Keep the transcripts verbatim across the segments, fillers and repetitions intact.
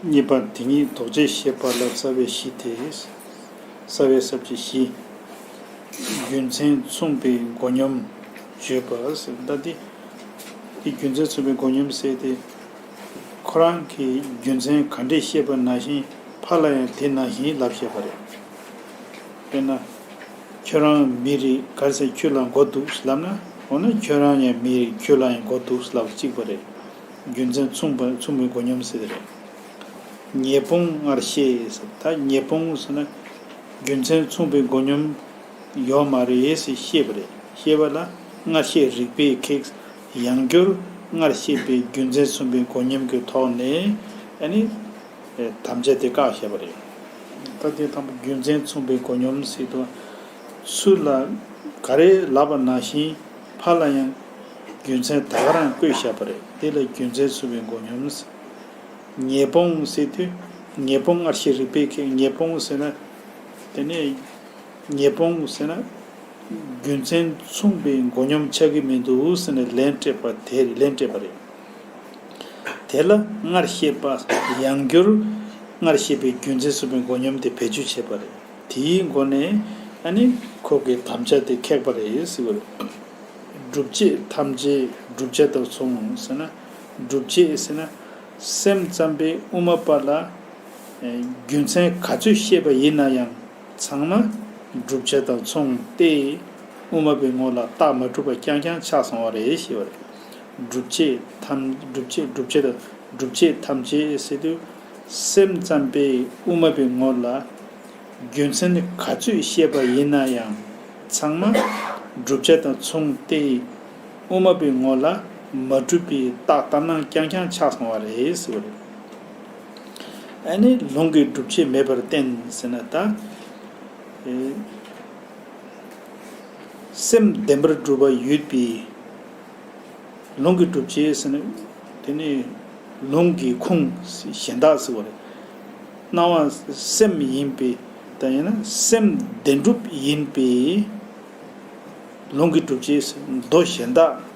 གཉིས་པ་དེ་ཉིད་ལྡོག་ཆས་ཤེས་པ་ལ་རྩ་བའི་གཞི་སྟེ། རྩ་བའི་ས་བཅད་བཞི། རྒྱུ་མཚན་མཚུངས་པའི་མགོ་སྙོམས་བརྗོད་པ་ཟེར། ད་དེ་དེ་རྒྱུ་མཚན་མཚུངས་པའི་མགོ་སྙོམས་ཟེར་ཏེ། ཁོ་རང་གིས་རྒྱུ་མཚན་ག་འདྲས་བཤད་པ་ནང་བཞིན་ཕར་ལ་ཡང་དེ་ནང་བཞིན་ལབ་བཤད་པ་རེད། དཔེར་ན། ཁྱོད་རང་མི་རེད་ག་རེ་ཟེར། ཁྱོད་ལ་མགོ་འདུག་ལབ་ན། འོ་ན་ཁྱོད་རང་ཡང་མི་རེད། ཁྱོད་ལ་ཡང་མགོ་འདུག་ལབ་གཅིག་པ་རེད། རྒྱུ་མཚན་མཚུངས་པ་མཚུངས་པའི་མགོ་སྙོམས་ཟེར་རེད། ཉེས་སྤོང་སྔར་བཤད་ཟེར། ད་ཉེས་སྤོང་ཟེར་ན། རྒྱུ་མཚན་མཚུངས་པའི་མགོ་སྙོམས་ཡོད་མ་རེད་ཟེར་བཤད་པ་རེད། བཤད་པ་ལ་སྔར་བཤད་རིགས་པས་ཁེགས། ཡང་བསྐྱར་སྔར་བཤད་པའི་རྒྱུ་མཚན་མཚུངས་པའི་མགོ་སྙོམས་ཀྱི་ཐོག་ནས་ཨ་ནི། དམ་བཅའ་དེ་བཀག་བཞག་པ་རེད། ད་དེ་དང་པོ་རྒྱུ་མཚན་མཚུངས་པའི་མགོ་སྙོམས་ཟེར་དུས། ཚུར་ལ་ག་རེ་ལབ་པ་ནང་བཞིན་ཕར་ལ་ཡང་རྒྱུ་མཚན་ད་ག་རང་བཀོད་བཞག་པ་རེད། དེ་ལ་རྒྱུ་མཚན་མཚུངས་པའི་མགོ་སྙོམས། ཉེས་སྤོང་ཟེར་དུས། ཉེས་སྤོང་སྔར་བཤད་རིགས་པས་ཁེགས། ཉེས་སྤོང་ཟེར་ན། དེ་ནས་ཉེས་སྤོང་ཟེར་ན། རྒྱུ་མཚན་མཚུངས་པའི་མགོ་སྙོམས་ཆགས་ཀྱི་མི་འདུག་ཟེར་ནས་ལན་སྤྲད་པ་དེ་རེད། ལན་སྤྲད་པ་རེད། དེ་ལ་སྔར་བཤད་པ། ཡང་བསྐྱར་སྔར་བཤད་པའི་རྒྱུ་མཚན་མཚུངས་པའི་མགོ་སྙོམས་དེ་བེད་སྤྱོད་བྱས་པ་རེད། དེའི་སྒོ་ནས་ཨ་ནི་ཁོ་གི་དམ་བཅའ་དེ་ཁེགས་པ་རེད་ཟེར་བ་རེད། སྒྲུབ་བྱེད་ཐམས་ཅད་བསྒྲུབ་བྱ་དང་མཚུངས་ཟེར་ན། སྒྲུབ་བྱེད་ཟེར་ན། སེམས་ཙམ་པས་དབུ་མ་པ་ལ་རྒྱུ་མཚན་ག་ཚོད་བཤད་པ་ཡིན་ན་ཡང་ཚང་མ་བསྒྲུབ་བྱ་དང་མཚུངས་ཏེ། དབུ་མ་པའི་ངོ་ལ་རྟགས་མ་གྲུབ་པ་རྐྱང་རྐྱང་ཆགས་སོང་བ་རེད་ཞེས་པ་རེད། སྒྲུབ་བྱེད་ཐམས་སྒྲུབ་བྱེད་སྒྲུབ་བྱེད་དང་སྒྲུབ་བྱེད་ཐམས་ཅད་ཟེར་དུས། སེམས་ཙམ་པས་དབུ་མ་པའི་ངོ་ལ་རྒྱུ་མཚན་ག་ཚོད་བཤད་པ་ཡིན་ན་ཡང་ཚང་མ་བསྒྲུབ་བྱ་དང་མཚུངས་ཏེ། དབུ་མ་པའི་ངོ་ལ་མ་གྲུབ་པའི་རྟགས་ལྟར་སྣང་རྐྱང་རྐྱང་ཆགས་སོང་བ་རེད་ཟེར་བ་རེད། ཨ་ནི་ལུང་གིས་སྒྲུབ་བྱེད་མེད་པར་བསྟན་ཟེར་ན་ད། ཨེ། སེམས་བདེན་པར་གྲུབ་པ་ཡོད་པའི། ལུང་གིས་སྒྲུབ་བྱེད་ཟེར་ན། དེ་ནི་ལུང་གི་ཁུངས་གཞན་དག་ཟེར་བ་རེད། སྣང་བ་སེམས་ཡིན་པའི། ད་ཡིན་ན་སེམས་བདེན་གྲུབ་ཡིན་པའི། ལུང་གིས་སྒྲུབ་བྱེད་མདོ་གཞན་དག་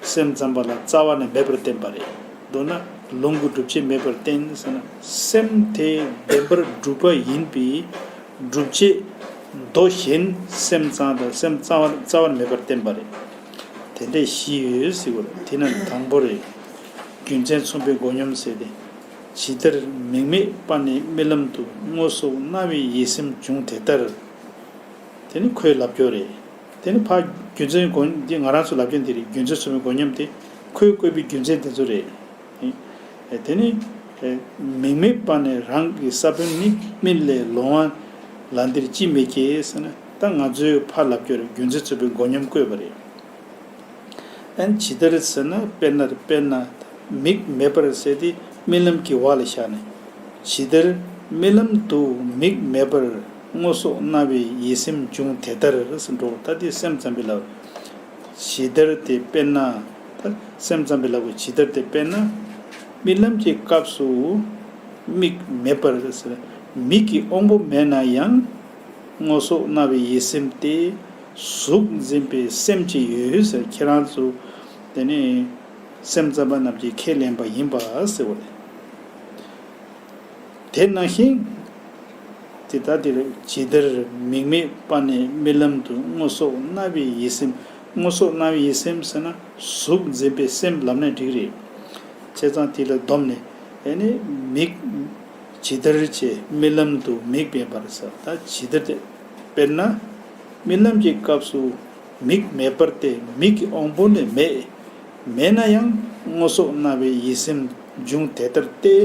སེམས་ཙམ་པ་ལ་རྩ་བ་ནས་མེད་པར་བསྟན་པ་རེད། མདོར་ན་ལུང་གིས་སྒྲུབ་བྱེད་མེད་པར་བསྟན་ཟེར་ན། སེམས་དེ་བདེན་པར་གྲུབ་པ་ཡིན་པའི་སྒྲུབ་བྱེད་མདོ་གཞན་སེམས་ཙམ་དང་སེམས་རྩ་བ་རྩ་བར་མེད་པར་བསྟན་པ་རེད། དེ་འདྲས་བཞི་ཡོད་ཟེར་བ་རེད། དེ་ནི་དང་པོ་རེད། རྒྱུ་མཚན་མཚུངས་པའི་མགོ་སྙོམས་ཟེར་ཏེ། ཇི་ལྟར་མིག་མེད་པ་ནས་རྨི་ལམ་དུ། སྔོ་སོགས་སྣང་བའི་ཡིད་སེམས་འབྱུང་དེ་ལྟར། དེ་ནི་ཁོའི་ལབ་སྐྱོར་རེད། དེ་ནི་ཕར་རྒྱུ་མཚན་གོ་འདི་ང་རང་ཚོ་ལབ་རྒྱུ་འདི་རེད། རྒྱུ་མཚན་མཚུངས་པའི་མགོ་སྙོམས་དེ་ཁོས་བཀོད་པའི་རྒྱུ་མཚན་དེ་ཚོ་རེད། དེ་ནི་མིག་མེད་པ་ནས་རང་གི་ས་བོན་ནི་རྨིས་ལས་ལོང་བ་ལ་འདིར་ཅི་མི་སྐྱེ་ཟེར་ན། ད་ང་ཚོའི་ཕར་ལབ་སྐྱོར་རེད། རྒྱུ་མཚན་མཚུངས་པའི་མགོ་སྙོམས་བཀོད་པ་རེད། ཨན་ཇི་ལྟར་ཟེར་ན། དཔེར་ན་དཔེར་ན། མིག་མེད་པར་ཟེར་ཏེ་རྨི་ལམ་གྱི་བར་ལ་བཞག་ནས། ཇི་ལྟར་རྨི་ལམ་དུ་མིག་མེད་པར་སྔོ་སོགས་སྣང་བའི་ཡིད་སེམས་འབྱུང་དེ་ལྟར་ཟེར་འགྲོ། ད་དེ་སེམས་ཙམ་པའི་ལབ། ཇི་ལྟར་དེ་དཔེར་ན། ད་སེམས་ཙམ་པའི་ལབ་དགོས། ཇི་ལྟར་དེ་དཔེར་ན། རྨི་ལམ་གྱི་སྐབས་སུ་མིག་མེད་པར་ཟེར། མིག་གི་དབང་པོ་མེད་ན་ཡང་སྔོ་སོགས་སྣང་བའི་ཡིད་སེམས་ཏེ། གཟུགས་འཛིན་པའི་སེམས་ཅིག་ཡོད་ཟེར། ཁྱེད་རང་ཚོ་དེ་ནི་སེམས་ཙམ་པ་རྣམས་ཀྱིས་ཁས་ལེན་པ་ཡིན་པ་ཟེར་བ་རེད། དེ་ནང་བཞིན་དེ་ལྟ་དེ་རེད། ཇི་ལྟར་མིག་མེད་པ་ནས་རྨི་ལམ་དུ། སྔོ་སོགས་སྣང་བའི་ཡིད་སེམས། སྔོ་སོགས་སྣང་བའི་ཡིད་སེམས་ཟེར་ན་གཟུགས་འཛིན་པའི་སེམས་ལབ་ན་འགྲིག་རེད། བྱས་ཙང་དེ་ལ་བསྡོམས་ནས་ཨེ་ནི་མིག་ཇི་ལྟར་བྱས་རྨི་ལམ་དུ་མིག་མེད་པར་ཟེར། ད་ཇི་ལྟར་དེ་དཔེར་ན། རྨི་ལམ་གྱི་སྐབས་སུ་མིག་མེད་པར་ཏེ། མིག་གི་དབང་པོ་ནི་མེད། མེད་ན་ཡང་སྔོ་སོགས་སྣང་བའི་ཡིད་སེམས་འབྱུང་དེ་ལྟར་ཏེ།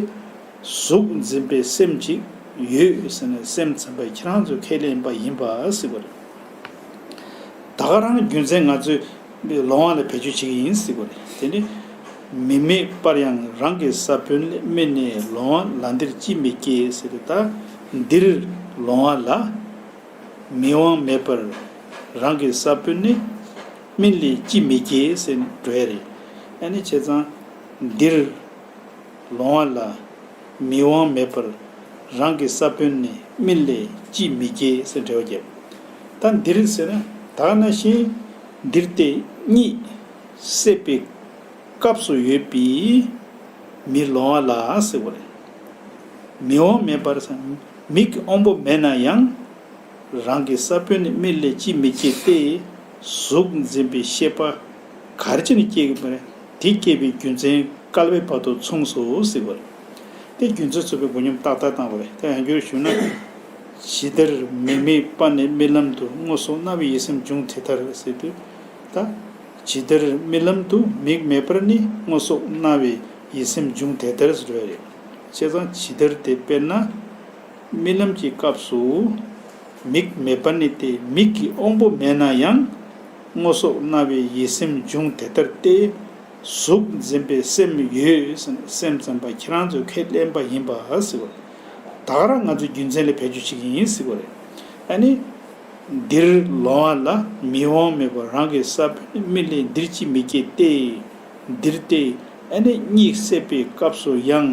གཟུགས་འཛིན་པའི་སེམས་ཅིག་ཡོད་ཟེར་ནས་སེམས་ཙམ་པ་ཁྱེད་རང་ཚོས་ཁས་ལེན་པ་ཡིན་པ་ཟེར་བ་རེད། ད་ག་རང་རྒྱུ་མཚན་ང་ཚོས་ལོང་བ་ལ་བེད་སྤྱོད་བྱེད་ཀྱི་ཡིན་ཟེར་བ་རེད། དེ་ནི་མིག་མེད་པར་ཡང་རང་གི་ས་བོན་ལས་རྨིས་ནས་ལོང་བ་ལ་འདིར་ཅི་མི་སྐྱེ་ཟེར་ཏེ། ད་འདིར་ལོང་བ་ལ་མིག་དབང་མེད་པར་རང་གི་ས་བོན་ནས་རྨིས་ལས་ཅི་མི་སྐྱེ་ཟེར་འགྲོ་ཡ་རེད། ཨ་ནི་བྱས་ཙང་འདིར་ལོང་བ་ལ་མིག་དབང་མེད་པར་རང་གི་ས་བོན་ནས་རྨིས་ལས་ཅི་མི་སྐྱེ་ཟེར་འགྲེལ་བ་བརྒྱབ། ད་འདིར་ཟེར་ན་ད་ག་ནང་བཞིན་འདིར་ཏེ་གཉིད་སད་པའི་སྐབས་སུ་ཡོད་པའི་ མི་ལོང་བ་ལ་ཟེར་བ་རེད། མིག་དབང་མེད་པར་ཟེར། མིག་གི་དབང་པོ་མེད་ན་ཡང་། རང་གི་ས་བོན་ནི་མིག་ལས་ཅིས་མི་སྐྱེ་སྟེ། གཟུགས་འཛིན་པའི་ཤེས་པ་ག་རེ་བྱས་ནས་སྐྱེ་གི་མ་རེད། དེ་སྐྱེས་པའི་རྒྱུ་མཚན་བསྐལ་པའི་བར་དུ་མཚུངས་སོ་ཟེར་བ་རེད། དེ་རྒྱུ་མཚན་མཚུངས་པའི་མགོ་སྙོམས་ཏག་ཏག་བཏང་བ་རེད། དེ་ཡང་བསྒྱུར་ཞུས་ན། ཇི་ལྟར་མིག་མེད་པ་ནི་རྨི་ལམ་དུ། སྔོ་སོགས་སྣང་བའི་ཡིད་སེམས་འབྱུང་དེ་ལྟར་ཟེར་དུས། ད། ཇི་ལྟར་རྨི་ལམ་དུ་མིག་མེད་པར་ནི། སྔོ་སོགས་སྣང་བའི་ཡིད་སེམས་འབྱུང་དེ་ལྟར་ཟེར་བ་རེད། བྱས་ཙང་ཇི་ལྟར་དེ་དཔེར་ན། རྨི་ལམ་གྱི་སྐབས་སུ། མིག་མེད་པར་ནི་སྟེ་མིག་གི་དབང་པོ་མེད་ན་ཡང་། སྔོ་སོགས་སྣང་བའི་ཡིད་སེམས་འབྱུང་དེ་ལྟར་སྟེ། གཟུགས་འཛིན་པའི་སེམས་ཡོད་ཟེར་ནས་སེམས་ཙམ་པ་ཁྱེད་རང་ཚོས་ཁས་ལེན་པ་ཡིན་པ་ཟེར་བ། ད་ག་རང་ང་ཚོའི་རྒྱུ་མཚན་ལ་བེད་སྤྱོད་བྱེད་ཀྱི་ཡིན་ཟེར་བ་རེད། ཨ་ནི། འདིར་ལོང་བ་ལ་མིག་དབང་མེད་པར་རང་གི་ས་བོན་མིག་ལས་འདིར་ཅིས་མི་སྐྱེ་སྟེ། འདིར་སྟེ། ཨ་ནི་གཉིད་སད་པའི་སྐབས་སུ་ཡང་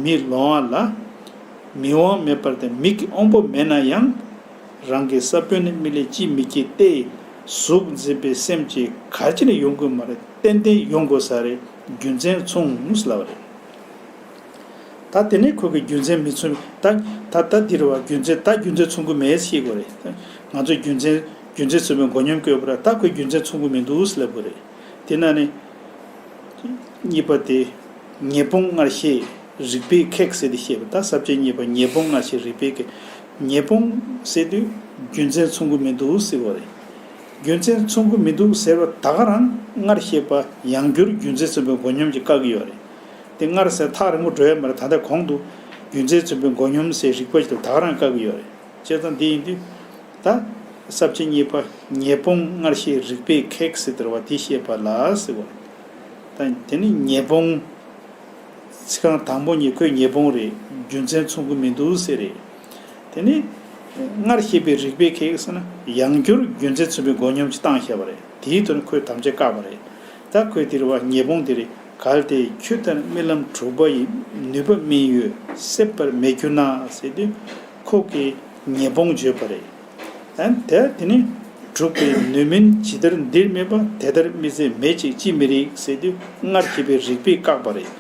མི་ལོང་བ་ལ། མིག་དབང་མེད་པར་ཏེ་མིག་གི་དབང་པོ་མེད་ན་ཡང་། རང་གི་ས་བོན་ནི་མིག་ལས་ཅིས་མི་སྐྱེ་སྟེ། གཟུགས་འཛིན་པའི་སེམས་ཀྱིས་ག་ཅི་ནས་ཡོང་དགོས་མ་རེད། ཏན་ཏན་ཡོང་དགོས་ས་རེད། རྒྱུ་མཚན་མཚུངས་ལབ་པ་རེད། ད་དེ་ནས་ཁོ་གི་རྒྱུ་མཚན་མི་མཚུངས། ད་ད་ད་འདིར་བ་རྒྱུ་མཚན་ད་རྒྱུ་མཚན་མཚུངས་ཀྱི་མེད་ཤེས་དགོས་རེད། ང་ཚོ་རྒྱུ་མཚན་རྒྱུ་མཚན་མཚུངས་པའི་མགོ་སྙོམས་བཀོད་པ་རེད། ད་ཁོས་རྒྱུ་མཚན་མཚུངས་ཀྱི་མི་འདུག་ལབ་དགོས་རེད། དེ་ན་ནི། གཉིས་པ་དེ། ཉེས་སྤོང་སྔར་བཤད་རིགས་པས་ཁེགས་ཟེར་ཏེ་བཤད་པ། ད་ས་བཅད་གཉིས་པ་ཉེས་སྤོང་སྔར་བཤད་རིགས་པས་ཁེགས། ཉེས་སྤོང་ཟེར་དུས་རྒྱུ་མཚན་མཚུངས་ཀྱི་མི་འདུག་ཟེར་བ་རེད། རྒྱུ་མཚན་མཚུངས་ཀྱི་མི་འདུག་ཟེར་བ་ད་ག་རང་སྔར་བཤད་པ་ཡང་བསྐྱར་རྒྱུ་མཚན་མཚུངས་པའི་མགོ་སྙོམས་ཀྱིས་བཀག་གི་ཡོད་རེད། དེ་སྔར་ཟེར་ཐག་རིང་པོ་འགྲོ་ཡ་མ་རེད། ད་ལྟ་གོང་དུ་རྒྱུ་མཚན་མཚུངས་པའི་མགོ་སྙོམས་ཟེར་རིགས་པ་ཞིག་ད་ག་རང་བཀག་གི་ཡོད་རེད། བྱས་ཙང་འདི་ཡིན་དུས། ད། ས་བཅད་གཉིས་པ་ཉེས་སྤོང་སྔར་བཤད་རིགས་པས་ཁེགས་ཟེར་དེར་བ་དེ་བཤད་པ་ལ་ཟེར་བ། ད་དེ་ནི་ཉེས་སྤོང་། ཚིག་རྐང་དང་པོ་གཉིས་ཁོའི་ཉེས་སྤོང་རེད། རྒྱུ་མཚན་མཚུངས་ཀྱི་མི་འདུག་ཟེར་རེད། དེ་ནི། སྔར་བཤད་པའི་རིགས་པས་ཁེགས་ཟེར་ན་ཡང་བསྐྱར་རྒྱུ་མཚན་མཚུངས་པའི་མགོ་སྙོམས་ཀྱིས་བཏང་བཞག་པ་རེད། དེའི་དོན་ཁོས་དམ་བཅའ་བཀག་པ་རེད། ད་ཁོས་དེར་བ་ཉེས་སྤོང་དེ་རེད། གལ་ཏེ་ཁྱོད་ལྟར་རྨི་ལམ་དྲུག་པ་ཡི་ནུས་པ་སྨིན་ཡུལ་སད་པར་མེད་གྱུར་ན་ཟེར་དུས་ཁོ་གིས་ཉེས་སྤོང་བརྗོད་པ་རེད། ཨ་ནི་དེ་དེ་ནི་དྲུག་པའི་ནུས་མིན་ཇི་ལྟར་འདིར་མེད་པ། དེ་ལྟར་རྨི་ཚད་མེད་ཅིག་ཅིས་མི་རིགས་ཟེར་དུས་སྔར་བཤད་པའི་རིགས་པས་བཀག་པ་རེད།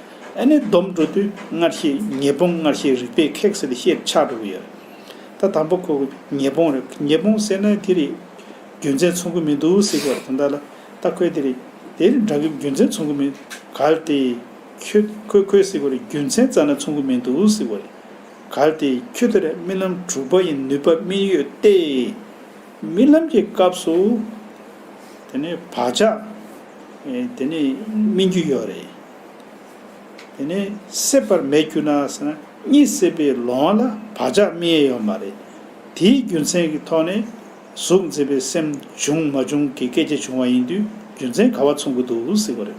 ཨ་ནི་སྡོམ་འགྲོ་དུས་སྔར་བཤད་ཉེས་སྤོང་སྔར་བཤད་རིགས་པས་ཁེགས་ཟེར་ཏེ་བཤད་ཆགས་འགྲོ་གི་ཡོད་རེད། ད་དང་པོ་ཁོ་ཉེས་སྤོང་རེད། ཉེས་སྤོང་ཟེར་ན་དེ་རེད། རྒྱུ་མཚན་མཚུངས་ཀྱི་མི་འདུག་ཟེར་གྱི་ཡོད་རེད། ད་ལྟ་ལ་ད་ཁོས་དེ་རེད། དེ་རེད་འདྲ་གི་རྒྱུ་མཚན་མཚུངས་ཀྱི་མི། གལ་ཏེ་ཁྱོད་ཁོས་ཁོས་ཟེར་གྱི་ཡོད་རེད། རྒྱུ་མཚན་རྩ་ནས་མཚུངས་ཀྱི་མི་འདུག་ཟེར་གྱི་ཡོད་རེད། གལ་ཏེ་ཁྱོད་ལྟར་རྨི་ལམ་དྲུག་པ་ཡི་ནུས་པ་སྨིན་ཡོད་དེ། རྨི་ལམ་གྱི་སྐབས་སུ་དེ་ནི་བག་ཆགས་དེ་ནི་སྨིན་རྒྱུ་ཡོད་རེད། དེ་ནི་སད་པར་མེད་གྱུར་ན་ཟེར་ན་གཉིད་སད་པའི་ལོང་བ་ལ་བག་ཆགས་སྨིན་ཡས་ཡོད་མ་རེད། དེའི་རྒྱུ་མཚན་གྱི་ཐོག་ནས་གཟུགས་འཛིན་པའི་སེམས་བྱུང་མ་བྱུང་གི་སྐད་ཆ་བྱུང་བ་ཡིན་དུས་རྒྱུ་མཚན་ག་བ་མཚུངས་ཀྱི་འདུག་ཟེར་བ་རེད།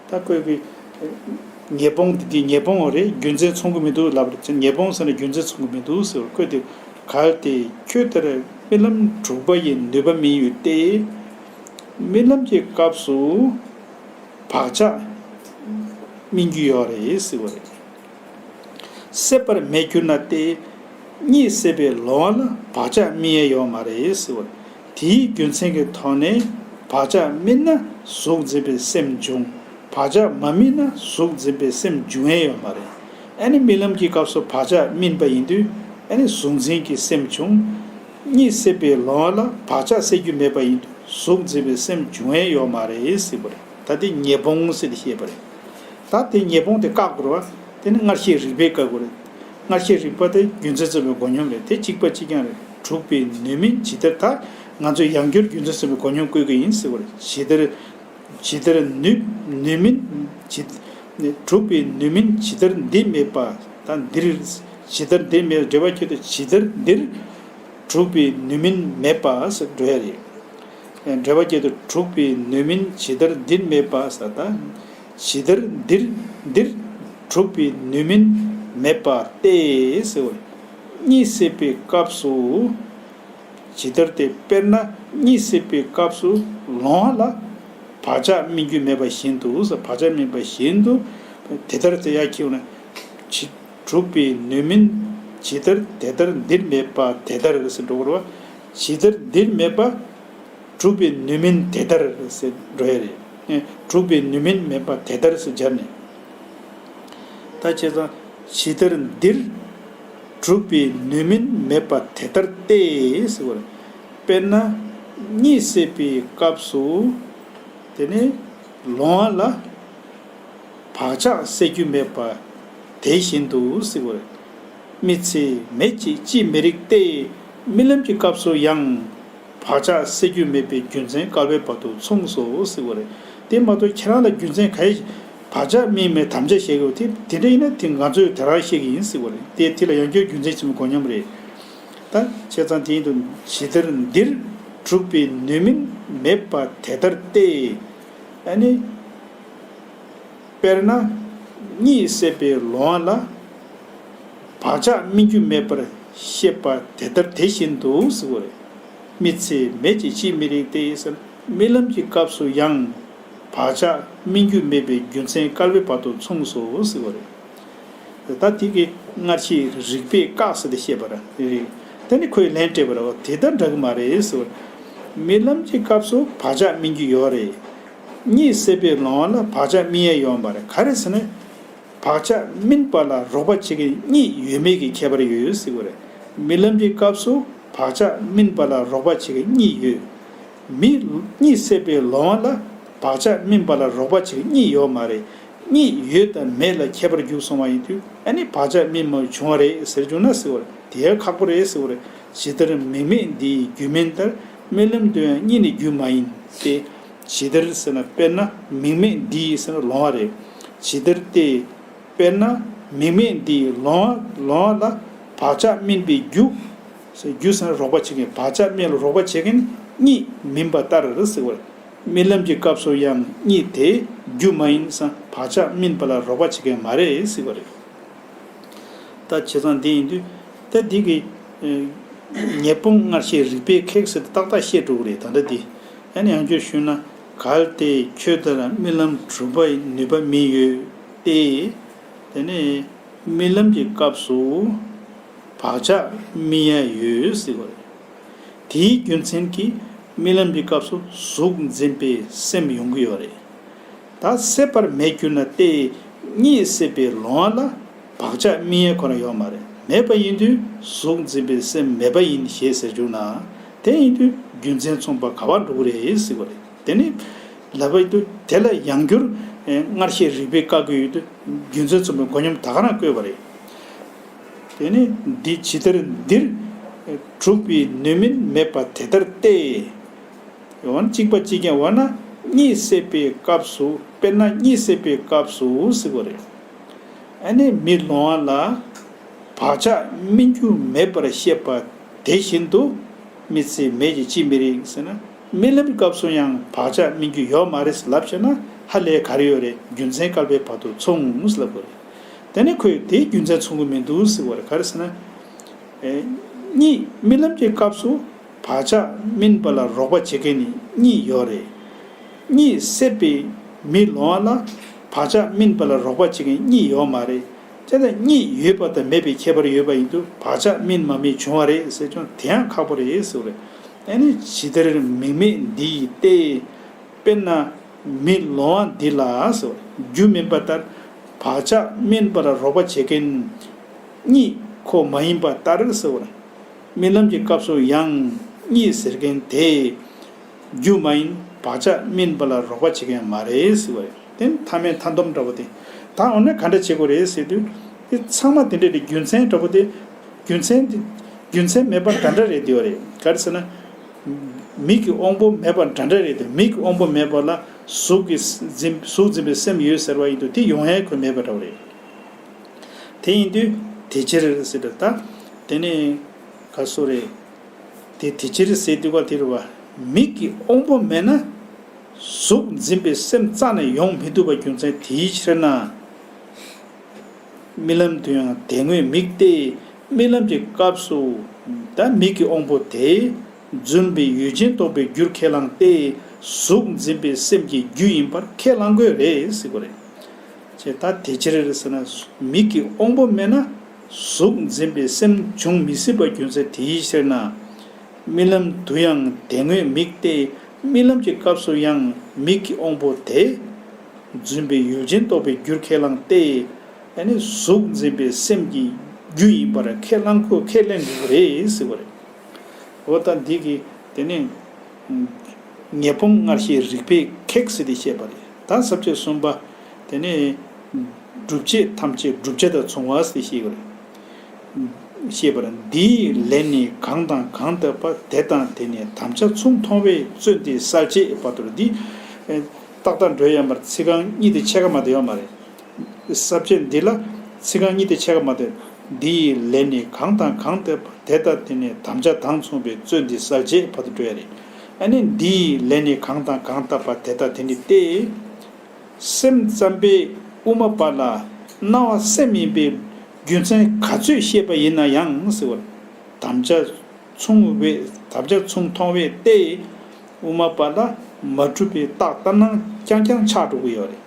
ད་ཁོས་གི་ཉེས་སྤོང་འདི་དེ་ཉེས་སྤོང་རེད། རྒྱུ་མཚན་མཚུངས་ཀྱི་མི་འདུག་ལབ་རེད། ཉེས་སྤོང་ཟེར་ན་རྒྱུ་མཚན་མཚུངས་ཀྱི་མི་འདུག་ཟེར་བ། ཁོས་དེ་གལ་ཏེ་ཁྱོད་ལྟར་རྨི་ལམ་དྲུག་པ་ཡི་ནུས་པ་སྨིན་ཡོད་དེ། རྨི་ལམ་གྱི་སྐབས་སུ་བག་ཆགས་སྨིན་རྒྱུ་ཡོད་རེད་ཟེར་བ་རེད། སད་པར་མེད་གྱུར་ན་སྟེ། གཉིད་སད་པའི་ལོང་བ་ལ་བག་ཆགས་སྨིན་ཡས་ཡོད་མ་རེད་ཟེར་བ། དེའི་རྒྱུ་མཚན་གྱི་ཐོག་ནས་བག་ཆགས་སྨིན་ན་གཟུགས་འཛིན་པའི་སེམས་འབྱུང་། བག་ཆགས་མ་སྨིན་ན་གཟུགས་འཛིན་པའི་སེམས་འབྱུང་ཡས་ཡོད་མ་རེད། ཨ་ནི་རྨི་ལམ་གྱི་སྐབས་སུ་བག་ཆགས་སྨིན་པ་ཡིན་དུས་ཨ་ནི་གཟུགས་འཛིན་གྱི་སེམས་བྱུང་། གཉིད་སད་པའི་ལོང་བ་ལ་བག་ཆགས་སད་རྒྱུ་མེད་པ་ཡིན་དུས་གཟུགས་འཛིན་པའི་སེམས་འབྱུང་ཡས་ཡོད་མ་རེད་ཟེར་བ་རེད། ད་དེ་ཉེས་སྤོང་ཟེར་ཏེ་བཤད་པ་རེད། ད་དེ་ཉེས་སྤོང་དེ་བཀག་དགོས་རེད་བ། དེ་ནི་སྔར་བཤད་རིགས་པས་བཀག་དགོས་རེད། སྔར་བཤད་རིགས་པ་དེ་རྒྱུ་མཚན་མཚུངས་པའི་མགོ་སྙོམས་རེད། དེ་གཅིག་པ་གཅིག་རྐྱང་རེད། དྲུག་པའི་ནུས་མིན་ཇི་ལྟར། ད་ང་ཚོས་ཡང་བསྐྱར་རྒྱུ་མཚན་མཚུངས་པའི་མགོ་སྙོམས་བཀོད་ཀྱི་ཡིན་ཟེར་བ་རེད། ཇི་ལྟར། ཇི་ལྟར་ནུས་ནུས་མིན་ཇི། དྲུག་པའི་ནུས་མིན་ཇི་ལྟར་འདི་མེད་པ། ད་འདིར། ཇི་ལྟར་འདིར་མེད། འགྲེལ་པ་ཁྱོད་དུ་ཇི་ལྟར་འདིར། དྲུག་པའི་ནུས་མིན་མེད་པ་ཟེར་འགྲོ་ཡ་རེད། འགྲེལ་པ་ཁྱོད་དུ་དྲུག་པའི་ནུས་མིན་ཇི་ལྟར་འདིར་མེད་པ་ཟེར་ད། ཇི་ལྟར་འདིར་འདིར་དྲུག་པའི་ནུས་མིན་མེད་པ་སྟེ་ཟེར་བ། གཉིད་སད་པའི་སྐབས་སུ། ཇི་ལྟར་དེ་དཔེར་ན་གཉིད་སད་པའི་སྐབས་སུ་ལོང་བ་ལ་བག་ཆགས་སྨིན་རྒྱུ་མེད་པ་བཞིན་དུ་ཟེར། བག་ཆགས་སྨིན་པ་བཞིན་དུ་དེ་ལྟར་དེ་ཡར་འཁྱེར་ན། ཇི། དྲུག་པའི་ནུས་མིན་ཇི་ལྟར་དེ་ལྟར་འདིར་མེད་པ་དེ་ལྟར་ཟེར་འགྲོ་དགོས་རེད་བ། ཇི་ལྟར་འདིར་མེད་པ། དྲུག་པའི་ནུས་མིན་དེ་ལྟར་ཟེར་འགྲོ་ཡ་རེད། ཨེ། དྲུག་པའི་ནུས་མིན་མེད་པ་དེ་ལྟར་ཟེར་སྦྱར་ནས། ད་བྱས་ཙང་ཇི་ལྟར་འདིར། གྲུབ་པའི་ནུས་མིན་མེད་པ་དེ་ལྟར་ཏེ་ཟེར་བ་རེད། དཔེར་ན་གཉིད་སད་པའི་སྐབས་སུ། དེ་ནས་ལོང་བ་ལ་བག་ཆགས་སད་རྒྱུ་མེད་པ་དེ་བཞིན་དུ་ཟེར་བ་རེད། མི་ཚེ་མེད་ཅེས་ཅིས་མི་རིགས་ཏེ། རྨི་ལམ་གྱི་སྐབས་སུ་ཡང་། བག་ཆགས་སད་རྒྱུ་མེད་པའི་རྒྱུ་མཚན་བསྐལ་པའི་བར་དུ་མཚུངས་སོ་ཟེར་བ་རེད། དེ་མ་གཏོགས་ཁྱེད་རང་ལ་རྒྱུ་མཚན་ག་ཡེ། བག་ཆགས་རྨིས་མེད་དམ་བཅའ་བྱེད་དགོས་དེ་དེ་འདྲ་ཡིན་ན་དེ་ང་ཚོས་དེ་རང་བཤད་ཀྱི་ཡིན་ཟེར་བ་རེད། དེ་དེ་ལ་ཡང་བསྐྱར་རྒྱུ་མཚན་ཆེན་པོ་དགོས་སྙམ་རེད། ད་བྱས་ཙང་དེ་ཡིན་དུ་ཇི་ལྟར་འདིར་གྲུབ་པའི་ནུས་མིན་མེད་པ་དེ་ལྟར་ཏེ། ཨ་ནི། དཔེར་ན་གཉིད་སད་པའི་ལོང་བ་ལ་བག་ཆགས་རྨིས་རྒྱུ་མེད་པར་ཤེས་པ་དེ་ལྟར་དེ་བཞིན་དུ་ཟེར་བ་རེད། མི་ཚེ་མེད་ཅེས་ཅིས་མི་རིགས་ཏེ་ཟེར། རྨི་ལམ་གྱི་སྐབས་སུ་ཡང་བག་ཆགས་རྨིས་རྒྱུ་མེད་པའི་རྒྱུ་མཚན་བསྐལ་པའི་བར་དུ་མཚུངས་སོ་ཟེར་བ་རེད། ད་དེ་གི་སྔར་བཤད་རིགས་པས་བཀག་ཟེར་ཏེ་བཤད་པ་རེད། དེ་ནི་ཁོས་ལན་སྤྲད་པ་རེད་བ། དེ་ལྟར་འདྲ་གི་མ་རེད་ཟེར་བ་རེད། རྨི་ལམ་གྱི་སྐབས་སུ་བག་ཆགས་རྨིས་རྒྱུ་ཡོད་རེད། གཉིད་སད་པའི་ལོང་བ་ལ་བག་ཆགས་རྨིས་ཡ་ཡོད་མ་རེད། ག་རེ་ཟེར་ན། བག་ཆགས་རྨིས་པ་ལ་རོགས་པ་བྱེད་མཁན་གཉིད་ཡོད་མེད་ཀྱི་ཁྱད་པར་ཡོད་ཟེར་བ་རེད། རྨི་ལམ་གྱི་སྐབས་སུ་བག་ཆགས་རྨིས་པ་ལ་རོགས་པ་བྱེད་མཁན་གཉིད་ཡོད། མི་གཉིད་སད་པའི་ལོང་བ་ལ་བག་ཆགས་རྨིས་པ་ལ་རོགས་པ་བྱེད་མཁན་གཉིད་ཡོད་མ་རེད། གཉིད་ཡོད་དང་མེད་ལ་ཁྱད་པར་འགྱུར་སོང་བ་ཡིན་དུས་ཨ་ནི་བག་ཆགས་རྨིས་མ་བྱུང་བ་རེད་ཟེར་བྱུང་ན་ཟེར་བ་རེད། དེ་ཡང་ཁག་པོ་རེད་ཟེར་བ་རེད། ཇི་ལྟར་མིག་མེད་འདི་ཡི་རྒྱུ་མིན་ལྟར། རྨི་ལམ་དུ་ཡང་གཉིད་ནི་རྒྱུ་མ་ཡིན་ཏེ། ཇི་ལྟར་ཟེར་ན་དཔེར་ན་མིག་མེད་འདི་ཡི་ཟེར་ན་ལོང་བ་རེད། ཇི་ལྟར་ཏེ། དཔེར་ན་མིག་མེད་འདི་ཡི་ལོང་བ་ལོང་བ་ལ་བག་ཆགས་རྨིས་པའི་རྒྱུ། རྒྱུ་ཟེར་ན་རོགས་པ་བྱེད་མཁན། བག་ཆགས་རྨིས་ལ་རོགས་པ་བྱེད་མཁན་གཉིད་མིན་པ་ལྟར་ཟེར་བ་རེད། རྨི་ལམ་གྱི་སྐབས་སུ་ཡང་གཉིད་དེ་རྒྱུ་མ་ཡིན་ཟེར་ན་བག་ཆགས་རྨིས་པ་ལ་རོགས་པ་བྱེད་མཁན་མ་རེད་ཟེར་བ་རེད། ད་བྱས་ཙང་འདི་ཡིན་དུས་ད་འདི་གི་ཨེ་ཉེས་སྤོང་སྔར་བཤད་རིགས་པས་ཁེགས་ཟེར་ཏེ་ཏག་ཏག་བཤད་འགྲོ་གི་རེད། ད་ལྟ་འདི་ཨ་ནི་ཡང་བསྐྱར་ཞུས་ན། གལ་ཏེ་ཁྱོད་ལྟར་རྨི་ལམ་གྲུབ་པའི་ནུས་པ་མི་ཡོད་དེ། དེ་ནས་རྨི་ལམ་གྱི་སྐབས་སུ་བག་ཆགས་རྨིས་ཡ་ཡོད་ཟེར་བ་རེད། དེའི་རྒྱུ་མཚན་གྱིས་རྨི་ལམ་གྱི་སྐབས་སུ་གཟུགས་འཛིན་པའི་སེམས་ཡོང་གི་ཡོད་རེད། ད་སད་པར་མེད་གྱུར་ན་སྟེ། གཉིད་སད་པའི་ལོང་བ་ལ་བག་ཆགས་རྨིས་ཡས་ཁོ་རང་ཡོད་མ་རེད། མེད་པ་ཡིན་དུས་གཟུགས་འཛིན་པའི་སེམས་མེད་པ་ཡིན་ཞེས་ཟེར་བྱུང་ན། དེ་ཡིན་དུས་རྒྱུ་མཚན་མཚུངས་པ་ག་པར་འགྲོ་གི་རེད་ཟེར་བ་རེད། དེ་ནི་ལབ་པ་ཡིན་དུས་དེ་ལ་ཡང་བསྐྱར་ཨེ་སྔར་བཤད་རིགས་པས་བཀག་གི་ཡོད་དུས་རྒྱུ་མཚན་མཚུངས་པའི་མགོ་སྙོམས་ད་ག་རང་བཀོད་པ་རེད། དེ་ནི་འདི་ཇི་ལྟར་འདིར་གྲུབ་པའི་ནུས་མིན་མེད་པ་དེ་ལྟར་ཏེ། འོ་ན་གཅིག་པ་གཅིག་རྐྱང་འོ་ན་གཉིད་སད་པའི་སྐབས་སུ། དཔེར་ན་གཉིད་སད་པའི་སྐབས་སུ་ཟེར་བ་རེད། ཨ་ནི་མི་ལོང་བ་ལ་བག་ཆགས་རྨིས་རྒྱུ་མེད་པར་ཤེས་པ་དེ་བཞིན་དུ་མི་ཚེ་མེད་ཅེས་ཅིས་མི་རིགས་ཟེར་ན། རྨི་ལམ་གྱི་སྐབས་སུ་ཡང་བག་ཆགས་རྨིས་རྒྱུ་ཡོད་མ་རེད་ཟེར་ལབ་བྱས་ན་ཧ་ལས་ག་རེ་ཡོད་རེད། རྒྱུ་མཚན་བསྐལ་པའི་བར་དུ་མཚུངས་ཟེར་ལབ་དགོས་རེད། དེ་ནི་ཁོས་དེའི་རྒྱུ་མཚན་མཚུངས་ཀྱི་མི་འདུག་ཟེར་བ་རེད། ག་རེ་ཟེར་ན། ཨེ། གཉིད་རྨི་ལམ་གྱི་སྐབས་སུ་བག་ཆགས་རྨིས་པ་ལ་རོགས་པ་བྱེད་མཁན་ནི་གཉིད་ཡོད་རེད། གཉིད་སད་པའི་མི་ལོང་བ་ལ་བག་ཆགས་རྨིས་པ་ལ་རོགས་པ་བྱེད་མཁན་གཉིད་ཡོད་མ་རེད། དེ་ལྟར་གཉིད་ཡོད་པ་དང་མེད་པའི་ཁྱད་པར་ཡོད་པ་ཡིན་དུས་བག་ཆགས་རྨིས་མ་རྨིས་བྱུང་བ་རེད་ཟེར་ཀྱང་དེ་ཡང་ཁག་པོ་རེད་ཟེར་བ་རེད། ཨ་ནི་ཇི་ལྟར་མིག་མེད་འདི་ཡི་སྟེ། དཔེར་ན་མི་ལོང་བ་འདི་ལ་ཟེར་བ་རེད། རྒྱུ་མིན་པ་ལྟར་བག་ཆགས་རྨིས་པ་ལ་རོགས་པ་བྱེད་མཁན་གཉིད་ཁོ་མ་ཡིན་པ་ལྟར་ཟེར་བ་རེད། རྨི་ལམ་གྱི་སྐབས་སུ་ཡང་གཉིད་ཟེར་མཁན་དེ་རྒྱུ་མ་ཡིན། བག་ཆགས་རྨིས་པ་ལ་རོགས་པ་བྱེད་མཁན་མ་རེད་ཟེར་བ་རེད། དེ་ནི་མཐའ་མེད་མཐའ་སྡོམ་འདྲ་བོ་དེ། ད་འོ་ན་ག་འདྲ་བྱེད་དགོས་རེད་ཟེར་དུས། དེ་ཚང་མ་དེ་འདྲ་རེད། རྒྱུ་མཚན་འདྲ་བོ་དེ། རྒྱུ་མཚན་དེ། རྒྱུ་མཚན་མེད་པ་འདྲ་འདྲ་རེད་དེ་བ་རེད། ག་རེ་ཟེར་ན། མིག་གི་དབང་པོ་མེད་པ་འདྲ་འདྲ་རེད་དེ། མིག་གི་དབང་པོ་མེད་པ་ལ་གཟུགས་ཀྱི་འཛིན་གཟུགས་འཛིན་པའི་སེམས་ཡོད་ཟེར་བ་ཡིན་དུས་དེ་ཡོང་ཡ་ཁོ་མེད་པ་འདྲ་བོ་རེད། དེ་ཡིན་དུས་དེ་ཕྱིར་ཟེར་ཏེ་ད། དེ་ནས་ག་སོ་རེད། དེ་དེ་ཕྱིར་ཟེར་དུས་ག་དེ་རེད་བ། མིག་གི་དབང་པོ་མེད་ན་གཟུགས་འཛིན་པའི་སེམས་རྩ་ནས་ཡོང་མི་ཐུབ་པ་རྒྱུ་མཚན་དེའི་ཕྱིར་ན། རྨི་ལམ་དུ་ཡང་དེ་དངོས་མིག་སྟེ། རྨི་ལམ་གྱི་སྐབས་སུ་ད་མིག་གི་དབང་པོ་དེ་རྫུན་པའི་ཡུལ་ཅན་རྟོགས་པའི་རྒྱུར་ཁས་བླངས་ཏེ། གཟུགས་འཛིན་པའི་སེམས་ཀྱི་རྒྱུ་ཡིན་པར་ཁས་བླང་དགོས་རེད་ཟེར་གྱི་རེད། ཅེས་ད་དེ་ཕྱིར་ཟེར་ན། མིག་གི་དབང་པོ་མེད་ན་གཟུགས་འཛིན་པའི་སེམས་འབྱུང་མི་སྲིད་པ་རྒྱུ་མཚན་དེའི་ཕྱིར་ན། རྨི་ལམ་དུ་ཡང་དེ་དངོས་མིག་སྟེ། རྨི་ལམ་གྱི་སྐབས་སུ་ཡང་མིག་གི་དབང་པོ་དེ་རྫུན་པའི་ཡུལ་ཅན་རྟོགས་པའི་རྒྱུར་ཁས་བླངས་ཏེ། ཨ་ནི་གཟུགས་འཛིན་པའི་སེམས་ཀྱི་རྒྱུ་ཡིན་པར་ཁས་བླང་དགོས། ཁས་ལེན་དགོས་ཀྱི་རེད་ཟེར་བ་རེད། འོ་ད་འདི་གི་དེ་ནི་ཉེས་སྤོང་སྔར་བཤད་རིགས་པས་ཁེགས་ཟེར་ཏེ་བཤད་པ་རེད། ད་ས་བཅད་གསུམ་པ་དེ་ནི་སྒྲུབ་བྱེད་ཐམས་ཅད་བསྒྲུབ་བྱ་དང་མཚུངས་པ་ཟེར་ཏེ་བཤད་པ་རེད། ཞེས་པར་འདིའི་ལན་ནི་གང་དང་གང་ལྟར་བ་དེ་དང་དེ་ནི་དམ་བཅའ་མཚུངས་མཐོང་བས་བརྩོན་ཏེ་གསལ་བྱེད་བར་དུ་འདི། ཏག་ཏག་འགྲོ་ཡ་མར་ཚིག་རྐང་གཉིས་དེ་ཕྱེད་ཀ་མ་དེ་ཡོད་མ་རེད། ས་བཅད་འདི་ལ་ཚིག་རྐང་གཉིས་དེ་ཕྱེད་ཀ་མ་དེ། འདིའི་ལན་ནི་གང་དང་གང་ལྟར་བ་དེ་དང་དེ་ནི་དམ་བཅའ་དང་མཚུངས་པས་བརྩོན་ཏེ་གསལ་བྱེད་བར་དུ་འགྲོ་ཡ་རེད། ཨ་ནི་འདིའི་ལན་ནི་གང་དང་གང་ལྟར་བ་དེ་དང་དེ་ནི་སྟེ། སེམས་ཙམ་པས་དབུ་མ་པ་ལ་སྣང་བ་སེམས་ཡིན་པའི་རྒྱུ་མཚན་ག་ཚོད་བཤད་པ་ཡིན་ན་ཡང་ཟེར་བར། དམ་བཅའ་མཚུངས་པའི་དམ་བཅའ་མཚུངས་མཐོང་བས་ཏེ། དབུ་མ་པ་ལ་མ་གྲུབ་པའི་རྟགས་ལྟར་སྣང་རྐྱང་རྐྱང་ཆགས་འགྲོ་གི་ཡོད་རེད།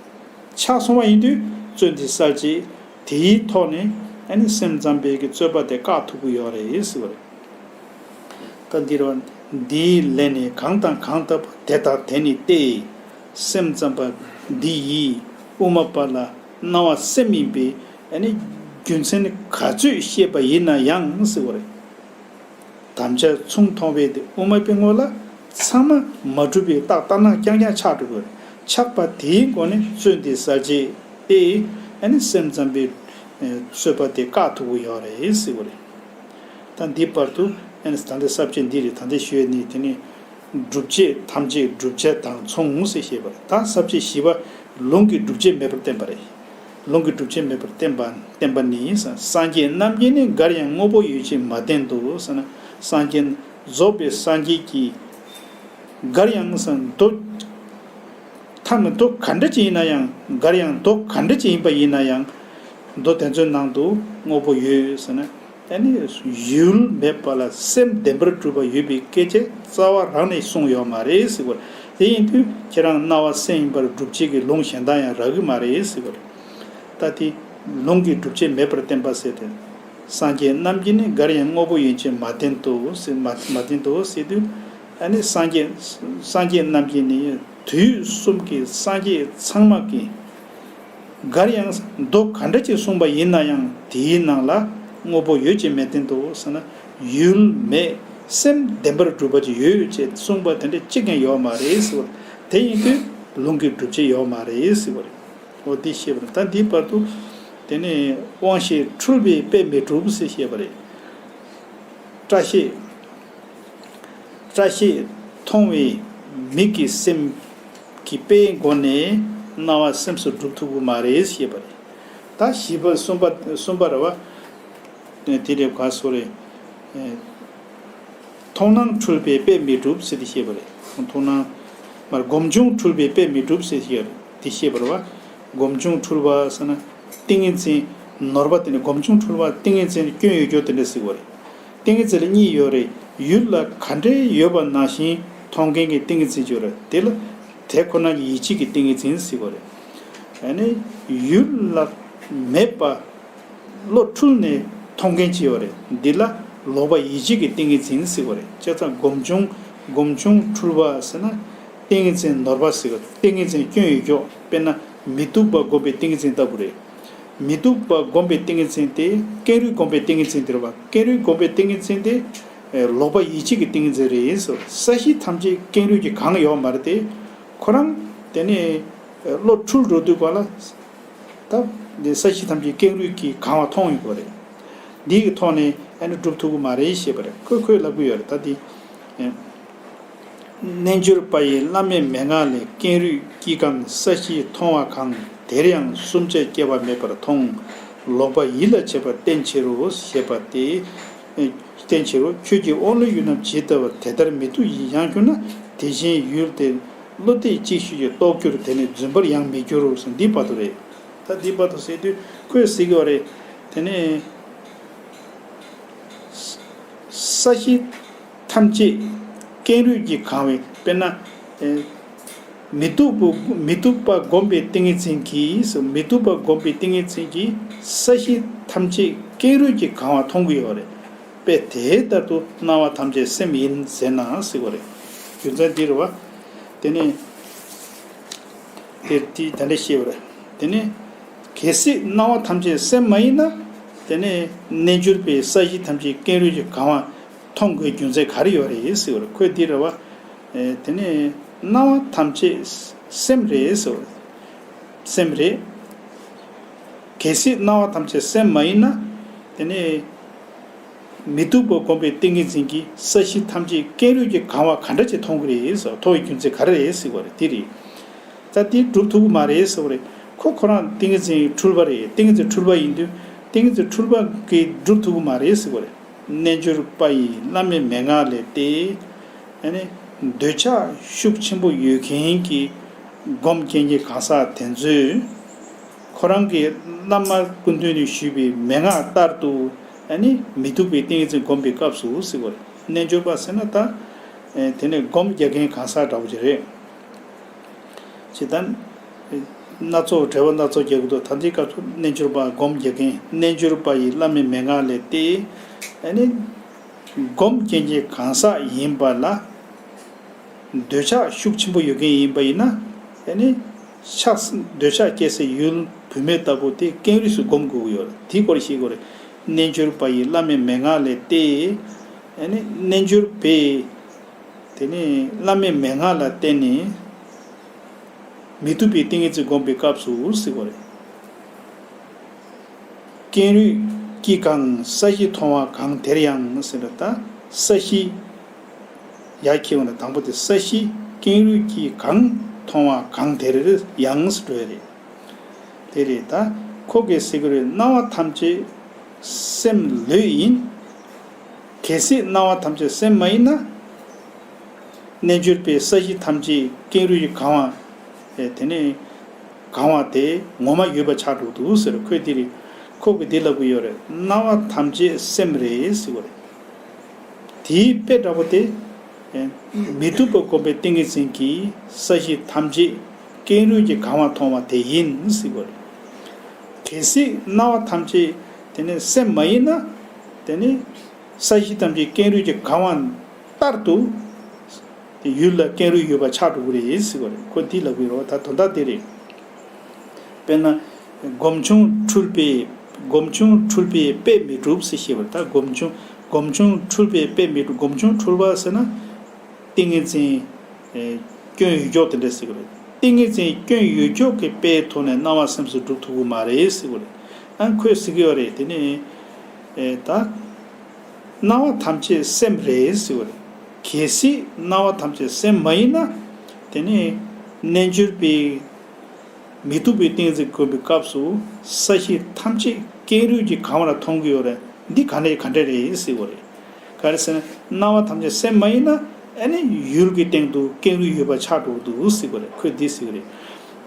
ཆགས་སོང་བ་ཡིན་དུས་བརྩོན་ཏེ་གསལ་བྱེད་དེའི་ཐོག་ནས་ཨ་ནི་སེམས་ཙམ་པའི་གི་རྩོད་པ་དེ་བཀག་ཐུབ་ཀྱི་ཡོད་རེད་ཟེར་བ་རེད། ད་འདིར་བ། འདིའི་ལན་ནི་གང་དང་གང་ལྟར་བ་དེ་དང་དེ་ནི་སྟེ། སེམས་ཙམ་པ་འདི་ཡིས་དབུ་མ་པ་ལ་སྣང་བ་སེམས་ཡིན་པའི་ཨ་ནི་རྒྱུ་མཚན་ག་ཚོད་བཤད་པ་ཡིན་ན་ཡང་ཟེར་བ་རེད། དམ་བཅའ་མཚུངས་མཐོང་བས་དེ་དབུ་མ་པའི་ངོ་ལ་ཚང་མ་མ་གྲུབ་པའི་རྟགས་ལྟར་སྣང་རྐྱང་རྐྱང་ཆགས་འགྲོ་དགོས། ཆགས་པ་དེའི་སྒོ་ནས་བརྩོན་ཏེ་གསལ་བྱེད་དེ་ཨ་ནི་སེམས་ཙམ་པའི་རྩོད་པ་དེ་བཀག་ཐུབ་ཀྱི་ཡོད་རེད་ཟེར་བ་རེད། ད་འདི་བར་དུ་ཨ་ནི་ད་ལྟའི་ས་བཅད་འདི་རེད། ད་ལྟའི་ཞུས་ནི་དེ་ནི་སྒྲུབ་བྱེད་ཐམས་ཅད་བསྒྲུབ་བྱ་དང་མཚུངས་ཟེར་བཤད་པ་རེད། ད་ས་བཅད་བཞི་པ་ལུང་གིས་སྒྲུབ་བྱེད་མེད་པར་བསྟན་པ་རེད། ལུང་གིས་སྒྲུབ་བྱེད་མེད་པར་བསྟན་པ་བསྟན་པ་ནི་སངས་རྒྱས་རྣམས་ཀྱིས་ནི་གར་ཡང་དངོས་པོ་ཡོད་ཅེས་མ་བསྟན་ཏོ་ཟེར་ན། སངས་རྒྱས་རྫོགས་པའི་སངས་རྒྱས་ཀྱིས་གར་ཡང་ཟེར་ན་མདོ་ཐ་མ་མདོ་ག་འདྲ་ཅིག་ཡིན་ན་ཡང་། གར་ཡང་མདོ་ག་འདྲ་ཅིག་ཡིན་པ་ཡིན་ན་ཡང་། མདོ་དེ་ཚོའི་ནང་དུ་དངོས་པོ་ཡོད་ཟེར་ན། ཨ་ནི་ཡུལ་མེད་པ་ལ་སེམས་བདེན་པར་གྲུབ་པ་ཡོད་པའི་སྐད་ཆ་རྩ་བ་རང་ནས་གསུངས་ཡོད་མ་རེད་ཟེར་བ། དེ་ཡིན་དུས་ཁྱེད་རང་སྣང་བ་སེམས་ཡིན་པར་སྒྲུབ་བྱེད་ཀྱི་ལུང་གཞན་དག་ཡང་རག་གི་མ་རེད་ཟེར་བ་རེད། ད་དེ་ལུང་གིས་སྒྲུབ་བྱེད་མེད་པར་བསྟན་པ་ཟེར་ཏེ། སངས་རྒྱས་རྣམས་ཀྱིས་ནི་གར་ཡང་དངོས་པོ་ཡོད་ཅེས་མ་བསྟན་ཏོ་ཟེར། མ་མ་བསྟན་ཏོ་ཟེར་དུས། ཨ་ནི་སངས་རྒྱས་སངས་རྒྱས་རྣམས་ཀྱིས་ནི་དུས་གསུམ་གྱི་སངས་རྒྱས་ཚང་མ་གིས། གར་ཡང་མདོ་ག་འདྲ་ཅིག་གསུངས་པ་ཡིན་ན་ཡང་དེའི་ནང་ལ་དངོས་པོ་ཡོད་ཅེས་མི་བསྟན་ཏོ་ཟེར་ན། ཡུལ་མེད་སེམས་བདེན་པར་གྲུབ་པ་ཅིག་ཡོད་ཅེས་གསུངས་པ་དེ་འདྲ་གཅིག་ཀྱང་ཡོད་མ་རེད་ཟེར་བ། དེ་ཡིན་དུས་ལུང་གི་སྒྲུབ་བྱེད་ཡོད་མ་རེད་ཟེར་བ་རེད། འོ་དེ་བཤད་པ་རེད། ད་འདིའི་བར་དུ་དེ་ནས་དབང་ཤེས་འཁྲུལ་པས་དཔེ་མི་གྲུབ་ཟེར་བཤད་པ་རེད། སྐྲ་ཤད། སྐྲ་ཤད་མཐོང་བའི་མིག་གི་སེམས་ཀྱི་དཔེའི་སྒོ་ནས་སྣང་བ་སེམས་སུ་སྒྲུབ་ཐུབ་ཀྱི་མ་རེད་ཞེས་པ་རེད། ད་བཞི་པ་གསུམ་པ་གསུམ་པ་རེད་བ། དེ་འདྲའི་ག་སོ་རེད། མཐོང་སྣང་འཁྲུལ་པས་དཔེ་མི་གྲུབ་ཟེར་ཏེ་བཤད་པ་རེད། མཐོང་སྣང་མར་སྒོམ་བྱུང་འཁྲུལ་པས་དཔེ་མི་གྲུབ་ཟེར་ཏེ་བཤད་པ་རེད་བ། སྒོམ་བྱུང་འཁྲུལ་པ་ཟེར་ན་ཏིང་ངེ་འཛིན་ནོར་བ་དེ་ནི་སྒོམ་བྱུང་འཁྲུལ་པ་ཏིང་ངེ་འཛིན་སྐྱོན་ཡོད་རྒྱུ་དེ་འདྲ་ཟེར་བ་རེད། ཏིང་ངེ་འཛིན་ལ་གཉིས་ཡོད་རེད། ཡུལ་ལ་ག་འདྲའི་ཡོད་པ་ནང་བཞིན་མཐོང་མཁན་གྱི་ཏིང་ངེ་འཛིན་ཅིག་ཡོད་རེད། དེ་ལ་དེ་ཁོ་ན་གི་ཡིད་ཆེས་ཀྱི་ཏིང་ངེ་འཛིན་ཟེར་བ་རེད། ཨ་ནི་ཡུལ་ལ་མེད་པ་བློ་འཁྲུལ་ནས་མཐོང་མཁན་ཅིག་ཡོད་རེད། འདི་ལ་ལོག་པ་ཡིད་ཆེས་ཀྱི་ཏིང་ངེ་འཛིན་ཟེར་བ་རེད། བྱས་ཙང་སྒོམ་བྱུང་སྒོམ་བྱུང་འཁྲུལ་པ་ཟེར་ན་ཏིང་ངེ་འཛིན་ནོར་བ་ཟེར་བ་ཏིང་ངེ་འཛིན་སྐྱོན་ཡོད་རྒྱུ། དཔེར་ན་མི་སྡུག་པ་སྒོམ་པའི་ཏིང་ངེ་འཛིན་ལྟ་བུ་རེད། མི་སྡུག་པ་སྒོམ་པའི་ཏིང་ངེ་འཛིན་དེ་ཀེང་རུས་སྒོམ་པའི་ཏིང་ངེ་འཛིན་དེ་རེད་བ། ཀེང་རུས་སྒོམ་པའི་ཏིང་ངེ་འཛིན་དེ་ལོག་པ་ཡིད་ཆེས་ཀྱི་ཏིང་ངེ་འཛིན་རེད་ཟེར། ས་གཞི་ཐམས་ཅད་ཀེང་རུས་ཀྱིས་གང་ཡོད་མ་རེད་དེ། ཁོ་རང་དེ་ནས་བློ་འཁྲུལ་འགྲོ་དུས་ག་ལ་ད་འདི་ས་གཞི་ཐམས་ཅད་ཀེང་རུས་ཀྱིས་གང་བ་མཐོང་ཡོད་པ་རེད། འདི་གི་ཐོག་ནས་ཨ་ནི་སྒྲུབ་ཐུབ་ཀྱི་མ་རེད་ཞེས་པ་རེད། ཁོས་ཁོས་ལབ་ཀྱི་ཡོད་རེད། ད་འདི། རྣལ་འབྱོར་པ་ཡི་བླ་མེད་མན་ངག་ལས། ཀེང་རུས་ཀྱིས་གང་ས་གཞི་མཐོང་བ་གང་། དེར་ཡང་བསྲུང་བྱ་སྐྱེ་བ་མེད་པར་མཐོང་། ལོག་པ་ཡིད་ལ་བྱེད་པ་བསྟེན་བྱེད་རོ་ཞེས་པ་སྟེ། བསྟེན་བྱེད་རོ། ཁྱོད་ཀྱི་དབང་ལུས་ཡུལ་རྣམས་ཇི་ལྟ་བར། དེ་ལྟར་མི་སྡུག་ཡིད་ཡང་གྱུར་ན། དེ་བཞིན་ཡུལ་དེར་བློ་གཏད་ཅིག་ཤོས་ཀྱིས་རྟོགས་འགྱུར། དེ་ནི་རྫུན་པར་ཡང་མི་འགྱུར་རོ་ཟེར། འདི་བར་དུ་རེད། ད་འདི་བར་དུ་ཟེར་དུས་ཁོས་ཟེར་གྱི་ཡོད་རེད། དེ་ནས་ས་གཞི་ཐམས་ཅད་ཀེང་རུས་ཀྱིས་གང་བའི་དཔེར་ན། ཨེ། མི་སྡུག་པ་མི་སྡུག་པ་སྒོམ་པའི་ཏིང་ངེ་འཛིན་གྱིས་མི་སྡུག་པ་སྒོམ་པའི་ཏིང་ངེ་འཛིན་གྱིས་ས་གཞི་ཐམས་ཅད་ཀེང་རུས་ཀྱིས་གང་བ་མཐོང་གི་ཡོད་རེད། དཔེ་དེ་ལྟར་དུ་སྣང་བ་ཐམས་ཅད་སེམས་ཡིན་ཟེར་ན་ཟེར་བ་རེད། རྒྱུ་མཚན་འདི་རེད་བ། དེ་ནས་དེ་དེ་དེ་འདྲ་བཤད་པ་རེད། དེ་ནས་ གལ་སྲིད་སྣང་བ་ཐམས་ཅད་སེམས་མ་ཡིན་ན། དེ་ནས་རྣལ་འབྱོར་པས་ས་གཞི་ཐམས་ཅད་ཀེང་རུས་ཀྱིས་གང་བ་མཐོང་དགོས་རྒྱུ་མཚན་ག་རེ་ཡོད་རེད་ཟེར་བ་རེད། ཁོས་འདི་རེད་བ། ཨེ་དེ་ནས་སྣང་བ་ཐམས་ཅད་སེམས་རེད་ཟེར་བ་རེད། སེམས་རེད། གལ་སྲིད་སྣང་བ་ཐམས་ཅད་སེམས་མ་ཡིན་ན། དེ་ནས་མི་སྡུག་པ་བསྒོམས་པའི་ཏིང་ངེ་འཛིན་གྱིས་ས་གཞི་ཐམས་ཅད་ཀེང་རུས་ཀྱིས་གང་བ་ག་འདྲ་ཅིག་མཐོང་གི་རེད་ཟེར་བ། མཐོང་བའི་རྒྱུ་མཚན་ག་རེ་རེད་ཟེར་བ་རེད། དེ་རེད། ད་དེ་སྒྲུབ་ཐུབ་ཀྱི་མ་རེད་ཟེར་བ་རེད། ཁོ་ཁོ་རང་ཏིང་ངེ་འཛིན་འཁྲུལ་པ་རེད། ཏིང་ངེ་འཛིན་འཁྲུལ་པ་ཡིན་དུས་ཏིང་ངེ་འཛིན་འཁྲུལ་པ་གིས་སྒྲུབ་ཐུབ་ཀྱི་མ་རེད་ཟེར་བ་རེད། རྣལ་འབྱོར་པ་ཡིས་བླ་མའི་མན་ངག་ལས་ཏེ། ཨ་ནི་འདོད་ཆགས་ཤུགས་ཆེན་པོ་ཡོད་མཁན་གྱི་སྒོམ་རྐྱེན་གྱི་གང་ཟག་དེ་ཚོས། ཁོ་རང་གི་བླ་མ་སྐུ་མདུན་ནས་ཞུས་པའི་མན་ངག་ལྟར་དུ། ཨ་ནི་མི་སྡུག་པའི་ཏིང་ངེ་འཛིན་བསྒོམ་པའི་སྐབས་སུ་ཟེར་བ་རེད། རྣལ་འབྱོར་པ་ཟེར་ན་ད། ཨེ་དེ་ནས་སྒོམ་རྒྱག་མཁན་གང་ཟག་འདྲ་བོ་ཅིག་རེད། ཅེས་དང་། སྣ་ཚོགས་འགྲེལ་པ་སྣ་ཚོགས་རྒྱག་གི་འདུག་ད་འདི་སྐབས་སུ་རྣལ་འབྱོར་པ་སྒོམ་རྒྱག་མཁན། རྣལ་འབྱོར་པ་ཡིས་བླ་མའི་མན་ངག་ལས་ཏེ། ཨ་ནི་སྒོམ་རྐྱེན་གྱི་གང་ཟག་ཡིན་པ་ལ། འདོད་ཆགས་ཤུགས་ཆེན་པོ་ཡོད་མཁན་ཡིན་པ་ཡིན་ན། ཨ་ནི་ཆགས་འདོད་ཆགས་སྐྱེ་སའི་ཡུལ་བུད་མེད་ལྟ་བུ་དེ་ཀེང་རུས་སུ་སྒོམ་དགོས་ཀྱི་ཡོད་རེད། དེའི་སྐོར་ཤེས་དགོས་རེད། རྣལ་འབྱོར་པ་ཡིས་བླ་མའི་མན་ངག་ལས་ཏེ། ཨ་ནི་རྣལ་འབྱོར་པས། དེ་ནས་བླ་མའི་མན་ངག་ལ་བརྟེན་ནས་མི་སྡུག་པའི་ཏིང་ངེ་འཛིན་བསྒོམ་པའི་སྐབས་སུ་ཟེར་བ་རེད། ཀེང་རུས་ཀྱིས་གང་ས་གཞི་མཐོང་བ་གང་དེར་ཡང་ཟེར་བ་ད་ས་གཞི། ཡར་འཁྱེར་བ་ན་དང་པོ་དེ་ས་གཞི་ཀེང་རུས་ཀྱིས་གང་མཐོང་བ་གང་དེར་ཡང་ཟེར་བ་རེད། དེ་རེད། ད་ཁོ་གིས་ཟེར་གི་རེད། སྣང་བ་ཐམས་ཅད་སེམས་ལོས་ཡིན། གལ་སྲིད་སྣང་བ་ཐམས་ཅད་སེམས་མ་ཡིན་ན། རྣལ་འབྱོར་པས་ས་གཞི་ཐམས་ཅད་ཀེང་རུས་ཀྱིས་གང་བ། ཨེ་དེ་ནས་གང་བ་དེ་ངོ་མ་ཡོད་པ་ཆགས་འགྲོ་འདུག་ཟེར། ཁོས་འདི་རེད། ཁོ་གིས་འདི་ལབ་གི་ཡོད་རེད། སྣང་བ་ཐམས་ཅད་སེམས་རེད་ཟེར་བ་རེད། དེའི་དཔེ་འདྲ་པོ་དེ། ཨེ་མི་སྡུག་པ་བསྒོམས་པའི་ཏིང་ངེ་འཛིན་གྱིས་ས་གཞི་ཐམས་ཅད་ཀེང་རུས་ཀྱིས་གང་བ་མཐོང་བ་དེ་ཡིན་ཟེར་བ་རེད། གལ་སྲིད་སྣང་བ་ཐམས་ཅད་དེ་ནི་སེམས་མ་ཡིན་ན། དེ་ནི་ས་གཞི་ཐམས་ཅད་ཀེང་རུས་ཀྱིས་གང་བ་ལྟར་དུ། དེ་ཡུལ་ལ་ཀེང་རུས་ཡོད་པ་ཆགས་འགྲོ་གི་རེད་ཟེར་བ་རེད། ཁོ་འདི་ལབ་གི་རེད་བ། ད་དོན་དག་དེ་རེད། དཔེར་ན། སྒོམ་བྱུང་འཁྲུལ་པས། སྒོམ་བྱུང་འཁྲུལ་པས་དཔེ་མི་གྲུབ་ཟེར་ཞེས་པ་རེད། ད་སྒོམ་བྱུང་། སྒོམ་བྱུང་འཁྲུལ་པས་དཔེ་མི་གྲུབ། སྒོམ་བྱུང་འཁྲུལ་པ་ཟེར་ན། ཏིང་ངེ་འཛིན། ཨེ་སྐྱོན་ཡོད་ཀྱོག་དེ་འདྲ་ཟེར་གི་རེད། ཏིང་ངེ་འཛིན་སྐྱོན་ཡོད་ཀྱོག་གི་དཔེའི་ཐོག་ནས་སྣང་བ་སེམས་སུ་སྒྲུབ་ཐུབ་ཀྱི་མ་རེད་ཟེར་གི་རེད། ཨ་ཁོས་ཟེར་གི་ཡོད་རེད། དེ་ནི། ཨེ་ད། སྣང་བ་ཐམས་ཅད་སེམས་རེད་ཟེར་བ་རེད། གལ་སྲིད་སྣང་བ་ཐམས་ཅད་སེམས་མ་ཡིན་ན། དེ་ནི་རྣལ་འབྱོར་པས་མི་སྡུག་པའི་ཏིང་ངེ་འཛིན་བསྒོམ་པའི་སྐབས་སུ་ས་གཞི་ཐམས་ཅད་ཀེང་རུས་ཀྱིས་གང་བ་ལ་མཐོང་གི་ཡོད་རེད། འདི་ག་ནས་ག་འདྲ་རེད་ཟེར་བ་རེད། ག་རེ་ཟེར་ན་སྣང་བ་ཐམས་ཅད་སེམས་མ་ཡིན་ན། ཨ་ནི་ཡུལ་གྱི་སྟེང་དུ་ཀེང་རུས་ཡོད་པ་ཆགས་འགྲོ་གི་འདུག་ཟེར་བ་རེད། ཁོས་འདི་ཟེར་གི་རེད།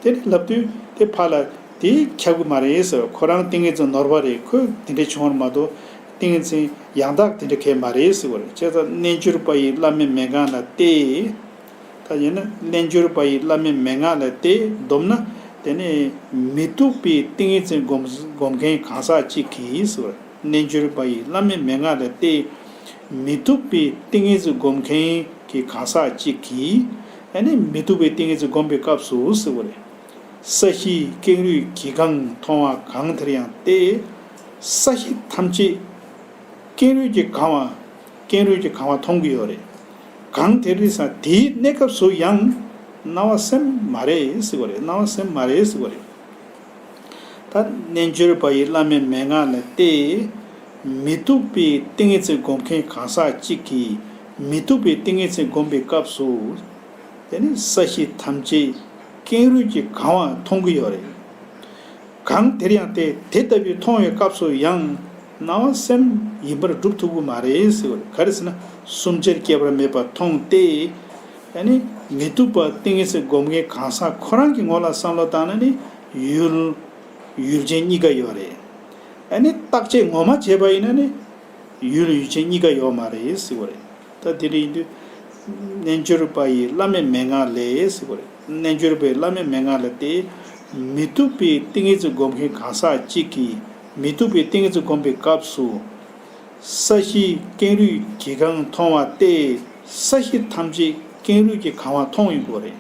དེ་ནི་ལབ་དུས་དེ་ཕར་ལ་དེ་ཁྱབ་གི་མ་རེད་ཟེར། ཁོ་རང་ཏིང་ངེ་འཛིན་ནོར་བ་རེད། ཁོས་དེ་འདྲ་བྱུང་བ་མ་གཏོགས། ཏིང་ངེ་འཛིན་ཡང་དག་དེ་འདྲ་གས་མ་རེད་ཟེར་བ་རེད། བྱས་ཙང་རྣལ་འབྱོར་པ་ཡིས་བླ་མའི་མན་ངག་ལ་ཏེ། ད་ཡིན་ན་རྣལ་འབྱོར་པ་ཡིས་བླ་མའི་མན་ངག་ལ་ཏེ་བསྡོམས་ན། དེ་ནི་མི་སྡུག་པའི་ཏིང་ངེ་འཛིན་སྒོམ་སྒོམ་མཁན་གང་ཟག་གཅིག་གིས་ཟེར་བ་རེད། རྣལ་འབྱོར་པ་ཡིས་བླ་མའི་མན་ངག་ལ་ཏེ། མི་སྡུག་པའི་ཏིང་ངེ་འཛིན་སྒོམ་མཁན་གྱི་གང་ཟག་གཅིག་གིས། ཨ་ནི་མི་སྡུག་པའི་ཏིང་ངེ་འཛིན་སྒོམ་པའི་སྐབས་སུ་ཟེར་བ་རེད། ས་གཞི་ཀེང་རུས་ཀྱིས་གང་མཐོང་བ་གང་དེར་ཡང་སྟེ། ས་གཞི་ཐམས་ཅད་ཀེང་རུས་ཀྱིས་གང་བ། ཀེང་རུས་ཀྱིས་གང་བ་མཐོང་གི་ཡོད་རེད། གང་དེར་ཡང་དེའི་གནས་སྐབས་སུ་ཡང་སྣང་བ་སེམས་མ་རེད་ཟེར་བ་རེད། སྣང་བ་སེམས་མ་རེད་ཟེར་བ་རེད། ད་རྣལ་འབྱོར་པ་ཡིས་བླ་མའི་མན་ངག་ལ་སྟེ། མི་སྡུག་པའི་ཏིང་ངེ་འཛིན་སྒོམ་མཁན་གང་ཟག་གཅིག་གིས་མི་སྡུག་པའི་ཏིང་ངེ་འཛིན་སྒོམ་པའི་སྐབས་སུ། དེ་ནི་ས་གཞི་ཐམས་ཅད་ཀེང་རུས་ཀྱིས་གང་བ་མཐོང་གི་ཡོད་རེད། གང་དེར་ཡང་སྟེ་དེ་ལྟ་བུའི་མཐོང་བའི་སྐབས་སུ་ཡང་སྣང་བ་སེམས་ཡིན་པར་སྒྲུབ་ཐུབ་ཀྱི་མ་རེད་ཟེར་བ་རེད། ག་རེ་ཟེར་ན་གསུམ་ཆར་སྐྱེ་བར་མེད་པར་མཐོང་སྟེ། ཨ་ནི་མི་སྡུག་པ་ཏིང་ངེ་འཛིན་སྒོམ་མཁན་གང་ཟག་ཁོ་རང་གི་ངོ་ལ་བསམ་བློ་བཏང་ན་ནི་ཡུལ། ཡུལ་ཅན་གཉིས་ཀ་ཡོད་རེད། ཨ་ནི་བརྟག་དཔྱད་ངོ་མ་བྱས་པ་ཡིན་ན་ནི། ཡུལ་ཡུལ་ཅན་གཉིས་ཀ་ཡོད་མ་རེད་ཟེར་བ་རེད། ད་དེ་འདྲ་ཡིན་དུས། རྣལ་འབྱོར་པ་ཡིས་བླ་མའི་མན་ངག་ལས་ཟེར་བ་རེད། རྣལ་འབྱོར་པས་བླ་མའི་མན་ངག་ལ་སྟེ། མི་སྡུག་པའི་ཏིང་ངེ་འཛིན་སྒོམ་མཁན་གང་ཟག་གཅིག་གིས་མི་སྡུག་པའི་ཏིང་ངེ་འཛིན་སྒོམ་པའི་སྐབས་སུ། ས་གཞི་ཀེང་རུས་ཀྱིས་གང་མཐོང་བ་སྟེ། ས་གཞི་ཐམས་ཅད་ཀེང་རུས་ཀྱིས་གང་བ་མཐོང་ཡོང་གི་རེད།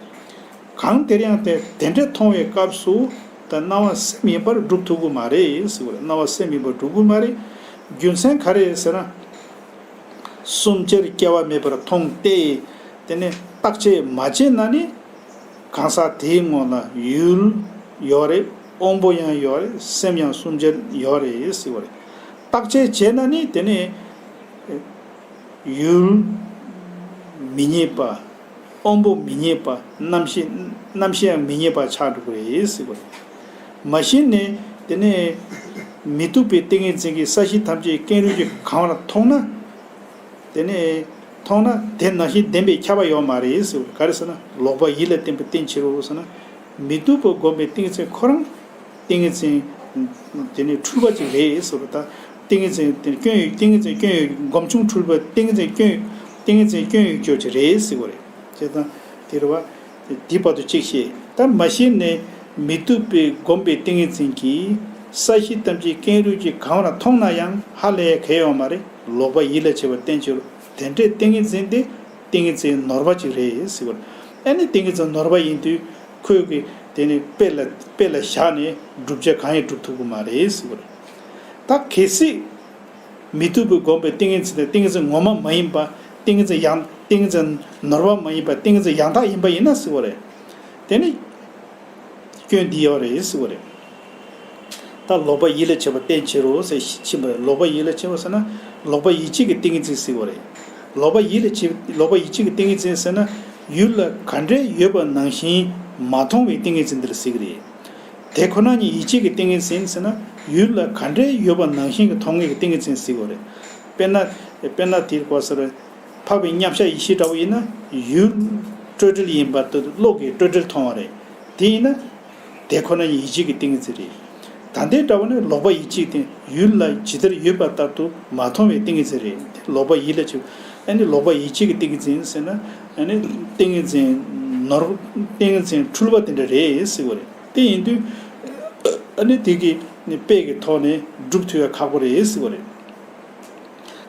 གང་དེར་ཡང་སྟེ་དེ་འདྲ་མཐོང་བའི་སྐབས་སུ་ ད་སྣང་བ་སེམས་ཡིན་པར་སྒྲུབ་ཐུབ་ཀྱི་མ་རེད་ཟེར་བ་རེད། སྣང་བ་སེམས་ཡིན་པར་སྒྲུབ་ཀྱི་མ་རེད། རྒྱུ་མཚན་ག་རེ་ཟེར་ན། གསུམ་ཆར་སྐྱེ་བ་མེད་པར་མཐོང་སྟེ། དེ་ནས་བརྟག་དཔྱད་མ་བྱས་ན་ནི། གང་ཟག་དེའི་ངོ་ལ་ཡུལ་ཡོད་རེད། དབང་པོ་ཡང་ཡོད་རེད། སེམས་ཡང་གསུམ་ཆར་ཡོད་རེད་ཟེར་བ་རེད། བརྟག་དཔྱད་བྱས་ན་ནི་དེ་ནས་ཡུལ་མི་རྙེད་པ། དབང་པོ་མི་རྙེད་པ། རྣམ་ཤེས་རྣམ་ཤེས་ཡང་མི་རྙེད་པ་ཆགས་འགྲོ་གི་རེད་ཟེར་བ་རེད། མ་གཞི་ནས་དེ་ནས་མི་སྡུག་པའི་ཏིང་ངེ་འཛིན་གྱིས་ས་གཞི་ཐམས་ཅད་ཀེང་རུས་ཀྱིས་གང་བར་མཐོང་ན། དེ་ནས་མཐོང་ན་དེ་ནང་བཞིན་བདེན་པས་ཁྱབ་པ་ཡོད་མ་རེད་ཟེར་བ་རེད། ག་རེ་ཟེར་ན། ལོག་པ་ཡིད་ལ་བརྟེན་པའི་རྟེན་ཕྱིར་རོ་ཟེར་ན། མི་སྡུག་པ་བསྒོམས་པའི་ཏིང་ངེ་འཛིན་ཁོ་རང་ཏིང་ངེ་འཛིན་དེ་ནི་འཁྲུལ་པ་ཅིག་རེད་ཟེར་བ་དང་། ཏིང་ངེ་འཛིན་དེ་སྐྱོན་ཡོད། ཏིང་ངེ་འཛིན་སྐྱོན་ཡོད། སྒོམ་བྱུང་འཁྲུལ་པ་ཏིང་ངེ་འཛིན་སྐྱོན་ཏིང་ངེ་འཛིན་སྐྱོན་ཡོད་ཅོག་ཅིག་རེད་ཟེར་བ་རེད། བྱས་ཙང་དེ་རེད་བ། དེ་བར་དུ་གཅིག་བཤད། ད་མ་གཞི་ནས་མི་སྡུག་པའི་བསྒོམས་པའི་ཏིང་ངེ་འཛིན་གྱིས་ས་གཞི་ཐམས་ཅད་ཀེང་རུས་ཀྱིས་གང་བར་མཐོང་ན་ཡང་ཧ་ལས་གལ་ཡོད་མ་རེད། ལོག་པ་ཡིད་ལ་བྱེད་པ་བསྟན་ཕྱིར་རོ། དེ་འདྲའི་ཏིང་ངེ་འཛིན་དེ་ཏིང་ངེ་འཛིན་ནོར་བ་ཅིག་རེད་ཟེར་བ་རེད། ཨ་ནི་ཏིང་ངེ་འཛིན་ནོར་བ་ཡིན་དུས་ཁོས་གི་དེ་ནི་དཔེ་ལ་དཔེ་ལ་བཞག་ནས་བསྒྲུབ་བྱ་གང་ཡང་སྒྲུབ་ཐུབ་ཀྱི་མ་རེད་ཟེར་བ་རེད། ད་གལ་སྲིད་མི་སྡུག་པའི་བསྒོམས་པའི་ཏིང་ངེ་འཛིན་དེ་ཏིང་ངེ་འཛིན་ངོ་མ་མ་ཡིན་པ། ཏིང་ངེ་འཛིན་ཡང་ཏིང་ངེ་འཛིན་ནོར་བ་མ་ཡིན་པ། ཏིང་ངེ་འཛིན་ཡང་དག་ཡིན་པ་ཡིན་ན་ཟེར་བ་རེད། དེ་ནི་སྐྱོན་འདི་ཡོད་རེད་ཟེར་བ་རེད། ད་ལོག་པ་ཡིད་ལ་བྱེད་པ་བསྟན་ཕྱིར་རོ་ཟེར་ཕྱིན་པ་རེད། ལོག་པ་ཡིད་ལ་བྱེད་པ་ཟེར་ན་ལོག་པ་ཡིད་བྱེད་ཀྱི་ཏིང་ངེ་འཛིན་ཟེར་བ་རེད། ལོག་པ་ཡིད་ལ་བྱེད་ལོག་པ་ཡིད་བྱེད་ཀྱི་ཏིང་ངེ་འཛིན་ཟེར་ན་ཡུལ་ལ་ག་འདྲས་ཡོད་པ་ནང་བཞིན་མ་མཐོང་བའི་ཏིང་ངེ་འཛིན་འདིར་ཟེར་གྱི་རེད། དེ་ཁོ་ན་ཉིད་ཡིད་བྱེད་ཀྱི་ཏིང་ངེ་འཛིན་ཟེར་ན་ཡུལ་ལ་ག་འདྲས་ཡོད་པ་ནང་བཞིན་གྱི་མཐོང་ངེས་ཀྱི་ཏིང་ངེ་འཛིན་ཟེར་གྱི་རེད། དཔེར་ན་དཔེར་ན་དེའི་སྐོར་ཟེར། འཕགས་པའི་མཉམ་གཞག་ཡེ་ཤེས་འདྲ་བོ་ཡིན་ན་ཡུལ་སྤྲོས་བྲལ་ཡིན་པ་ལྟར་བློ་གིས་སྤྲོས་བྲལ་མཐོང་བ་རེད། དེ་ཡིན་ན་དེ་ཁོ་ན་ཉིད་ཡིད་བྱེད་ཀྱི་ཏིང་ངེ་འཛིན་རེད། ད་ལྟའི་འདྲ་བོ་ནི་ལོག་པ་ཡིད་བྱེད་ཀྱི་ཏིང་ཡུལ་ལ་ཇི་ལྟར་ཡོད་པ་ལྟར་དུ་མ་མཐོང་བའི་ཏིང་ངེ་འཛིན་རེད། ལོག་པ་ཡིད་ལ་བྱེད། ཨ་ནི་ལོག་པ་ཡིད་བྱེད་ཀྱི་ཏིང་ངེ་འཛིན་ཟེར་ན། ཨ་ནི་ཏིང་ངེ་འཛིན་ནོར་ཏིང་ངེ་འཛིན་འཁྲུལ་པ་དེ་འདྲ་རེད་ཟེར་བ་རེད། དེ་ཡིན་དུས་ཨ་ནི་དེ་གི་དཔེ་གི་ཐོག་ནས་སྒྲུབ་ཐུབ་ཡ་ཁག་པོ་རེད་ཟེར་བ་རེད།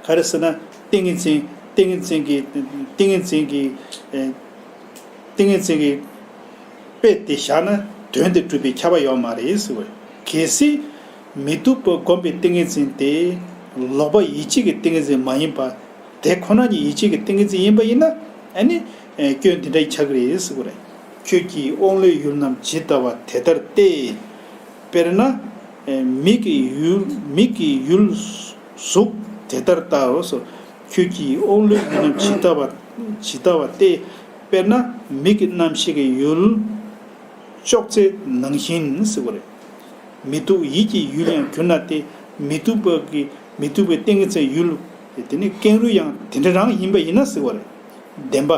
ག་རེ་ཟེར་ན། ཏིང་ངེ་འཛིན་ཏིང་ངེ་འཛིན་གྱི་ཏིང་ངེ་འཛིན་གྱི་ཨེ། ཏིང་ངེ་འཛིན་གྱི་དཔེ་དེ་བཞག་ན་དོན་དེ་སྒྲུབ་པའི་ཁྱབ་པ་ཡོད་མ་རེད་ཟེར་བ། གལ་སྲིད་མི་སྡུག་པ་བསྒོམས་པའི་ཏིང་ངེ་འཛིན་དེ་ལོག་པ་ཡིད་བྱེད་ཀྱི་ཏིང་ངེ་འཛིན་མ་ཡིན་པ། དེ་ཁོ་ན་ཉིད་ཡིད་བྱེད་ཀྱི་ཏིང་ངེ་འཛིན་ཡིན་པ་ཡིན་ན། ཨ་ནི་སྐྱོན་འདི་འདྲ་ཆགས་ཀྱི་རེད་ཟེར་བ་རེད། ཁྱོད་ཀྱིས་དབང་བློའི་ཡུལ་རྣམས་ཇི་ལྟ་བ་དེ་ལྟར་ཏེ། དཔེར་ན། མིག་གི་ཡུལ་མིག་གི་ཡུལ་གཟུགས་དེ་ལྟར་བལྟའོ་སོ། ཁྱོད་ཀྱིས་དབང་བློའི་ཡུལ་རྣམས་ཇི་ལྟ་བ་ཇི་ལྟ་བ་སྟེ། དཔེར་ན་མིག་གི་རྣམ་ཤེས་ཀྱི་ཡུལ་ཅོག་ཙེ་ནང་བཞིན་ཟེར་བ་རེད། མི་སྡུག་ཡིད་ཀྱི་ཡུལ་ཡང་གྱུར་ན་སྟེ། མི་སྡུག་པ་གི་མི་སྡུག་པའི་ཏིང་ངེ་འཛིན་ཡུལ་དེ་ནི་ཀེང་རུས་ཡང་དེ་འདྲ་རང་ཡིན་པ་ཡིན་ན་ཟེར་བ་རེད། བདེན་པ།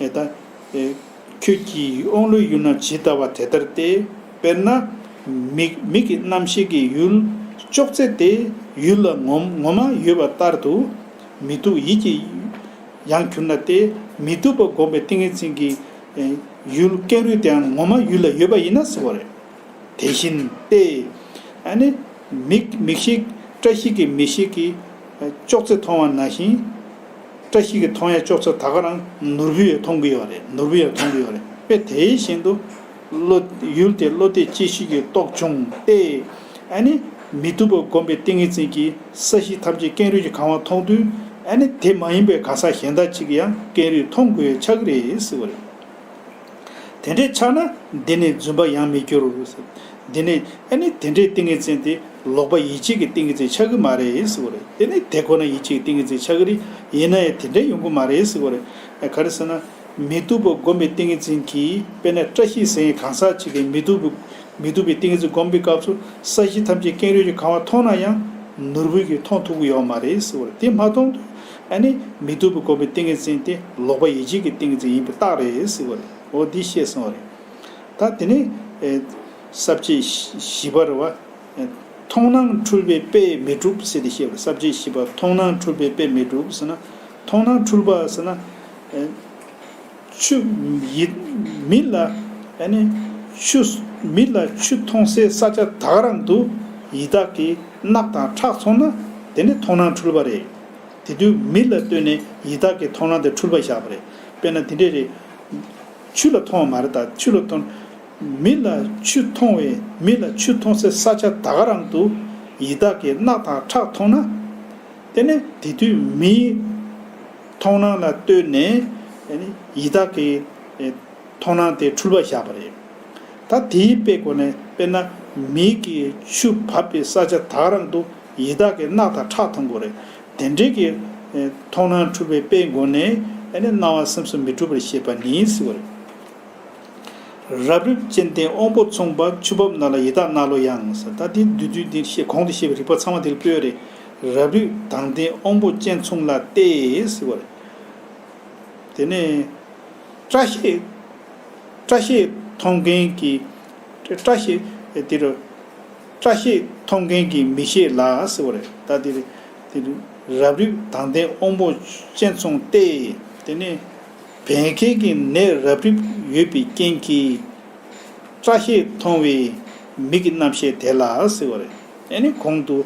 ཨེ་ད། ཨེ། ཁྱོད་ཀྱིས་དབང་བློའི་ཡུལ་རྣམས་ཇི་ལྟ་བ་དེ་ལྟར་ཏེ། དཔེར་ན། མིག་མིག་གི་རྣམ་ཤེས་ཀྱི་ཡུལ་ཅོག་ཙེ་དེ་ཡུལ་ལ་ངོ་ངོ་མ་ཡོད་པ་ལྟར་དུ། མི་སྡུག་ཡིད་ཀྱི་ཡང་གྱུར་ན་སྟེ། མི་སྡུག་པ་བསྒོམས་པའི་ཏིང་ངེ་འཛིན་གྱི་ཨེ་ཡུལ་ཀེང་རུས་དེའང་ངོ་མ་ཡུལ་ལ་ཡོད་པ་ཡིན་ན་ཟེར་བ་རེད། དེ་བཞིན་ཏེ། ཨ་ནི། མིག་མིག་ཤེས་བཀྲ་ཤིས་ཀྱི་མིག་ཤེས་ཀྱིས་ཅོག་ཙེ་མཐོང་བ་ནང་བཞིན། བཀྲ་ཤིས་ཀྱིས་མཐོང་ཡ་ཅོག་ཙེ་ད་ག་རང་ནོར་བུ་ཡང་མཐོང་གི་ཡོད་རེད། ནོར་བུ་ཡང་མཐོང་གི་ཡོད་རེད། དཔེ་དེ་བཞིན་དུ། བློ་ཡུལ་དེ་བློ་གཏད་བཅས་ཤེས་ཀྱིས་རྟོགས་བྱུང་སྟེ། ཨ་ནི། མི་སྡུག་པ་བསྒོམས་པའི་ཏིང་ངེ་འཛིན་གྱིས་ས་གཞི་ཐམས་ཅད་ཀེང་རུས་ཀྱིས་གང་བ་མཐོང་དུས། ཨ་ནི་དེ་མ་ཡིན་པའི་གང་ཟག་གཞན་དག་ཅིག་གིས་ཡང་ཀེང་རུས་མཐོང་དགོས་ཆགས་ཀྱི་རེད་ཟེར་བ་རེད། དེ་འདྲའི་ཆགས་ན་འདི་ནི་རྫུན་པ་ཡང་མི་འགྱུར། འདི་ནི་ཨ་ནི་དེ་འདྲའི་ཏིང་ངེ་འཛིན་དེ་ལོག་པ་ཡིད་བྱེད་ཀྱི་ཏིང་ངེ་འཛིན་ཆགས་ཀྱི་མ་རེད་ཟེར་བ་རེད། དེ་ནི་དེ་ཁོ་ན་ཡིད་བྱེད་ཀྱི་ཏིང་ངེ་འཛིན་ཆགས་ཀྱི་རེད། ཡིན་ན་ཡང་དེ་འདྲའི་ཡོང་གི་མ་རེད་ཟེར་བ་རེད། ཨ་ག་རེ་ཟེར་ན། མི་སྡུག་པ་བསྒོམས་པའི་ཏིང་ངེ་འཛིན་གྱིས་དཔེར་ན་བཀྲ་ཤིས་ཟེར་མཁན་གང་ཟག་ཅིག་གིས་མི་སྡུག་པའི་མི་སྡུག་པའི་ཏིང་ངེ་འཛིན་བསྒོམས་པའི་སྐབས་སུ་ས་གཞི་ཐམས་ཅད་ཀེང་རུས་ཀྱིས་གང་བ་མཐོང་ན་ཡང་ནོར་བུ་གིས་མཐོང་ཐུབ་ཀྱི་ཡོད་མ་རེད་ཟེར་བ་རེད། དེ་མ་མཐོང་དུས་ཨ་ནི་མི་སྡུག་པ་བསྒོམས་པའི་ཏིང་ངེ་འཛིན་དེ་ལོག་པ་ཡིད་བྱེད་ཀྱི་ཏིང་ངེ་འཛིན་ཡིན་པའི་རྟགས་རེད་ཟེར་བ་རེད། འོ་འདི་བཤད་སོང་བ་རེད། ད་དེ་ནས་ཨེ། ས་བཅད་བཞི་པ་རེད་བ། ཨེ། མཐོང་སྣང་འཁྲུལ་པའི་དཔེས་མི་སྒྲུབ་ཟེར་ཏེ་བཤད་པ་རེད། ས་བཅད་བཞི་པ་མཐོང་སྣང་འཁྲུལ་པའི་དཔེས་མི་སྒྲུབ་ཟེར་ན། མཐོང་སྣང་འཁྲུལ་པ་ཟེར་ན། ཨེ། ཆུ་ཡི་མི་ལ་ཨ་ནི་ཆུ་མི་ལ་ཆུ་མཐོང་སའི་ས་ཆ་ད་ག་རང་དུ་ཡི་དྭགས་ཀྱིས་རྣག་དང་ཁྲག་མཚོན་ན་དེ་ནི་མཐོང་སྣང་འཁྲུལ་པ་རེད། དེ་དུས་མི་ལ་ལྟོས་ནས་ཡི་དྭགས་ཀྱི་མཐོང་སྣང་དེ་འཁྲུལ་པ་བཞག་པ་རེད། དཔེར་ན་དེ་འདྲས་རེད། ཆུ་ལ་མཐོང་བ་མ་རེད། ད་ཆུ་ལ་མཐོང་ མི་ལ་ཆུ་མཐོང་བའི་མི་ལ་ཆུ་མཐོང་སའི་ས་ཆ་ད་ག་རང་དུ་ཡི་དྭགས་ཀྱིས་རྣག་དང་ཁྲག་མཐོང་ན། དེ་ནི་དེ་དུས་མིའི་མཐོང་སྣང་ལ་ལྟོས་ནས་ཡི་དྭགས་ཀྱི་མཐོང་སྣང་དེ་འཁྲུལ་པ་བཞག་པ་རེད། ད་དེའི་དཔེ་སྒོ་ནས་དཔེར་ན་མིག་གིས་ཆུ་བབས་པའི་ས་ཆ་ད་ག་རང་དུ་ཡི་དྭགས་ཀྱིས་རྣག་དང་ཁྲག་མཐོང་དགོས་རེད། དེ་འདྲའི་གི་མཐོང་སྣང་འཁྲུལ་པའི་དཔེའི་སྒོ་ནས་སྣང་བ་སེམས་སུ་མི་འཁྲུལ་པར་ཤེས་པ་ནི་ཟེར་བ་རེད། རབ་རིབ་ཅན་ལྡན་དབང་པོ་མཚུངས་པ་ཆུ་འབབ་ན་ལ་ཡི་དྭགས་རྣ་ལོ་ཡང་ཟེར། ད་འདི་བསྡུས་བསྡུས་འདི་བཤད་གོང་དུ་བཤད་པའི་རིགས་པ་ཚང་མ་འདིར་སྤོས་རེད། རབ་རིབ་དྭངས་ལྡན་དབང་པོ་ཅན་མཚུངས་ལ་སྟེ་ཟེར་བ་རེད། དེ་ནས་སྐྲ་ཤད་སྐྲ་ཤད་མཐོང་མཁན་གྱི་སྐྲ་ཤད་དེ་རུ་སྐྲ་ཤད་མཐོང་མཁན་གྱི་མིག་ཤེས་ལ་ཟེར་བ་རེད། ད་དེ་རེད། དེ་རུ་རབ་རིབ་དྭངས་ལྡན་དབང་པོ་ཅན་མཚུངས་ཏེ། དེ་ནས་བད་ཀན་གྱི་ནད་རབ་རིབ་ཡོད་པའི་རྐྱེན་གྱིས་སྐྲ་ཤད་མཐོང་བའི་མིག་གི་རྣམ་ཤེས་དེ་ལ་ཟེར་བ་རེད། ཨ་ནི་གོང་དུ་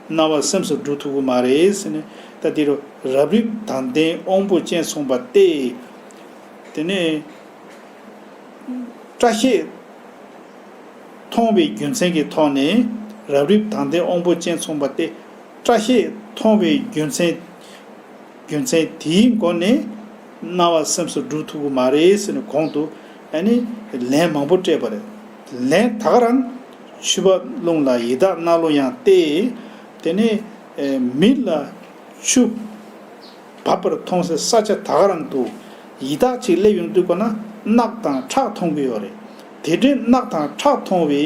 སྣང་བ་སེམས་སུ་འགྲོ་ཐུབ་ཀྱི་མ་རེད་ཟེར་ནས། ད་དེ་རུ་རབ་རིབ་དྭངས་ལྡན་དབང་པོ་ཅན་མཚུངས་པ་སྟེ། དེ་ནས་སྐྲ་ཤད་མཐོང་བའི་རྒྱུ་མཚན་གྱི་ཐོག་ནས་རབ་རིབ་དྭངས་ལྡན་དབང་པོ་ཅན་མཚུངས་པ་སྟེ། སྐྲ་ཤད་མཐོང་བའི་རྒྱུ་མཚན་རྒྱུ་མཚན་དེའི་སྒོ་ནས་སྣང་བ་སེམས་སུ་འགྲུབ་ཐུབ་ཀྱི་མ་རེད་ཟེར་ནས་གོང་དུ་ཨ་ནི་ལན་མང་པོ་སྤྲད་པ་རེད། ལན་ད་ག་རང་ཆུ་འབབ་རླུང་ལ་ཡི་དྭགས་རྣ་ལོ་ཡང་སྟེ། དེ་ནས་མི་ལ་ཆུ་བབས་པར་མཐོང་སའི་ས་ཆ་ད་ག་རང་དུ་ཡི་དྭགས་ཅིག་སླེབས་ཡོང་དུས་ཀ་ན་རྣག་དང་ཁྲག་མཐོང་གི་ཡོད་རེད། དེ་འདྲའི་རྣག་དང་ཁྲག་མཐོང་བའི་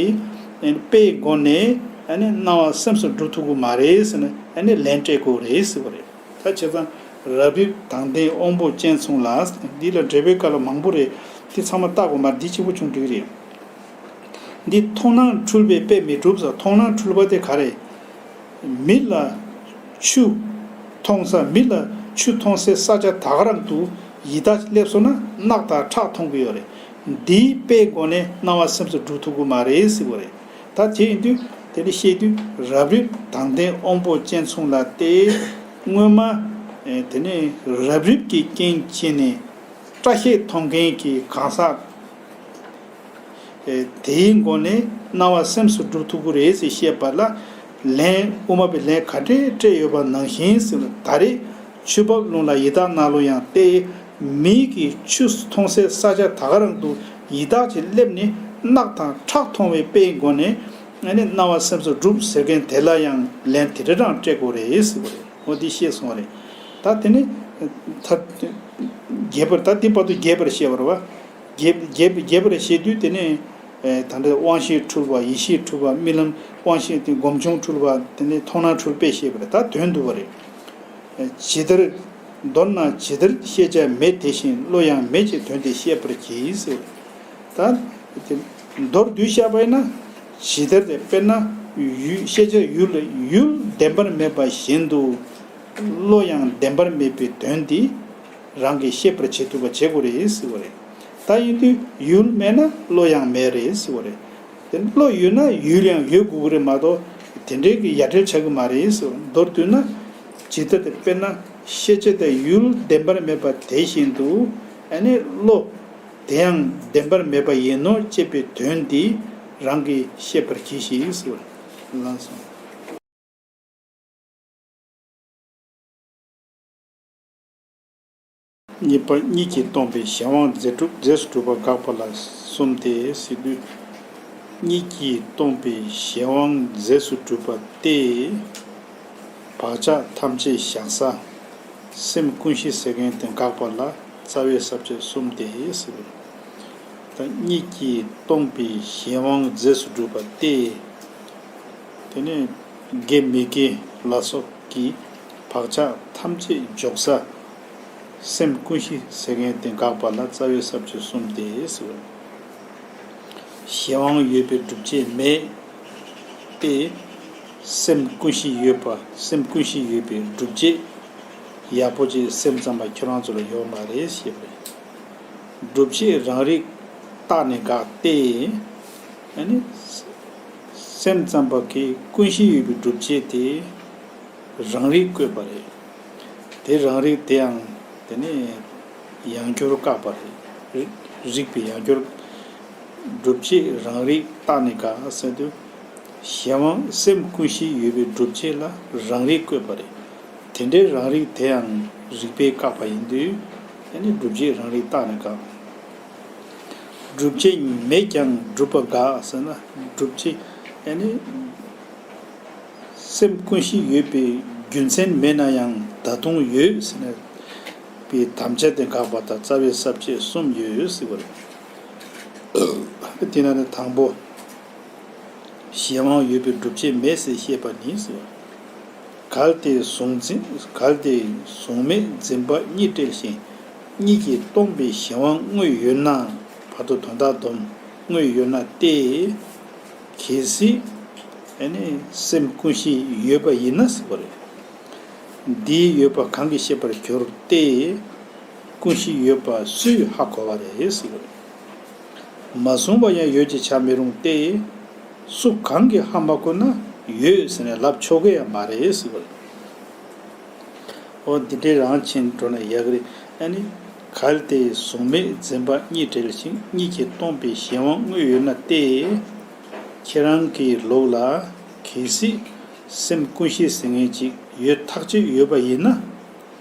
དཔེའི་སྒོ་ནས་ཨ་ནི་སྣང་བ་སེམས་སུ་འགྲོ་ཐུབ་ཀྱི་མ་རེད་ཟེར་ནས་ཨ་ནི་ལན་སྤྲད་དགོས་རེད་ཟེར་བ་རེད། ད་བྱས་ཙང་རབ་རིབ་དྭངས་ལྡན་དབང་པོ་ཅན་མཚུངས་ལ། འདི་ལ་འགྲེལ་པའི་སྐབས་ལ་མང་པོ་རེད། འདི་ཚང་མ་བལྟ་དགོས་མ་རེད། འདི་གཅིག་པོ་བྱུང་འགྲིག་རེད། འདི་མཐོང་སྣང་འཁྲུལ་པའི་དཔེ་མི་འགྲུབ་ཟེར། མཐོང་སྣང་འཁྲུལ་པ་དེ་ག་རེད། མི་ལ་ཆུ་མཐོང་ས་མི་ལ་ཆུ་མཐོང་སའི་ས་ཆ་ད་ག་རང་དུ་ཡི་དྭགས་སླེབས་སོང་ན་རྣག་དང་ཁྲག་མཐོང་གི་ཡོད་རེད། འདིའི་དཔེའི་སྒོ་ནས་སྣང་བ་སེམས་སུ་འགྲོ་ཐུབ་ཀྱི་མ་རེད་ཟེར་བ་རེད། ད་དེ་ཡིན་དུས་དེ་འདྲ་བཤད་དུས་རབ་རིབ་དྭངས་ལྡན་དབང་པོ་ཅན་མཚུངས་ལ་སྟེ། སྔོན་མ་དེ་ནས་རབ་རིབ་ཀྱི་རྐྱེན་བྱས་ནས་སྐྲ་ཤད་མཐོང་མཁན་གྱི་གང་ཟག་དེའི་སྒོ་ནས་སྣང་བ་སེམས་སུ་འགྲུབ་ཐུབ་ཀྱི་རེད་ཟེར་བཤད་པ་ལ་ལན་དབུ་མ་པའི་ལན་ག་འདྲས་སྤྲད་ཡོད་པ་ནང་བཞིན་ཟེར། ད་རེས་ཆུ་འབབ་རླུང་ལ་ཡི་དྭགས་རྣ་ལོ་ཡང་སྟེ། མིག་གིས་ཆུ་མཐོང་སའི་ས་ཆ་ད་ག་རང་དུ་ཡི་དྭགས་ཀྱིས་སླེབས་ནས་རྣག་དང་ཁྲག་མཐོང་བའི་དཔེའི་སྒོ་ནས་ཨ་ནི་སྣང་བ་སེམས་སུ་འགྲུབ་ཟེར་མཁན་དེ་ལ་ཡང་ལན་དེ་འདྲ་རང་སྤྲད་དགོས་རེད་ཟེར་བ་རེད། འོ་འདི་ཤེས་སོང་བ་རེད། ད་དེ་ནི་ད་རྒྱས་པར་ད་འདི་བར་དུ་རྒྱས་པར་བཤད་པ་རེད་བ། རྒྱས་རྒྱས་རྒྱས་པར་བཤད་དུས་དེ་ནས་ཨེ་ད་ལྟ་དབང་ཤེས་འཁྲུལ་བ། ཡིད་ཤེས་འཁྲུལ་བ། རྨི་ལམ་དབང་ཤེས་དེ་སྒོམ་བྱུང་འཁྲུལ་བ། དེ་ནས་མཐོང་སྣང་འཁྲུལ་པས་བཤད་པ་རེད། ད་དོན་བསྡུ་བ་རེད། ཇི་ལྟར། མདོར་ན་ཇི་ལྟར་ཤེས་བྱ་མེད་དེ་བཞིན་བློ་ཡང་མེད་ཅེས་དོན་དེ་བཤད་པར་གྱིས་ཟེར། ད་དེ་མདོར་བསྡུས་བཤད་པ་ཡིན་ན། ཇི་ལྟར་དེ་དཔེར་ན་ཡུལ་ཤེས་བྱ་ཡུལ་ཡུལ་བདེན་པར་མེད་པ་བཞིན་དུ་བློ་ཡང་བདེན་པར་མེད་པའི་དོན་དེ་རང་གིས་ཤེས་པར་བྱེད་ཐུབ་པ་བྱེད་དགོས་རེད་ཟེར་བ་རེད། ད་ཡིན་དུས་ཡུལ་མེད་ན་བློ་ཡང་མེད་རེད་ཟེར་བ་རེད། དེ་བློ་ཡོད་ན་ཡུལ་ཡང་ཡོད་དགོས་ཀྱི་རེད་མ་གཏོགས་དེ་འདྲའི་གི་ཡ་བྲལ་ཆགས་ཀྱི་མ་རེད་ཟེར། མདོར་བསྡུས་ན་ཇི་ལྟར་དེ་དཔེར་ན་ཤེས་བྱ་དང་ཡུལ་བདེན་པར་མེད་པ་དེ་བཞིན་དུ་ཨ་ནི་བློ་དེ་ཡང་བདེན་པར་མེད་པ་ཡིན་ནོ་ཅེས་པའི་དོན་འདི་རང་གིས་ཤེས་པར་གྱིས་ཤིག་ཟེར། ལགས་སོ། གཉིས་པ་གཉིད་ཀྱིས་སྟོང་པའི་གཞན་དབང་རྫས་གྲུབ་རྫས་སུ་གྲུབ་པ་དགག་པ་ལ་གསུམ་སྟེ་ཟེར་དུས། གཉིད་ཀྱིས་སྟོང་པའི་གཞན་དབང་རྫས་སུ་གྲུབ་པ་སྟེ། བག་ཆགས་ཐམས་ཅད་བཞག་ས་སེམས་ཀུན་གཞི་ཟེར་མཁན་དེ་དགག་པ་ལ་རྩ་བའི་ས་བཅད་གསུམ་སྟེ་ཟེར། ད་གཉིད་ཀྱིས་སྟོང་པའི་གཞན་དབང་རྫས་སུ་གྲུབ་པ་སྟེ། དེ་ནས་དགེ་མི་དགེ་ལ་སོགས་ཀྱི་བག་ཆགས་ཐམས་ཅད་འཇོག་ས་སེམས་ཀུན་གཞི་ཟེར་མཁན་དེ་དགག་པ་ལ་རྩ་བའི་ས་བཅད་གསུམ་སྟེ་ཟེར། གཞན་དབང་ཡོད་པའི་སྒྲུབ་བྱེད་མེད་དེ། སེམས་ཀུན་གཞི་ཡོད་པ་སེམས་ཀུན་གཞི་ཡོད་པའི་སྒྲུབ་བྱེད་ཡག་པོ་ཅིག་སེམས་ཙམ་པ་ཁྱོད་རང་ཚོ་ལ་ཡོད་མ་རེད་ཞེས་པ་རེད། སྒྲུབ་བྱེད་རང་རིག་བརྟགས་ནས་དགག་སྟེ། ཨ་ནི། སེམས་ཙམ་པ་གི་ཀུན་གཞི་ཡོད་པའི་སྒྲུབ་བྱེད་དེ་རང་རིག་བཀོད་པ་རེད། དེ་རང་རིག་དེའང་དེ་ནི་ཡང་སྐྱོར་བཀག་པ་རེད། རིག་པའི་ཡང་སྐྱོར། སྒྲུབ་བྱེད་རང་རིག་རྟག་ནི་དགག་ཟེར་དུས། གཞན་དབང་སེམས་ཀུན་གཞི་ཡོད་པའི་སྒྲུབ་བྱེད་ལ་རང་རིག་བཀོད་པ་རེད། དེ་འདྲའི་རང་རིག་དེ་ཡང་རིགས་པས་བཀག་པ་ཡིན་དུས། ཨ་ནི་སྒྲུབ་བྱེད་རང་རིག་རྟག་ནི་དགག་སྒྲུབ་བྱེད་མེད་ཀྱང་སྒྲུབ་པ་དགག་ཟེར་ན། སྒྲུབ་བྱེད་ཨ་ནི་སེམས་ཀུན་གཞི་ཡོད་པའི་རྒྱུ་མཚན་མེད་ན་ཡང་ད་དུང་ཡོད་ཟེར་ན། པའི་དམ་བཅའ་དེ་དགག་པ་དང་རྩ་བའི་ས་བཅད་གསུམ་ཡོད་ཟེར་བ་རེད། དེ་ན་ནི་དང་པོ། གཞན་དབང་ཡོད་པའི་སྒྲུབ་བྱེད་མེད་ཟེར་བཤད་པ་ནི་ཟེར་བ། གལ་ཏེ་གཟུང་འཛིན་གལ་ཏེ་གཟུང་མེད་འཛིན་པ་གཉིས་བྲལ་ཞིང་། གཉིས་ཀྱིས་སྟོང་པའི་གཞན་དབང་དངོས་ཡོད་ན། བར་དུ་དོན་དག་སྡོམ་དངོས་ཡོད་ན་སྟེ། གལ་སྲིད་ཨ་ནི་སེམས་ཀུན་གཞི་ཡོད་པ་ཡིན་ན་ཟེར་བ་རེད། འདིའི་ཡོད་པ་གང་གིས་ཤེས་པར་འགྱུར་ཏེ། ཀུན་གཞི་ཡོད་པ་སུས་ཧ་གོ་བ་རེད་ཟེར་བ་རེད། མ་གཟུང་བ་ཡང་ཡོད་ཅེས་བྱར་མི་རུང་སྟེ། སུ་གང་གིས་ཧ་མ་གོ་ན་ཡོད་ཟེར་ནས་ལབ་ཆོག་གི་ཡང་མ་རེད་ཟེར་བ་རེད། འོ་འདི་འདྲའི་རང་ཕྱིན་འགྲོ་ན་ཡག་རེད། ཨ་ནི། གལ་ཏེ་གཟུང་མེད་འཛིན་པ་གཉིས་བྲལ་ཞིང་གཉིས་ཀྱིས་སྟོང་པའི་གཞན་དབང་དངོས་ཡོད་ན་སྟེ། ཁྱེད་རང་གི་ལུགས་ལ་གལ་སྲིད་སེམས་ཀུན་གཞི་ཟེར་མཁན་ཅིག་ཡོད་ཐག་ཆོད་ཡོད་པ་ཡིན་ན།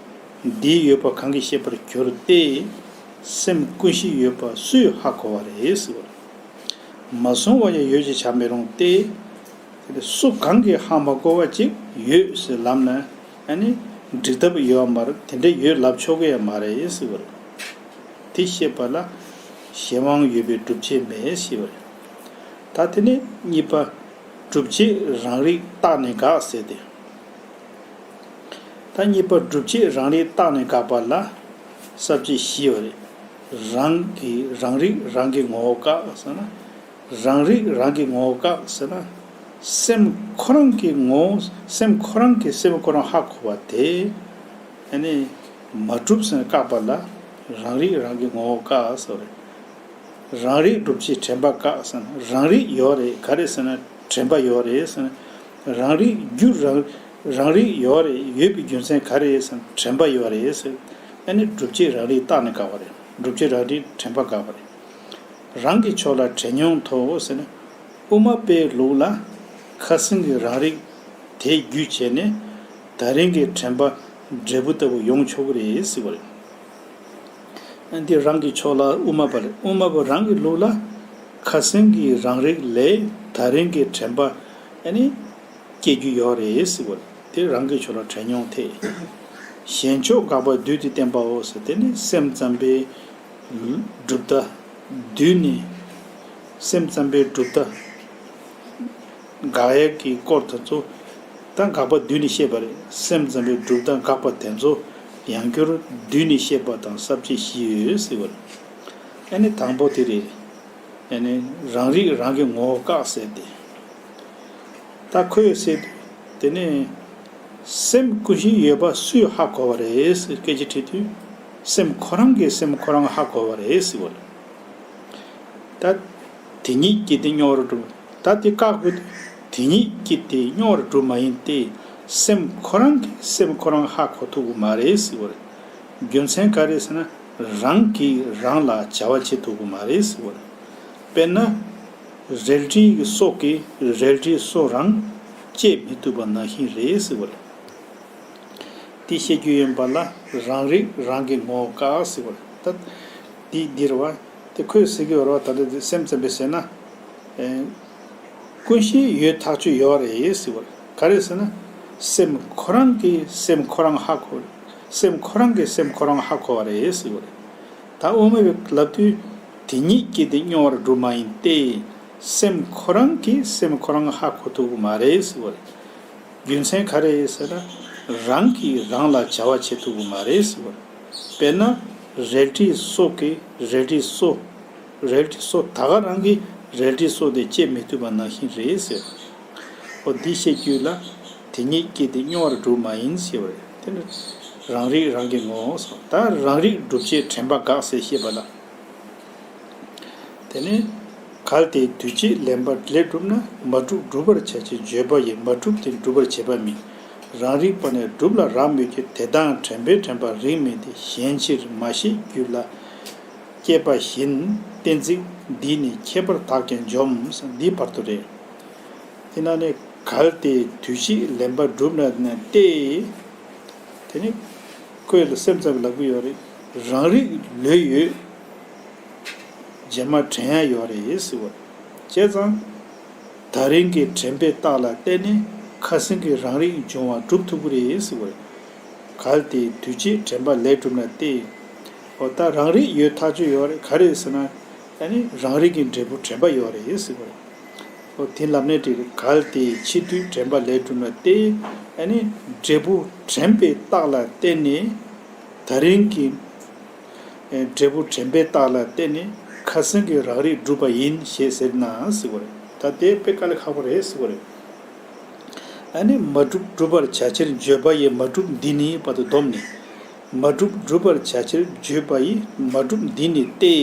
འདིའི་ཡོད་པ་གང་གིས་ཤེས་པར་འགྱུར་ཏེ། སེམས་ཀུན་གཞི་ཡོད་པ་སུས་ཧ་གོ་བ་རེད་ཟེར་བ་རེད། མ་གཟུང་བ་ཡང་ཡོད་ཅེས་བྱར་མི་རུང་སྟེ། དེ་ནི་སུ་གང་གིས་ཧ་མ་གོ་བ་ཅིག་ཡོད་ཟེར་ལབ་ན། ཨ་ནི། འགྲིག་ཐབས་ཡོད་མ་རེད། དེ་འདྲ་ཡོད་ལབ་ཆོག་གི་ཡང་མ་རེད་ཟེར་བ་རེད། དེ་བཤད་པ་ལ། གཞན་དབང་ཡོད་པའི་སྒྲུབ་བྱེད་མེད་ཞེས་པ་རེད། ད་དེ་ནས་གཉིས་པ། སྒྲུབ་བྱེད་རང་རིག་རྟག་ནས་དགག་ཟེར་ཏེ། ད་གཉིས་པ་སྒྲུབ་བྱེད་རང་རིག་རྟག་ནས་དགག་པ་ལ་ས་བཅད་བཞི་ཡོད་རེད། རང་གི་རང་རིག་རང་གི་ངོ་བོ་བཀག་ཟེར་ན། རང་རིག་རང་གི་ངོ་བོ་བཀག་ཟེར་ན། སེམས་ཁོ་རང་གི་ངོ་བོ་སེམས་ཁོ་རང་གིས་སེམས་ཁོ་རང་ཧ་གོ་བ་དེ། ཨ་ནི། མ་གྲུབ་ཟེར་ནས་བཀག་པ་ལ་རང་རིག་རང་གི་ངོ་བོ་བཀག་ཟེར་བ་རེད། རང་རིག་སྒྲུབ་བྱེད་དྲན་པ་བཀག་ཟེར་ན་རང་རིག་ཡོད་རེད། ག་རེ་ཟེར་ན་དྲན་པ་ཡོད་རེད་ཟེར་ན། རང་རིག་རྒྱུ་རང་རང་རིག་ཡོད་རེད། ཡོད་པའི་རྒྱུ་མཚན་ག་རེ་རེད་ཟེར་ན་དྲན་པ་ཡོད་རེད་ཟེར། ཨ་ནི་སྒྲུབ་བྱེད་རང་རིག་བཀག་ནས་བཀག་པ་རེད། སྒྲུབ་བྱེད་རང་རིག་དྲན་པ་བཀག་པ་རེད། རང་གི་ཕྱོགས་ལ་དྲན་མྱོང་ཐོབ་ཟེར་ན། དབུ་མ་པའི་ལུགས་ལ་ཁ་སང་གི་རང་རིག་དེ་བརྒྱུད་བྱས་ནས་ད་རིང་གི་དྲན་པ་འབྲས་བུ་ལྟ་བུ་ཡོང་ཆོག་གི་རེད་ཟེར་བ་རེད། འདི་རང་གི་ཕྱོགས་ལ་དབུ་མ་པ་རེད། དབུ་མ་པ་རང་གི་ལུགས་ལ་ཁ་སང་གི་རང་རིག་ལས་ད་རིང་གི་དྲན་པ་ཨ་ནི་སྐྱེ་རྒྱུ་ཡོད་རེད་ཟེར་བ་རེད། དེ་རང་གི་ཕྱོགས་ལ་དྲན་མྱོང་ཐེ། གཞན་ཕྱོགས་དགག་པ་བསྡུས་ཏེ་བསྟན་པའོ་ཟེར། དེ་ནི་སེམས་ཙམ་པའི་གྲུབ་མཐའ་བསྡུས་ནས། སེམས་ཙམ་པའི་གྲུབ་མཐའ་དགག་ཡས་ཀྱི་སྐོར་དེ་ཚོ་ད་དགག་པ་བསྡུས་ནས་བཤད་པ་རེད། སེམས་ཙམ་པའི་གྲུབ་མཐའ་དགག་པ་དེ་ཚོ་ཡང་བསྐྱར་བསྡུས་ནས་བཤད་པ་དང་ས་བཅད་བཞི་ཡོད་ཟེར་བ་རེད། ཨ་ནི་དང་པོ་དེ་རེད། ཨ་ནི་རང་རིག་རང་གི་ངོ་བོ་བཀག་ཟེར་ཏེ། ད་ཁོས་ཟེར་དུས་དེ་ནས་སེམས་ཀུན་གཞི་ཡོད་པ་སུས་ཧ་གོ་བ་རེད་ཟེར་སྐད་ཆ་དྲིས་དུས། སེམས་ཁོ་རང་གིས་སེམས་ཁོ་རང་ཧ་གོ་བ་རེད་ཟེར་བ་རེད། ད་དེ་ཉིད་ཀྱིས་དེ་སྨྱོ་བར་སྒྲུབ། ད་དེ་བཀག་དགོས། དེ་ཉིད་ཀྱིས་དེ་སྨྱོ་བར་སྒྲུབ་མ་ཡིན་ཏེ། སེམས་ཁོ་རང་གིས་སེམས་ཁོ་རང་ཧ་གོ་ཐུབ་ཀྱི་མ་རེད་ཟེར་བ་རེད། རྒྱུ་མཚན་ག་རེ་ཟེར་ན། རང་གིས་རང་ལ་བྱ་བ་བྱེད་ཐུབ་ཀྱི་མ་རེད་ཟེར་བ་རེད། དཔེར་ན། རལ་གྲིའི་སོ་གིས་རལ་གྲིའི་སོ་རང་བཅད་མི་ཐུབ་པ་ནང་བཞིན་རེད་ཟེར་བ་རེད། དེ་བཤད་རྒྱུ་ཡིན་པ་ལ་རང་རིག་རང་གི་ངོ་བོ་བཀག་ཟེར་བ་རེད། ད་དེ་འདིར་བ་དེ་ཁོས་ཟེར་གྱི་ཡོད་རེད་བ། ད་ལྟ་དེ་སེམས་ཙམ་པས་ཟེར་ན། ཨེ། ཀུན་གཞི་ཡོད་ཐག་ཆོད་ཡོད་རེད་ཟེར་བ་རེད། ག་རེ་ཟེར་ན། སེམས་ཁོ་རང་གིས་སེམས་ཁོ་རང་ཧ་གོ། སེམས་ཁོ་རང་གིས་སེམས་ཁོ་རང་ཧ་གོ་བ་རེད་ཟེར་བ་རེད། ད་དབུ་མ་པས་ལབ་དུས། དེ་ཉིད་ཀྱིས་དེ་སྨྱོ་བར་སྒྲུབ་མ་ཡིན་ཏེ། སེམས་ཁོ་རང་གིས་སེམས་ཁོ་རང་ཧ་གོ་ཐུབ་ཀྱི་མ་རེད་ཟེར་བ་རེད། རྒྱུ་མཚན་ག་རེ་ཟེར་ན། རང་གིས་རང་ལ་བྱ་བ་བྱེད་ཐུབ་ཀྱི་མ་རེད་ཟེར་བ་རེད། དཔེར་ན། རལ་གྲིའི་སོ་གིས་རལ་གྲིའི་སོ། རལ་གྲིའི་སོ་ད་ག་རང་གིས་རལ་གྲིའི་སོ་དེ་བཅད་མི་ཐུབ་པ་ནང་བཞིན་རེད་ཟེར། འོ་འདི་བཤད་རྒྱུ་ལ། དེ་ཉིད་ཀྱིས་དེ་སྨྱོ་བར་སྒྲུབ་མ་ཡིན་ཞེས་པ་རེད། དེ་ནི་རང་རིག་རང་གི་ངོ་བོ་སོ། ད་རང་རིག་སྒྲུབ་བྱེད་དྲན་པ་དགག་ཟེར་བཤད་པ་ལ། དེ་ནས། གལ་ཏེ་དུས་གཅིག་ལེན་པ་ལས་གྲུབ་ན། མ་གྲུབ་སྒྲུབ་པར་བྱ་ཕྱིར་བརྗོད་པ་ཡིས། མ་གྲུབ་དེ་སྒྲུབ་པར་བྱེད་པ་མིན། རང་རིག་པ་ནི་སྒྲུབ་ལ་རག་མོད་ཀྱི། དེ་དག་དྲན་པས་དྲན་པར་རིགས་མིན་ཏེ། གཞན་ཕྱིར་མ་ཤེས་རྒྱུད་ལ་སྐྱེས་པ་བཞིན། གཏན་ཚིགས་ འདི་ནི་ཁྱད་པར་དག་ཀྱང་འཇོམས། འདིའི་བར་དུ་རེད། དེ་ན་ནི་གལ་ཏེ་དུས་གཅིག་ལེན་པར་གྲུབ་ན་སྟེ། དེ་ནི་ཁོས་ལ་སེམས་ཙམ་ལབ་ཀྱི་ཡོད་རེད། རང་རིག་ལོས་ཡོད། རྗེས་མ་དྲན་ཡ་ཡོད་རེད་ཟེར་བ། བྱས་ཙང་། ད་རིང་གི་དྲན་པའི་རྟགས་ལ་བརྟེན་ནས་ཁ་སང་གི་རང་རིག་འབྱུང་བ་སྒྲུབ་ཐུབ་ཀྱི་རེད་ཟེར་བ་རེད། གལ་ཏེ་དུས་གཅིག་དྲན་པ་ལས་གྲུབ་ན་སྟེ། འོ་ད་རང་རིག་ཡོད་ཐག་ཆོད་ཡོད་རེད། ག་རེ་ཟེར་ན། ཨ་ནི་རང་རིག་གི་འབྲས་བུ་དྲན་པ་ཡོད་རེད་ཟེར་བ་རེད། འོ་དེ་ལབ་ནས་འགྲིག་རེད། གལ་ཏེ་ཕྱི་དུས་དྲན་པ་ལས་གྲུབ་ན་སྟེ། ཨ་ནི་འབྲས་བུ་དྲན་པའི་རྟགས་ལ་བརྟེན་ནས། ད་རིང་གི་འབྲས་བུ་དྲན་པའི་རྟགས་ལ་བརྟེན་ནས་ཁ་སང་གི་རང་རིག་གྲུབ་པ་ཡིན་ཞེས་ཟེར་ན་ཟེར་བ་རེད། ད་དེ་དཔེ་དཀའ་ལས་ཁག་པོ་རེད་ཟེར་བ་རེད། ཨ་ནི་མ་གྲུབ་སྒྲུབ་པར་བྱ་ཕྱིར་བརྗོད་པ་ཡི་མ་གྲུབ་འདི་ནི་བར་དུ་བསྡོམས་ནས། མ་གྲུབ་སྒྲུབ་པར་བྱ་ཕྱིར་བརྗོད་པ་ཡི་མ་གྲུབ་འདི་ནི་སྟེ།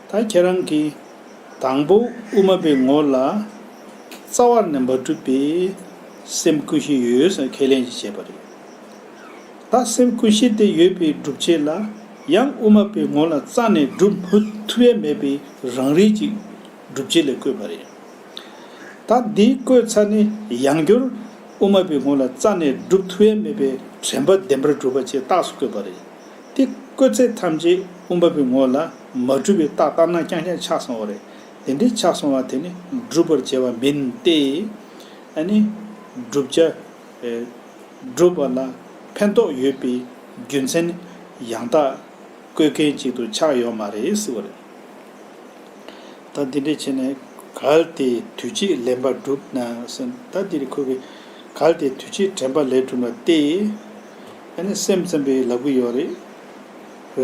ད་ཁྱེད་རང་གིས་དང་པོ་དབུ་མ་པའི་ངོ་ལ་རྩ་བ་ནས་མ་གྲུབ་པའི་སེམས་ཀུན་ཤེས་ཡོད་ཟེར་ཁས་ལེན་ཞིག་བྱས་པ་རེད། ད་སེམས་ཀུན་ཤེས་དེ་ཡོད་པའི་སྒྲུབ་བྱེད་ལ་ཡང་དབུ་མ་པའི་ངོ་ལ་རྩ་ནས་སྒྲུབ་མ་ཐུབ་ཡ་མེད་པའི་རང་རིག་ཅིག་སྒྲུབ་བྱེད་ལ་བཀོད་པ་རེད། ད་འདི་བཀོད་ཚར་ནས་ཡང་བསྐྱར་དབུ་མ་པའི་ངོ་ལ་རྩ་ནས་སྒྲུབ་ཐུབ་ཡ་མེད་པའི་དྲན་པ་བདེན་པར་གྲུབ་པ་ཅིག་རྟགས་སུ་བཀོད་པ་རེད། དེ་བཀོད་ཚད་ཐམས་ཅད་དབུ་མ་པའི་ངོ་ལ་མ་གྲུབ་པའི་རྟགས་ལྟར་སྣང་རྐྱང་རྐྱང་ཆགས་སོང་བ་རེད། དེ་འདྲའི་ཆགས་སོང་བ་དེ་ནི་སྒྲུབ་པར་བྱ་བ་མིན་ཏེ། ཨ་ནི་བསྒྲུབ་བྱ། སྒྲུབ་པ་ལ་ཕན་ཐོགས་ཡོད་པའི་རྒྱུ་མཚན་ཡང་དག་བཀོད་མཁན་ཅིག་ཏུ་ཆགས་ཡོད་མ་རེད་ཟེར་བ་རེད། ད་འདི་འདྲ་བྱས་ནས་གལ་ཏེ་དུས་གཅིག་ལེན་པར་གྲུབ་ན་ཟེར། ད་འདིར་ཁོ་གིས་གལ་ཏེ་དུས་གཅིག་དྲན་པ་ལས་གྲུབ་ན་སྟེ། ཨ་ནི་སེམས་ཙམ་པས་ལབ་ཀྱི་ཡོད་རེད།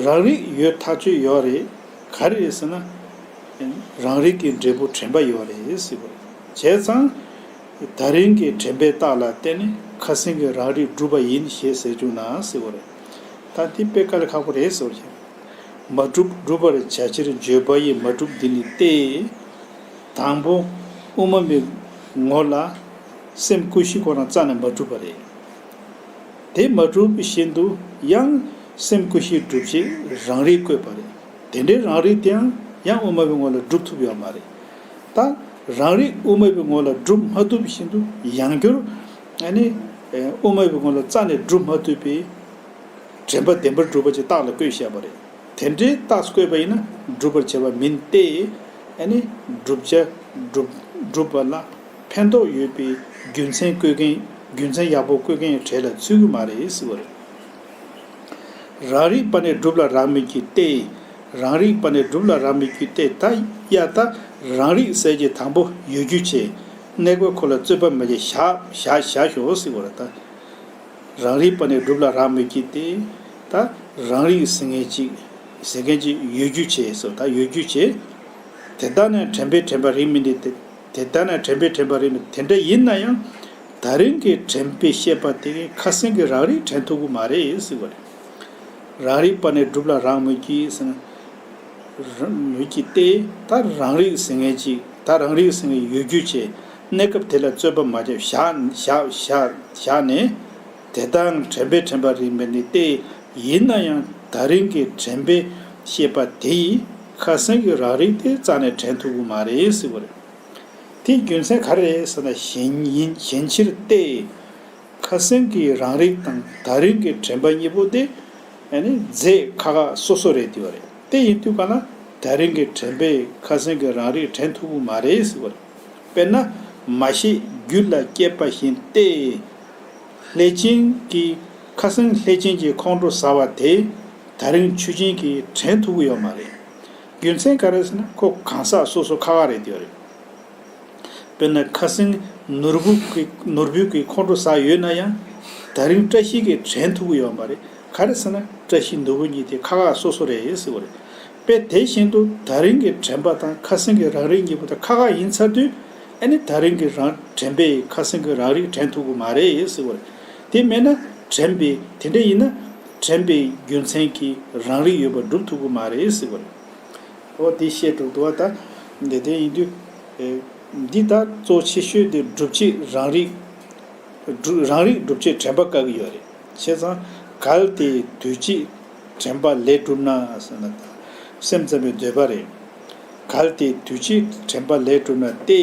རང་རིག་ཡོད་ཐག་ཆོད་ཡོད་རེད། ག་རེ་རེད་ཟེར་ན། རང་རིག་གི་འབྲས་བུ་དྲན་པ་ཡོད་རེད་ཟེར་བ་རེད། བྱས་ཙང་། ད་རིང་གི་དྲན་པའི་རྟགས་ལ་བརྟེན་ནས་ཁ་སང་གི་རང་རིག་གྲུབ་པ་ཡིན་ཞེས་ཟེར་བྱུང་ན་ཟེར་བ་རེད། ད་འདི་དཔེ་དཀའ་ལས་ཁག་པོ་རེད་ཟེར་བ་རེད། མ་གྲུབ་སྒྲུབ་པར་བྱ་ཕྱིར་བརྗོད་པ་ཡི་མ་གྲུབ་འདི་ནི་སྟེ། དང་པོ་དབུ་མ་པའི་ངོ་ལ་སེམས་ཀུན་ཤེས་ཁོ་རང་རྩ་ནས་མ་གྲུབ་པ་རེད། དེ་མ་གྲུབ་པ་བཞིན་དུ་ཡང་སེམས་ཀུན་ཤེས་སྒྲུབ་བྱེད་རང་རིག་བཀོད་པ་རེད། དེ་འདྲའི་རང་རིག་དེའང་ཡང་དབུ་མ་པའི་ངོ་ལ་སྒྲུབ་ཐུབ་ཡོད་མ་རེད། ད་རང་རིག་དབུ་མ་པའི་ངོ་ལ་སྒྲུབ་མ་ཐུབ་བཞིན་དུ་ཡང་བསྐྱར་ཨ་ནི་དབུ་མ་པའི་ངོ་ལ་རྩ་ནས་སྒྲུབ་མ་ཐུབ་པའི་དྲན་པ་བདེན་པར་གྲུབ་པ་ཅིག་རྟགས་ལ་བཀོད་བཞག་པ་རེད། དེ་འདྲའི་རྟགས་སུ་བཀོད་པ་ཡིན་ན་སྒྲུབ་པར་བྱ་བ་མིན་ཏེ། ཨ་ནི་བསྒྲུབ་བྱ་སྒྲུབ་སྒྲུབ་པ་ལ་ཕན་ཐོགས་ཡོད་པའི་རྒྱུ་མཚན་བཀོད་མཁན་རྒྱུ་མཚན་ཡག་པོ་བཀོད་མཁན་གྱི་གྲས་ལ་ཚུད་ཀྱི་མ་རེད་ཟེར་བ་རེད། རང་རིག་པ་ནི་སྒྲུབ་ལ་རག་མོད་ཀྱི་སྟེ། རང་རིག་པ་ནི་སྒྲུབ་ལ་རག་མོད་ཀྱི་སྟེ། ད་ཡ་ད་རང་རིག་ཟེར་གྱི་དང་པོ་ཡོད་རྒྱུ་བྱས། གནས་སྐབས་ཁོ་ལ་རྩོད་པ་མ་བྱས་བཞག་བཞག་བཞག་ཤོག་ཟེར་བ་རེད་ད། རང་རིག་པ་ནི་སྒྲུབ་ལ་རག་མོད་ཀྱི་སྟེ། ད་རང་རིག་ཟེར་མཁན་ཅིག་ཟེར་མཁན་ཅིག་ཡོད་རྒྱུ་བྱས་སོ། ད་ཡོད་རྒྱུ་བྱས། དེ་ལྟར་ན་དྲན་པས་དྲན་པ་རིག་མིན་ཏེ། དེ་ལྟར་ན་དྲན་པས་དྲན་པ་རིག་མིན། དེ་འདྲ་ཡིན་ན་ཡང་། ད་རིང་གི་དྲན་པས་ཤེས་པ་དེ་གིས་ཁ་སང་གི་རང་རིག་དྲན་ཐུབ་ཀྱི་མ་རེད་ཟེར་བ་རེད། རང་རིག་པ་ནི་སྒྲུབ་ལ་རག་མོད་ཀྱི་ཟེར་ན། མོད་ཀྱི་སྟེ། ད་རང་རིག་ཟེར་མཁན་ཅིག་ད་རང་རིག་ཟེར་མཁན་ཡོད་རྒྱུ་བྱས། གནས་སྐབས་དེ་ལ་རྩོད་པ་མ་བྱས་བཞག་བཞག་བཞག་བཞག་ནས། དེ་ལྟར་དྲན་པས་དྲན་པ་རིག་མིན་ནི་སྟེ། ཡིན་ན་ཡང་ད་རིང་གི་དྲན་པས་ཤེས་པ་དེ་ཡིས་ཁ་སང་གི་རང་རིག་དེ་རྩ་ནས་དྲན་ཐུབ་ཀྱི་མ་རེད་ཟེར་བ་རེད། དེའི་རྒྱུ་མཚན་ག་རེ་རེད་ཟེར་ན། གཞན་ཡིན་གཞན་ཕྱིར་ཏེ། ཁ་སང་གི་རང་རིག་དང་ད་རིང་གི་དྲན་པ་གཉིས་པོ་དེ་ཨ་ནི་རྫས་ཁ་ཁ་སོ་སོ་རེད་དེ་བ་རེད། དེ་ཡིན་དུས་ག་ལ་ད་རིང་གི་དྲན་པས་ཁ་སང་གི་རང་རིག་དྲན་ཐུབ་ཀྱི་མ་རེད་ཟེར་བ་རེད། དཔེར་ན་མ་ཤེས་རྒྱུད་ལ་སྐྱེས་པ་བཞིན་ཏེ། ལྷས་བྱིན་གྱིས་ཁ་སང་ལྷས་བྱིན་གྱིས་ཁོང་ཁྲོ་ཟ་བ་དེ་ད་རིང་ཆུ་སྦྱིན་གྱིས་དྲན་ཐུབ་ཀྱི་ཡོད་མ་རེད། རྒྱུ་མཚན་ག་རེ་ཟེར་ན་ཁོ་གང་ཟག་སོ་སོ་ཁ་ཁ་རེད་དེ་བ་རེད། དཔེར་ན་ཁ་སང་ནོར་བུ་གི་ནོར་བུ་གི་ཁོང་ཁྲོ་ཟ་ཡོད་ན་ཡང་། ད་རིང་བཀྲ་ཤིས་ཀྱིས་དྲན་ཐུབ་ཀྱི་ཡོད་མ་རེད། ག་རེ་ཟེར་ན་བཀྲ་ཤིས་ནོར་བུ་གཉིས་དེ་ཁ་ཁ་སོ་སོ་རེད་ཟེར་བ་རེད། དཔེ་དེ་བཞིན་དུ་ད་རིང་གི་དྲན་པ་དང་ཁ་སང་གི་རང་རིག་གཉིས་པོ་དེ་ཁ་ཁ་ཡིན་ཚར་དུས། ཨ་ནི་ད་རིང་གི་རང་དྲན་པས་ཁ་སང་གི་རང་རིག་དྲན་ཐུབ་ཀྱི་མ་རེད་ཟེར་བ་རེད། དེ་མེད་ན་དྲན་པས་དེ་འདྲ་ཡིན་ན་དྲན་པའི་རྒྱུ་མཚན་གྱིས་རང་རིག་ཡོད་པ་སྒྲུབ་ཐུབ་ཀྱི་མ་རེད་ཟེར་བ་རེད། འོ་དེ་བཤད་འགྲོ་འདུག་བ། ད་འདི་དེ་ཡིན་དུས། ཨེ། འདི་ད་གཙོ་ཆེ་ཤོས་དེ་སྒྲུབ་བྱེད་རང་རིག་སྒྲུབ་རང་རིག་སྒྲུབ་བྱེད་དྲན་པ་བཀག་གི་ཡོད་རེད། བྱས་ཙང་གལ་ཏེ་དུས་གཅིག་དྲན་པ་ལས་གྲུབ་ན་ཟེར་ན། སེམས་ཙམ་པའི་འདོད་པ་རེད། གལ་ཏེ་དུས་གཅིག་དྲན་པ་ལས་གྲུབ་ན་སྟེ།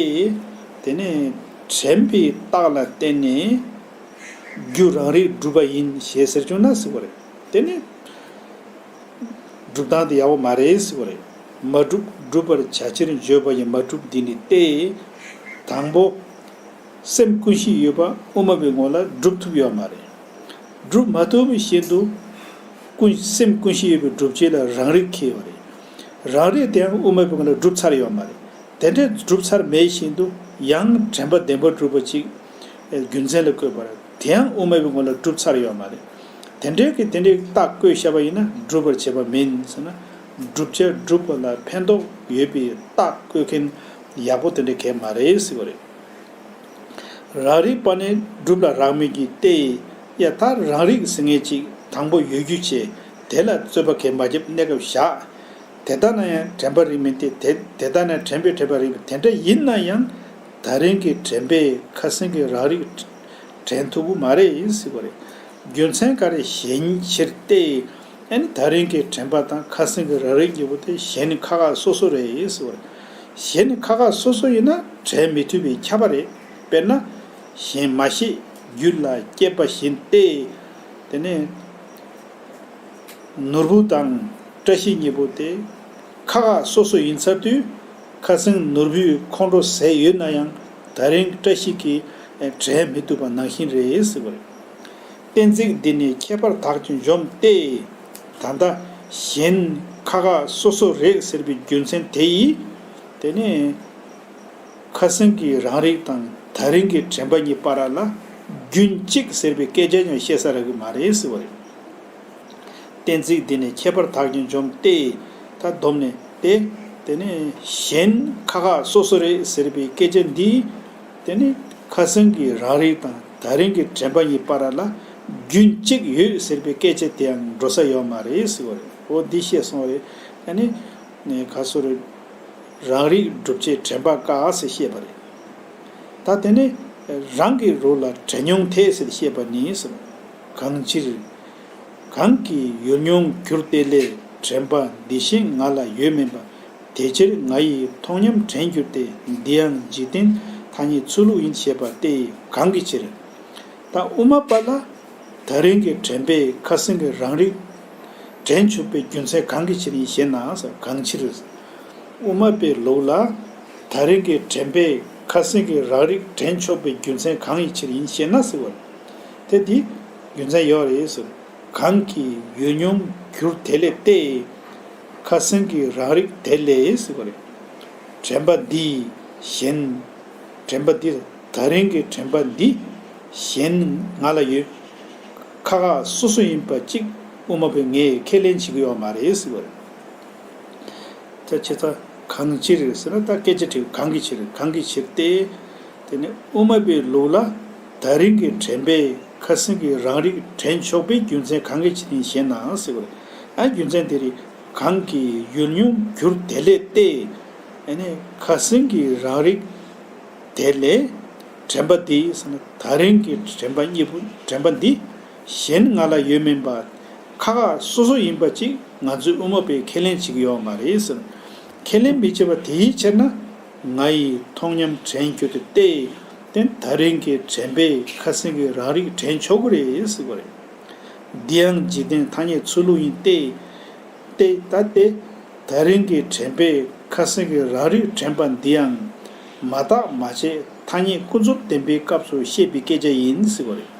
དེ་ནི་དྲན་པའི་རྟགས་ལ་བརྟེན་ནས་རྒྱུ་རང་རིག་གྲུབ་པ་ཡིན་ཞེས་ཟེར་བྱུང་ན་ཟེར་བ་རེད། དེ་ནི་སྒྲུབ་སྟངས་དེ་ཡག་པོ་མ་རེད་ཟེར་བ་རེད། མ་གྲུབ། སྒྲུབ་པར་བྱ་ཕྱིར་བརྗོད་པ་ཡི་མ་གྲུབ་འདི་ནི་སྟེ། དང་པོ། སེམས་ཀུན་གཞི་ཡོད་པ་དབུ་མ་པའི་ངོ་ལ་སྒྲུབ་ཐུབ་ཡོད་མ་རེད། སྒྲུབ་མ་ཐུབ་པ་བཞིན་དུ་ཀུན། སེམས་ཀུན་གཞི་ཡོད་པའི་སྒྲུབ་བྱེད་ལ་རང་རིག་འཁེལ་བ་རེད། རང་རིག་དེའང་དབུ་མ་པའི་ངོ་ལ་སྒྲུབ་ཚར་ཡོད་མ་རེད། དེ་འདྲའི་སྒྲུབ་ཚར་མེད་བཞིན་དུ་ཡང་དྲན་པ་བདེན་པར་གྲུབ་པ་ཅིག་རྒྱུ་མཚན་ལ་བཀོད་པ་རེད། དེའང་དབུ་མ་པའི་ངོ་ལ་སྒྲུབ་ཚར་ཡོད་མ་རེད། དེ་འདྲའི་གི་དེ་འདྲའི་རྟགས་བཀོད་བཞག་པ་ཡིན་ན་སྒྲུབ་པར་བྱེད་པ་མིན་ཟེར་ན། བསྒྲུབ་བྱ་སྒྲུབ་པ་ལ་ཕན་ཐོགས་ཡོད་པའི་རྟགས་བཀོད་མཁན་ཡག་པོ་དེ་འདྲ་གང་ཡང་མ་རེད་ཟེར་བ་རེད། རང་རིག་པ་ནི་སྒྲུབ་ལ་རག་མོད་ཀྱི་སྟེ། ཡ་ད་རང་རིག་ཟེར་མཁན་ཅིག་དང་པོ་ཡོད་རྒྱུ་བྱས། དེ་ལ་རྩོད་པ་གང་ཡང་མ་བརྒྱབ་གནས་སྐབས་བཞག་དེ་ལྟ་ན་ཡང་དྲན་པ་རིག་མིན་ཏེ། དེ་དེ་ལྟ་ན་དྲན་པས་དྲན་པ་རིག་མིན། དེ་འདྲ་ཡིན་ན་ཡང་ད་རིང་གི་དྲན་པས་ཁ་སང་གི་རང་རིག་དྲན་ཐུབ་ཀྱི་མ་རེད་ཟེར་བ་རེད། རྒྱུ་མཚན་ག་རེ་གཞན་ཕྱིར་ཏེ། ཨ་ནི་ད་རིང་གི་དྲན་པ་དང་ཁ་སང་གི་རང་རིག་གཉིས་པོ་དེ་གཞན་ཁ་ཁ་སོ་སོ་རེད་ཟེར་བ་རེད། གཞན་ཁ་ཁ་སོ་སོ་ཡིན་ན་དྲན་མི་ཐུབ་པས་ཁྱབ་པ་རེད། དཔེར་ན། གཞན་མ་ཤེས་རྒྱུད་ལ་སྐྱེས་པ་བཞིན་ཏེ། དེ་ནས་ནོར་བུ་དང་བཀྲ་ཤིས་གཉིས་པོ་དེ་ཁ་ཁ་སོ་སོ་ཡིན་ཚར་དུས། ཁ་སང་ནོར་བུས་ཁོང་ཁྲོ་ཟས་ཡོད་ན་ཡང་ད་རིང་བཀྲ་ཤིས་ཀྱིས་དྲན་མི་ཐུབ་པ་ནང་བཞིན་རེད་ཟེར་བ་རེད། གཏན་ཚིགས་འདི་ནི་ཁྱད་པར་དག་ཅིང་འཇོམས་ཏེ། ད་ལྟ་གཞན་ཁ་ཁ་སོ་སོ་རེད་ཟེར་བའི་རྒྱུ་མཚན་དེ་ཡིས། དེ་ནི་ཁ་སང་གི་རང་རིག་དང་ད་རིང་གི་དྲན་པ་གཉིས་བར་ལ་རྒྱུན་གཅིག་ཟེར་བའི་སྐད་ཆ་ཡང་བཤད་ས་རག་གི་མ་རེད་ཟེར་བ་རེད། གཏན་ཚིགས་འདི་ནི་ཁྱད་པར་དག་ཅིང་འཇོམས་ཏེ། ད་སྡོམ་ནས་ཏེ། དེ་ནས་གཞན་ཁ་ཁ་སོ་སོ་རེད་ཟེར་བའི་སྐད་ཆ་འདིས། དེ་ནི་ཁ་སང་གི་རང་རིག་དང་ད་རིང་གི་དྲན་པ་གཉིས་བར་ལ་རྒྱུན་གཅིག་ཡོད་ཟེར་བའི་སྐད་ཆ་དེའང་འགྲོ་ས་ཡོད་མ་རེད་ཟེར་བ་རེད། འོ་འདི་བཤད་སོང་བ་རེད། ཨ་ནི་ག་སོ་རེད། རང་རིག་སྒྲུབ་བྱེད་དྲན་པ་དཀའ་ཟེར་བཤད་པ་རེད། ད་དེ་ནི་རང་གི་ལུགས་ལ་དྲན་མྱོང་འཐད་ཟེར་བཤད་པ་ནི་ཟེར། གང་ཕྱིར། གང་གིས་ཡུལ་མྱོང་གྱུར་ཏེ་ལས། དྲན་པ་འདི་གཞན་ང་ལ་ཡོད་མིན་པ། དེ་ཕྱིར་ང་ཡིས་མཐོང་སྙམ་དྲན་གྱུར་ཏེ། འདི་ཡང་འཇིག་རྟེན་ཐ་སྙད་ཚུལ་ལུགས་ཡིན་ཞེས་པ་སྟེ། གང་གི་ཕྱིར། ད་དབུ་མ་པ་ལ་ད་རིང་གི་དྲན་པས་ཁ་སང་གི་རང་རིག་དྲན་ཆོག་པའི་རྒྱུ་མཚན་གང་གི་ཕྱིར་ཡིན་ཞེ་ན། གང་ཕྱིར། དབུ་མ་པའི་ལུགས་ལ་ད་རིང་གི་དྲན་པས་ཁ་སང་གི་རང་རིག་དྲན་ཆོག་པའི་རྒྱུ་མཚན་གང་ཡི་ཕྱིར་ཡིན་ཞེ་ན་ཟེར་བ་རེད། དེ་འདི་རྒྱུ་མཚན་ཡོད་རེད་ཟེར། གང་གིས་ཡུལ་མྱོང་གྱུར་དེ་ལས་ཏེ། ཁ་སང་གི་རང་རིག་དེ་ལས་ཟེར་བ་རེད། དྲན་པ་འདི་གཞན། དྲན་པ་འདི་ད་རིང་གི་དྲན་པ་འདི་གཞན་ང་ལ་ཡོད། ཁ་ཁ་སོ་སོ་ཡིན་པ་གཅིག་དབུ་མ་པས་ངས་ཁས་ལེན་བྱེད་ཀྱི་ཡོད་མ་རེད་ཟེར་བ་རེད། ད་ཅི་ད་གང་ཕྱིར་ཟེར་ན། ད་སྐད་ཆ་དྲིས། གང་གི་ཕྱིར། གང་གི་ཕྱིར་ཏེ། དེ་ནི་དབུ་མ་པའི་ལུགས་ལ་ད་རིང་གི་དྲན་པས་ཁ་སང་གི་རང་རིག་དྲན་ཆོག་པའི་རྒྱུ་མཚན་གང་གི་ཕྱིར་ཡིན་ཞེ་ན་ཟེར་བ་རེད། ཨ་རྒྱུ་མཚན་དེ་རེད། གང་གིས་ཡུལ་མྱོང་གྱུར་དེ་ལས་ཏེ། ཨ་ནི་ཁ་སང་གི་རང་རིག་དེ་ལས་དྲན་པ་འདི་ཟེར་ན། ད་རིང་གི་དྲན་པ་གཉིས་པོ། དྲན་པ་འདི་གཞན་ང་ལ་ཡོད་མིན་པ་ཁ་ཁ་སོ་སོ་ཡིན་པ་ཅིག་ང་ཚོའི་དབུ་མ་པས་ཁས་ལེན་བྱེད་ཀྱི་ཡོད་མ་རེད་ཟེར། ཁས་ལེན་མི་བྱེད་པ་དེའི་ཕྱིར་ན། ང་ཡིས་མཐོང་སྙམ་དྲན་གྱུར་ཏེ་སྟེ། དེ་ད་རིང་གི་དྲན་པས་ཁ་སང་གི་རང་རིག་དྲན་ཆོག་གི་རེད་ཟེར་བ་རེད། འདི་ཡང་འཇིག་རྟེན་ཐ་སྙད་ཚུལ་ལུགས་ཡིན་ཏེ། ཏེ་ད་སྟེ། ད་རིང་གི་དྲན་པས་ཁ་སང་གི་རང་རིག་དྲན་པ་འདི་ཡང་མ་བརྟགས་མ་དཔྱད་ཐ་སྙད་ཀུན་རྫོབ་བདེན་པའི་སྐབས་སུ་བཤད་པའི་སྐད་ཆ་ཡིན་ཟེར་བ་རེད།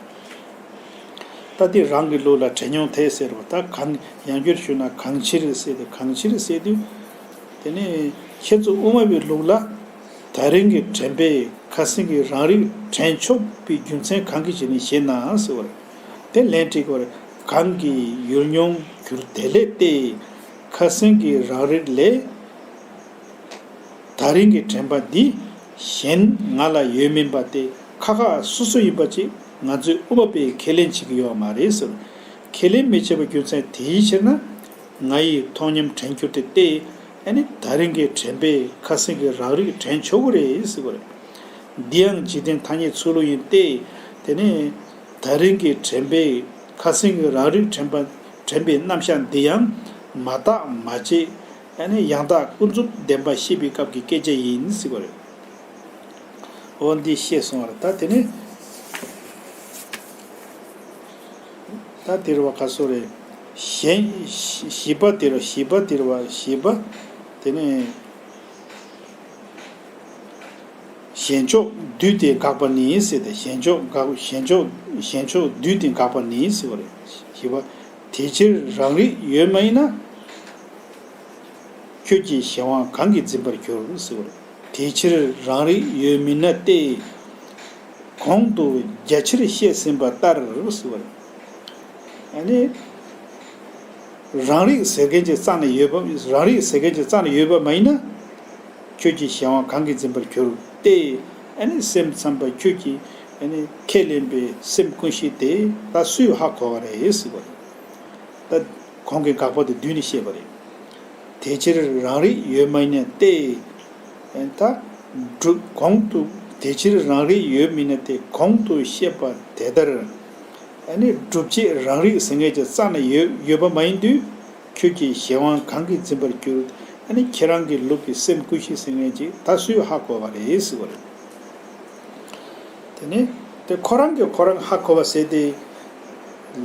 ད་དེ་རང་གི་ལུགས་ལ་དྲན་མྱོང་འཐད་ཟེར་བ། ད་གང་ཡང་བསྐྱར་ཞུས་ན་གང་ཕྱིར་ཟེར་ཏེ། གང་ཕྱིར་ཟེར་དུས། དེ་ནས་ཁྱེད་ཚོ་དབུ་མ་པའི་ལུགས་ལ་ད་རིང་གི་དྲན་པས་ཁ་སང་གི་རང་རིག་དྲན་ཆོག་པའི་རྒྱུ་མཚན་གང་གི་ཕྱིར་ཡིན་ཞེ་ན་ཟེར་བ་རེད། དེ་ལན་འདྲི་དགོས་རེད། གང་གིས་ཡུལ་མྱོང་གྱུར་དེ་ལས་ཏེ། ཁ་སང་གི་རང་རིག་ལས་ད་རིང་གི་དྲན་པ་འདི་གཞན་ང་ལ་ཡོད་མིན་པ་དེ་ཁ་ཁ་སོ་སོ་ཡིན་པ་ཅིག་ང་ཚོའི་དབུ་མ་པས་ཁས་ལེན་བྱེད་ཀྱི་ཡོད་མ་རེད་ཟེར། ཁས་ལེན་མི་བྱེད་པའི་རྒྱུ་མཚན་དེའི་ཕྱིར་ན། ང་ཡིས་མཐོང་སྙམ་དྲན་གྱུར་ཏེ་སྟེ། ཨ་ནི་ད་རིང་གི་དྲན་པས་ཁ་སང་གི་རང་རིག་དྲན་ཆོག་གི་རེད་ཟེར་བ་རེད། འདི་ཡང་འཇིག་རྟེན་ཐ་སྙད་ཚུལ་ལུགས་ཡིན་ཏེ། དེ་ནས་ད་རིང་གི་དྲན་པས་ཁ་སང་གི་རང་རིག་དྲན་པ། དྲན་པའི་རྣམ་གཞག་འདི་ཡང་མ་བརྟགས་མ་དཔྱད་ ཨ་ནི་ཡང་དག་ཀུན་རྫོབ་བདེན་པ་ཤེས་པའི་སྐབས་ཀྱི་སྐད་ཆ་ཡིན་ཟེར་བ་རེད། འོ་འདི་ཤེས་སོང་བ་རེད། ད་དེ་ནས་ད་དེ་རེད་བ། ག་སོ་རེད། གཞན་བཞི་པ་དེ་རེད། བཞི་པ་དེ་རེད་བ། བཞི་པ་དེ་ནས། གཞན་ཕྱོགས་བསྡུས་ཏེ་དགག་པ་ནི་ཟེར་ཏེ། གཞན་ཕྱོགས་དགག་གཞན་ཕྱོགས་གཞན་ཕྱོགས་བསྡུས་ཏེ་དགག་པ་ནི་ཟེར་བ་རེད། བཞི་པ། དེ་ཕྱིར་རང་རིག་ཡོད་མ་ཡིན་ན། ཁྱོད་ཀྱི་གཞན་དབང་གང་གིས་འཛིན་པར་འགྱུར་ཟེར་བ་རེད། དེ་ཕྱིར་རང་རིག་ཡོད་མིན་ན་སྟེ། གོང་དུ་རྒྱ་ཆེར་བཤད་ཟིན་པ་ལྟར་ཟེར་བ་རེད། ཨ་ནི། རང་རིག་ཟེར་མཁན་ཅིག་རྩ་ནས་ཡོད་པ། རང་རིག་ཟེར་མཁན་ཅིག་རྩ་ནས་ཡོད་པ་མ་ཡིན་ན། ཁྱོད་ཀྱི་གཞན་དབང་གང་གིས་འཛིན་པར་འགྱུར་ཏེ། ཨ་ནི་སེམས་ཙམ་པ་ཁྱོད་ཀྱིས་ཨ་ནི་ཁས་ལེན་པའི་སེམས་ཀུན་གཞི་དེ་ད་སུས་ཧ་གོ་བ་རེད་ཟེར་བ་རེད། ད་གོང་གི་དགག་པ་དེ་བསྡུས་ནས་བཤད་པ་རེད། དེ་ཕྱིར་རང་རིག་ཡོད་མ་ཡིན་ན་སྟེ། ད་སྒྲུབ་གོང་དུ། དེ་ཕྱིར་རང་རིག་ཡོད་མིན་ན་སྟེ། གོང་དུ་བཤད་པ་དེ་ལྟར། ཨ་ནི་སྒྲུབ་བྱེད་རང་རིག་ཟེར་མཁན་ཅིག་རྩ་ནས་ཡོད་ཡོད་པ་མ་ཡིན་དུས། ཁྱོད་ཀྱི་གཞན་དབང་གང་གིས་འཛིན་པར་འགྱུར། ཨ་ནི་ཁྱེད་རང་གི་ལུགས་ཀྱི་སེམས་ཀུན་གཞི་ཟེར་མཁན་ཅིག་ད་སུས་ཧ་གོ་བ་རེད་ཟེར་བ་རེད། དེ་ནས་དེ་ཁོ་རང་གིས་ཁོ་རང་ཧ་གོ་བ་ཟེར་དེ་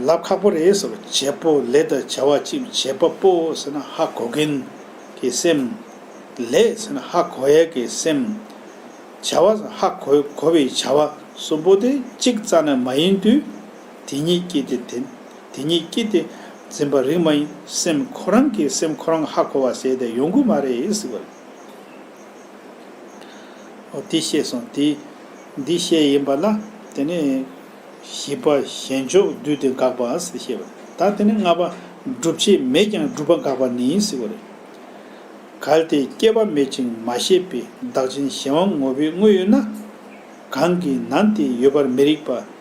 ལབ་ཁག་པོ་རེད་ཟེར། བྱེད་པོ་ལས་དང་བྱ་བ་གཅིག། བྱེད་པ་པོ་ཟེར་ན་ཧ་གོ་མཁན་གྱི་སེམས། ལས་ཟེར་ན་ཧ་གོ་ཡས་ཀྱི་སེམས། བྱ་བ་ཧ་གོ་གོ་བའི་བྱ་བ་གསུམ་པོ་དེ་གཅིག་རྩ་ནས་མ་ཡིན་དུས། དེ་གཉིས་ཀྱིས་དེ་དེ་དེ་གཉིས་ཀྱིས་དེ་འཛིན་པ་རིགས་མ་ཡིན། སེམས་ཁོ་རང་གིས་སེམས་ཁོ་རང་ཧ་གོ་བ་ཟེར་དེ་ཡོང་གི་མ་རེད་ཟེར་བ་རེད། འོ་དེ་ཤེས་སོང་། དེ་འདི་ཤེས་ཡིན་པ་ལ། དེ་ནས་བཞི་པ་གཞན་ཕྱོགས་བསྡུས་ཏེ་དགག་པ་ཟེར་བཤད་པ། ད་དེ་ནས་ལྔ་པ། སྒྲུབ་བྱེད་མེད་ཀྱང་སྒྲུབ་པ་དགག་པ་ནི་ཟེར་བ་རེད། གལ་ཏེ་སྐྱེ་བ་མེད་ཅིང་མ་སྐྱེས་པའི་བདག་ཅན་གཞན་དབང་ངོ་བོས་དངོས་ཡོད་ན། གང་གིས་ན་དེ་ཡོད་པར་མི་རིགས་པ།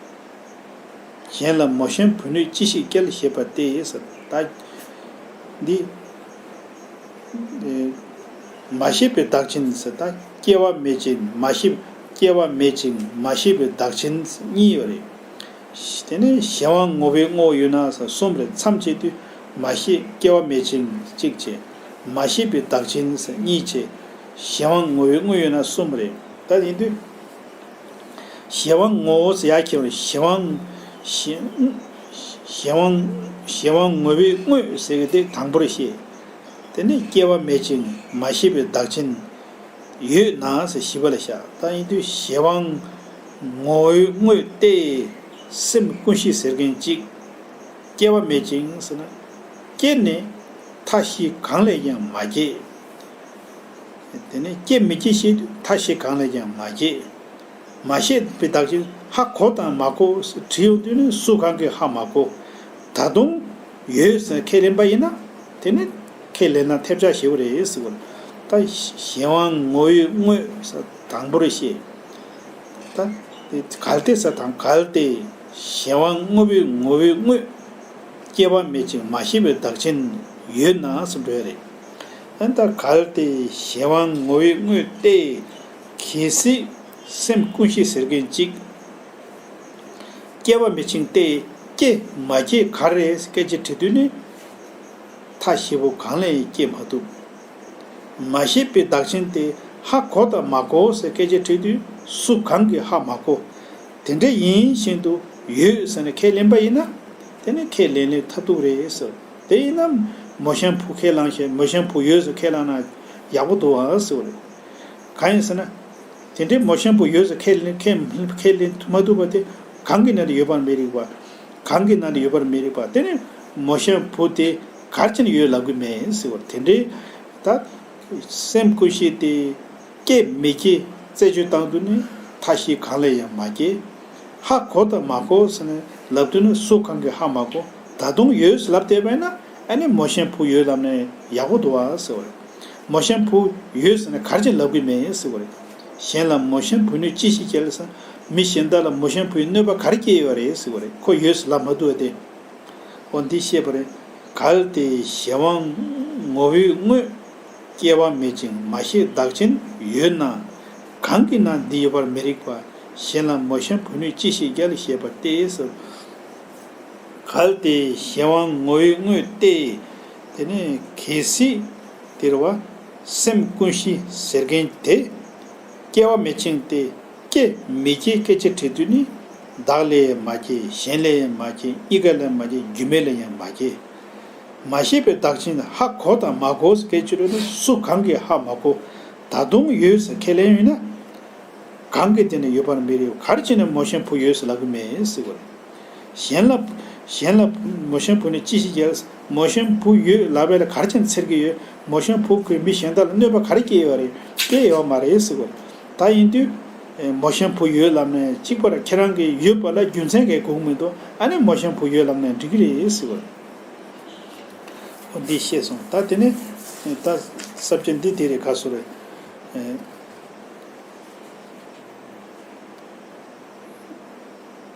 གཞན་ལ་མོ་གཤམ་བུ་སྣོད་ཅི་ཞིག་སྐྱེལ་ཞེས་པ་སྟེ་ཟེར། ད་འདི། ཨེ། མ་སྐྱེས་པའི་བདག་ཅན་ཟེར། ད་སྐྱེ་བ་མེད་ཅིང་མ་སྐྱེས། སྐྱེ་བ་མེད་ཅིང་མ་སྐྱེས་པའི་བདག་ཅན་གཉིས་ཡོད་རེད། དེ་ནས་གཞན་དབང་ངོ་བོས་དངོས་ཡོད་ན་ཟེར་གསུམ་རེད། མཚམས་བཅད་དུས་མ་སྐྱེས། སྐྱེ་བ་མེད་ཅིང་གཅིག་བྱས། མ་སྐྱེས་པའི་བདག་ཅན་ཟེར་གཉིས་བྱས། གཞན་དབང་ངོ་བོས་དངོས་ཡོད་ན་གསུམ་རེད། ད་ཡིན་དུས། གཞན་དབང་ངོ་བོ་ཟེར་ཡག་ཁྱེད་རང་གཞན་དབང་། གཞན་གཞན་དབང་གཞན་དབང་ངོ་བོས་དངོས་ཟེར་གི་དེ་དང་པོར་བཤད། དེ་ནས་སྐྱེ་བ་མེད་ཅིང་མ་སྐྱེས་པའི་བདག་ཅན་ཡོད་ན་ཟེར་བཞི་པ་ལ་བཞག་ད་ཡིན་དུས་གཞན་དབང་ངོ་བོས་དངོས་ཏེ། སེམས་ཀུན་གཞི་ཟེར་མཁན་གཅིག་སྐྱེ་བ་མེད་ཅིང་ཟེར་ན། སྐྱེས་ནས་མཐའ་བཞི་གང་ལས་ཀྱང་མ་སྐྱེས། དེ་ནས་སྐྱེ་མི་སྐྱེ་ཤེས་དུས་མཐའ་བཞི་གང་ལས་ཀྱང་མ་སྐྱེས། མ་སྐྱེས་པའི་བདག་ཅན་ཧ་གོ་དང་མ་གོ་དྲི་ཡོང་དུས་ནི་སུ་གང་གིས་ཧ་མ་གོ་ད་དུང་ཡོད་ཟེར་ཁས་ལེན་པ་ཡིན་ན། དེ་ནི་ཁས་ལེན་ན་ཐེབས་ཆག་ཞེ་པོ་རེད་ཟེར་བ་རེད། ད་གཞན་དབང་ངོ་བོས་དངོས་ཟེར་དང་པོར་བཤད། ད་དེ་གལ་ཏེ་ཟེར་དང་། གལ་ཏེ་གཞན་དབང་དངོས་པོའི་ངོ་བོས་དངོས། སྐྱེ་བ་མེད་ཅིང་མ་སྐྱེས་པའི་བདག་ཅན་ཡོད་ན་ཟེར་འགྲོ་ཡ་རེད། ཨ་ནི་ད་གལ་ཏེ་གཞན་དབང་ངོ་བོས་དངོས་ཏེ། གལ་སྲིད་སེམས་ཀུན་གཞི་ཟེར་མཁན་གཅིག་སྐྱེ་བ་མེད་ཅིང་སྟེ། སྐྱེ་མ་སྐྱེས་ག་རེ་རེད་སྐད་ཆ་དྲི་དུས་ནི། མཐའ་བཞི་པོ་གང་ལས་སྐྱེ་མ་ཐུབ། མ་སྐྱེས་པའི་བདག་ཅན་དེ་ཧ་གོ་དང་མ་གོ་ཟེར་སྐད་ཆ་དྲི་དུས་སུ་གང་གིས་ཧ་མ་གོ་དེ་འདྲ་ཡིན་བཞིན་དུ་ཡོད་ཟེར་ནས་ཁས་ལེན་པ་ཡིན་ན། དེ་ནི་ཁས་ལེན་ལེན་མཐར་ཐུག་རེད་ཟེར། དེ་ཡིན་ན་མོ་གཤམ་བུ་ཁས་བླངས་ཤིང་མོ་གཤམ་བུ་ཡོད་ཟེར་ཁས་བླངས་ན་ཡག་པོ་འདུག་ཨ་ཟེར་བ་རེད། གང་ཡིན་ཟེར་ན། དེ་འདྲའི་མོ་གཤམ་བུ་ཡོད་ཟེར་ཁས་ལེན་ཁས་ཁས་ལེན་མ་ཐུབ་པ་དེ་གང་གི་ནང་དུ་ཡོད་པར་མི་རིགས་པ། གང་གི་ནང་དུ་ཡོད་པར་མི་རིགས་པ། དེ་ནི་མོ་གཤམ་བུ་དེ་གར་ཕྱིན་ཡོད་ལབ་གི་མེད་ཟེར་བ་དེ་འདྲའི། ད་སེམས་ཀུན་གཞི་དེ་སྐྱེ་མི་སྐྱེ་རྩད་གཅོད་བཏང་དུས་ནི་མཐའ་བཞི་གང་ལས་ཡང་མ་སྐྱེ། ཧ་གོ་དང་མ་གོ་ཟེར་ནས་ལབ་དུས་ནི་སུ་གང་གིས་ཧ་མ་གོ་ད་དུང་ཡོད་ལབ་བསྡད་པས་ན། ཨ་ནི་མོ་གཤམ་བུ་ཡོད་ལབ་ནས་ཡག་པོ་འདུག་ཨ་ཟེར་བ་རེད། མོ་གཤམ་བུ་ཡོད་ཟེར་ནས་གར་ཅིག་ལབ་གི་མེད་ཟེར་བ་རེད། གཞན་ལ་མོ་གཤམ་བུ་སྣོད་ཅི་ཞིག་སྐྱེལ་ཟེར། མི་གཞན་དག་ལ་མོ་གཤམ་བུའི་གནོད་པ་ག་རེ་སྐྱེལ་ཡོད་རེད་ཟེར་བ་རེད། ཁོ་ཡོད་ལབ་མ་ཐུབ་པ་དེ། འོ་འདི་བཤད་པ་རེད། གལ་ཏེ་གཞན་དབང་ངོ་བོས་དངོས། སྐྱེ་བ་མེད་ཅིང་མ་སྐྱེས་བདག་ཅན་ཡོད་ན། གང་གི་ན་འདི་ཡོད་པར་མི་རིགས་པ། གཞན་ལ་མོ་གཤམ་བུ་སྣོད་ཅི་ཞིག་སྐྱེལ་ཞེས་པ་སྟེ་ཟེར། གལ་ཏེ་གཞན་དབང་ངོ་བོས་དངོས་ཏེ། དེ་ནས་གལ་སྲིད་ དེ་རེད་བ། སེམས་ཀུན་ཤེས་ཟེར་མཁན་དེ། སྐྱེ་བ་མེད་ཅིང་སྟེ། སྐྱེ་མི་སྐྱེ་སྐད་ཆ་དྲིས་དུས་ནི། བདག་ལས་མ་སྐྱེས། གཞན་ལས་མ་སྐྱེས། གཉིས་ཀ་ལས་མ་སྐྱེས། སྒྱུ་མ་ལས་ཡང་མ་སྐྱེས། མ་ཤེས་པའི་བདག་ཅན་ཧ་གོ་དང་མ་གོ་སྐད་ཆ་རེད་ན། སུ་གང་གིས་ཧ་མ་གོ། ད་དུང་ཡོད་ཟེར་ཁས་ལེན་ཡོད་ན། གང་གིས་དེ་ནི་ཡོད་པར་མི་རིགས། ག་རེ་བྱས་ནས་མོ་གཤམ་བུ་ཡོད་ཟེར་ལབ་ཀྱི་མེད་ཟེར་བ་རེད། གཞན་ལ། གཞན་ལ་མོ་གཤམ་བུ་ནི་ཅི་ཞིག་ཡོད། མོ་གཤམ་བུ་ཡོད་ལབ་པ་ལ་ག་རེ་བྱས་ནས་འཚེར་གྱི་ཡོད། མོ་གཤམ་བུ་གིས་མི་གཞན་དག་ལ་གནོད་པ་ག་རེ་སྐྱེལ་ཡོད་རེད། སྐྱེལ་ཡོད་མ་རེད་ཟེར་བ་རེད། ད་ཡིན་དུས། ཨེ། མོ་གཤམ་བུ་ཡོད་ལབ་ནས་གཅིག་པ་ར་ཁྱེད་རང་གིས་ཡོད་པ་ལ་རྒྱུ་མཚན་གང་ཡང་དགོས་ཀྱི་མི་འདུག་ཨ་ནི་མོ་གཤམ་བུ་ཡོད་ལབ་ནས་འགྲིག་གི་རེད་ཟེར་བ་རེད། འོ་འདི་ཤེས་སོང་། ད་དེ་ནས་ད་ས་བཅད་འདི་དེ་རེད། ག་སོ་རེད། ཨེ།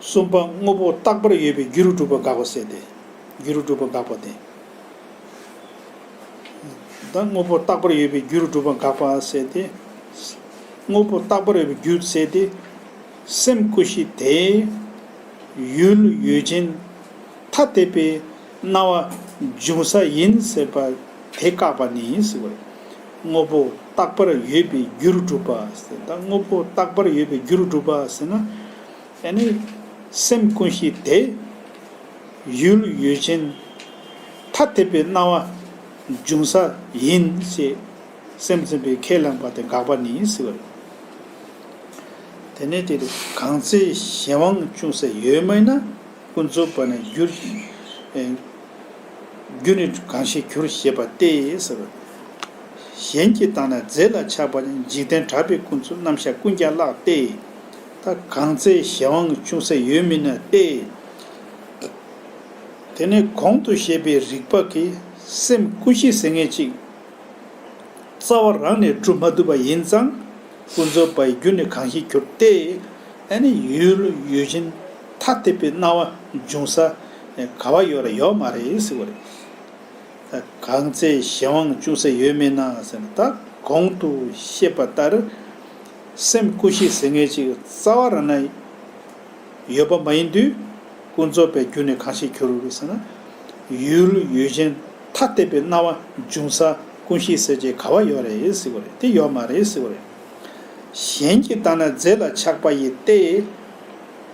གསུམ་པ། དངོས་པོ་རྟག་པར་ཡོད་པའི་རྒྱུར་གྲུབ་པ་དགག་པ་ཟེར་ཏེ། རྒྱུར་གྲུབ་པ་དགག་པ་སྟེ། ད་དངོས་པོ་རྟག་པར་ཡོད་པའི་རྒྱུར་གྲུབ་པ་དགག་པ་ཟེར་ཏེ། དངོས་པོ་རྟག་པར་ཡོད་པའི་རྒྱུ་ཟེར་ཏེ། སེམས་ཀུན་ཤེས་དེ། ཡུལ་ཡུལ་ཅན། ཐ་དད་པའི་སྣང་བ་འབྱུང་ས་ཡིན་ཟེར་བ་དེ་བཀག་པ་ནི་ཟེར་བ་རེད། དངོས་པོ་རྟག་པར་ཡོད་པའི་རྒྱུར་གྲུབ་པ་ཟེར། ད་དངོས་པོ་རྟག་པར་ཡོད་པའི་རྒྱུར་གྲུབ་པ་ཟེར་ན། ཨ་ནི་སེམས་ཀུན་ཤེས་དེ་ཡུལ་ཡུལ་ཅན་ཐ་དད་པའི་སྣང་བ་འབྱུང་ས་ཡིན་ཞེས་སེམས་ཙམ་པས་ཁས་བླངས་པ་དེ་དགག་པ་ནི་ཟེར་བ་རེད། དེ་ནས་དེ་རེད། གང་ཚེ་གཞན་དབང་ཅུང་ཟད་ཡོད་མིན་ན། ཀུན་རྫོབ་པ་ནི་རྒྱུར། ཨེ། རྒྱུ་ནི་གང་ཞིག་གྱུར་ཞེས་པ་སྟེ་ཟེར། གཞན་གྱི་ལྟར་ན་རྫས་ལ་ཆགས་པ་ནི། འཇིག་རྟེན་གྲགས་པའི་ཀུན་རྫོབ་རྣམ་གཞག་ཀུན་ཀྱང་བརླག་སྟེ། ད་གང་ཚེ་གཞན་དབང་ཅུང་ཟད་ཡོད་མིན་ན་སྟེ། དེ་ནས་གོང་དུ་བཤད་པའི་རིགས་པ་གིས་སེམས་ཀུན་ཤེས་ཟེར་མཁན་ཅིག་རྩ་བ་རང་ནས་གྲུབ་མ་ཐུབ་པ་ཡིན་ཙང་། ཀུན་རྫོབ་པའི་རྒྱུ་ནི་གང་ཞིག་གྱུར་ཏེ། ཨ་ནི་ཡུལ་ཡུལ་ཅན་ཐ་དད་པའི་སྣང་བ་འབྱུང་ས་ག་བ་ཡོད་རེད། ཡོད་མ་རེད་ཟེར་བ་རེད། ད་གང་ཚེ་གཞན་དབང་ཅུང་ཟད་ཡོད་མིན་ན་ཟེར་ན། ད་གོང་དུ་བཤད་པ་ལྟར་སེམས་ཀུན་ཤེས་ཟེར་མཁན་ཅིག་རྩ་བ་རང་ནས་ཡོད་པ་མ་ཡིན་དུས། ཀུན་རྫོབ་པའི་རྒྱུ་ནི་གང་ཞིག་གྱུར་ཟེར་ན། ཡུལ་ཡུལ་ཅན་ཐ་དད་པའི་སྣང་བ་འབྱུང་ས་ཀུན་ཤེས་ཟེར་ཅིག་ག་བ་ཡོད་རེད་ཟེར་བ་རེད། དེ་ཡོད་མ་རེད་ཟེར་བ་རེད། གཞན་གྱི་ལྟར་ན་རྫས་ལ་ཆགས་པ་ཡིས་ཏེ།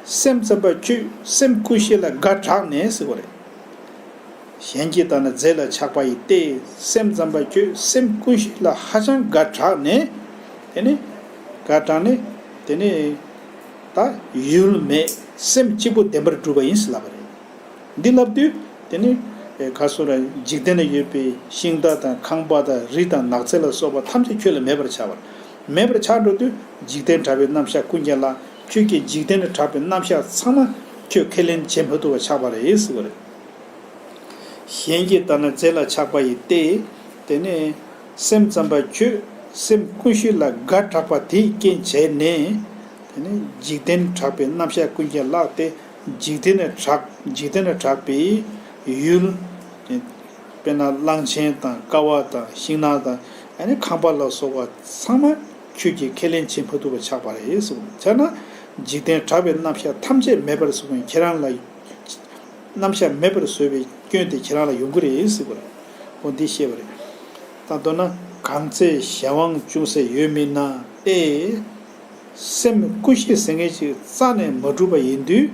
སེམས་ཙམ་པ་ཁྱོད་སེམས་ཀུན་ཤེས་ལ་དགའ་དྲགས་ནས་ཟེར་བ་རེད། གཞན་གྱི་ལྟར་ན་རྫས་ལ་ཆགས་པ་ཡིས་ཏེ། སེམས་ཙམ་པ་ཁྱོད་སེམས་ཀུན་ཤེས་ལ་ཧ་ཅང་དགའ་དྲགས་ནས། དེ་ནི་དགའ་དྲགས་ནས། དེ་ནི་ད་ཡུལ་མེད་སེམས་གཅིག་པུ་བདེན་པར་གྲུབ་པ་ཡིན་ཟེར་ལབ་པ་རེད། འདི་ལབ་དུས་དེ་ནི་ག་སོ་ར་འཇིག་རྟེན་ན་ཡོད་པའི་ཤིང་རྟ་དང་ཁང་པ་དང་རི་དང་ནགས་ཚལ་ལ་སོགས་པ་ཐམས་ཅད་ཁྱོད་ལ་མེད་པར་ཆགས་པ་རེད། མེད་པར་ཆགས་འགྲོ་དུས་འཇིག་རྟེན་གྲགས་པའི་རྣམ་གཞག་ཀུན་ཀྱང་བརླག་ཁྱོད་ཀྱིས་འཇིག་རྟེན་ན་གྲགས་པའི་རྣམ་གཞག་ཚང་མ་ཁྱོད་ཁས་ལེན་བྱེད་མ་ཐུབ་པ་ཆགས་པ་རེད་ཟེར་བ་རེད། གཞན་གྱི་ལྟར་ན་རྫས་ལ་ཆགས་པ་ཡིས་ཏེ། དེ་ནས་སེམས་ཙམ་པ་ཁྱོད་སེམས་ཀུན་ཤེས་ལ་དགའ་དྲགས་པ་དེའི་རྐྱེན་བྱས་ནས། དེ་ནས་འཇིག་རྟེན་གྲགས་པའི་རྣམ་གཞག་ཀུན་ཀྱང་བརླག་སྟེ། འཇིག་རྟེན་ན་གྲགས་འཇིག་རྟེན་ན་གྲགས་པའི་ཡུལ། དཔེར་ན་གླང་ཆེན་དང་ཀ་བ་དང་ཤིང་ནགས་དང་། ཨ་ནི་ཁང་པ་ལ་སོགས་པ་ཚང་མ་ཁྱོད་ཀྱིས་ཁས་ལེན་བྱེད་མ་ཐུབ་པ་ཆགས་པ་རེད་གསུངས། བྱས་ན་འཇིག་རྟེན་གྲགས་པའི་རྣམ་གཞག་ཐམས་ཅད་མེད་པར་གསུངས་པས་ཁྱེད་རང་ལ། རྣམ་གཞག་མེད་པར་བཟོ་བའི་སྐྱོན་དེ་ཁྱེད་རང་ལ་ཡོང་གི་རེད་ཟེར་བ་རེད། འོ་འདི་བཤད་པ་རེད། ད་མདོར་ན་གང་ཚེ་གཞན་དབང་ཅུང་ཟད་ཡོད་མིན་ན་ཏེ། སེམས་ཀུན་ཤེས་ཟེར་མཁན་ཅིག་རྩ་ནས་མ་གྲུབ་པ་ཡིན་དུས་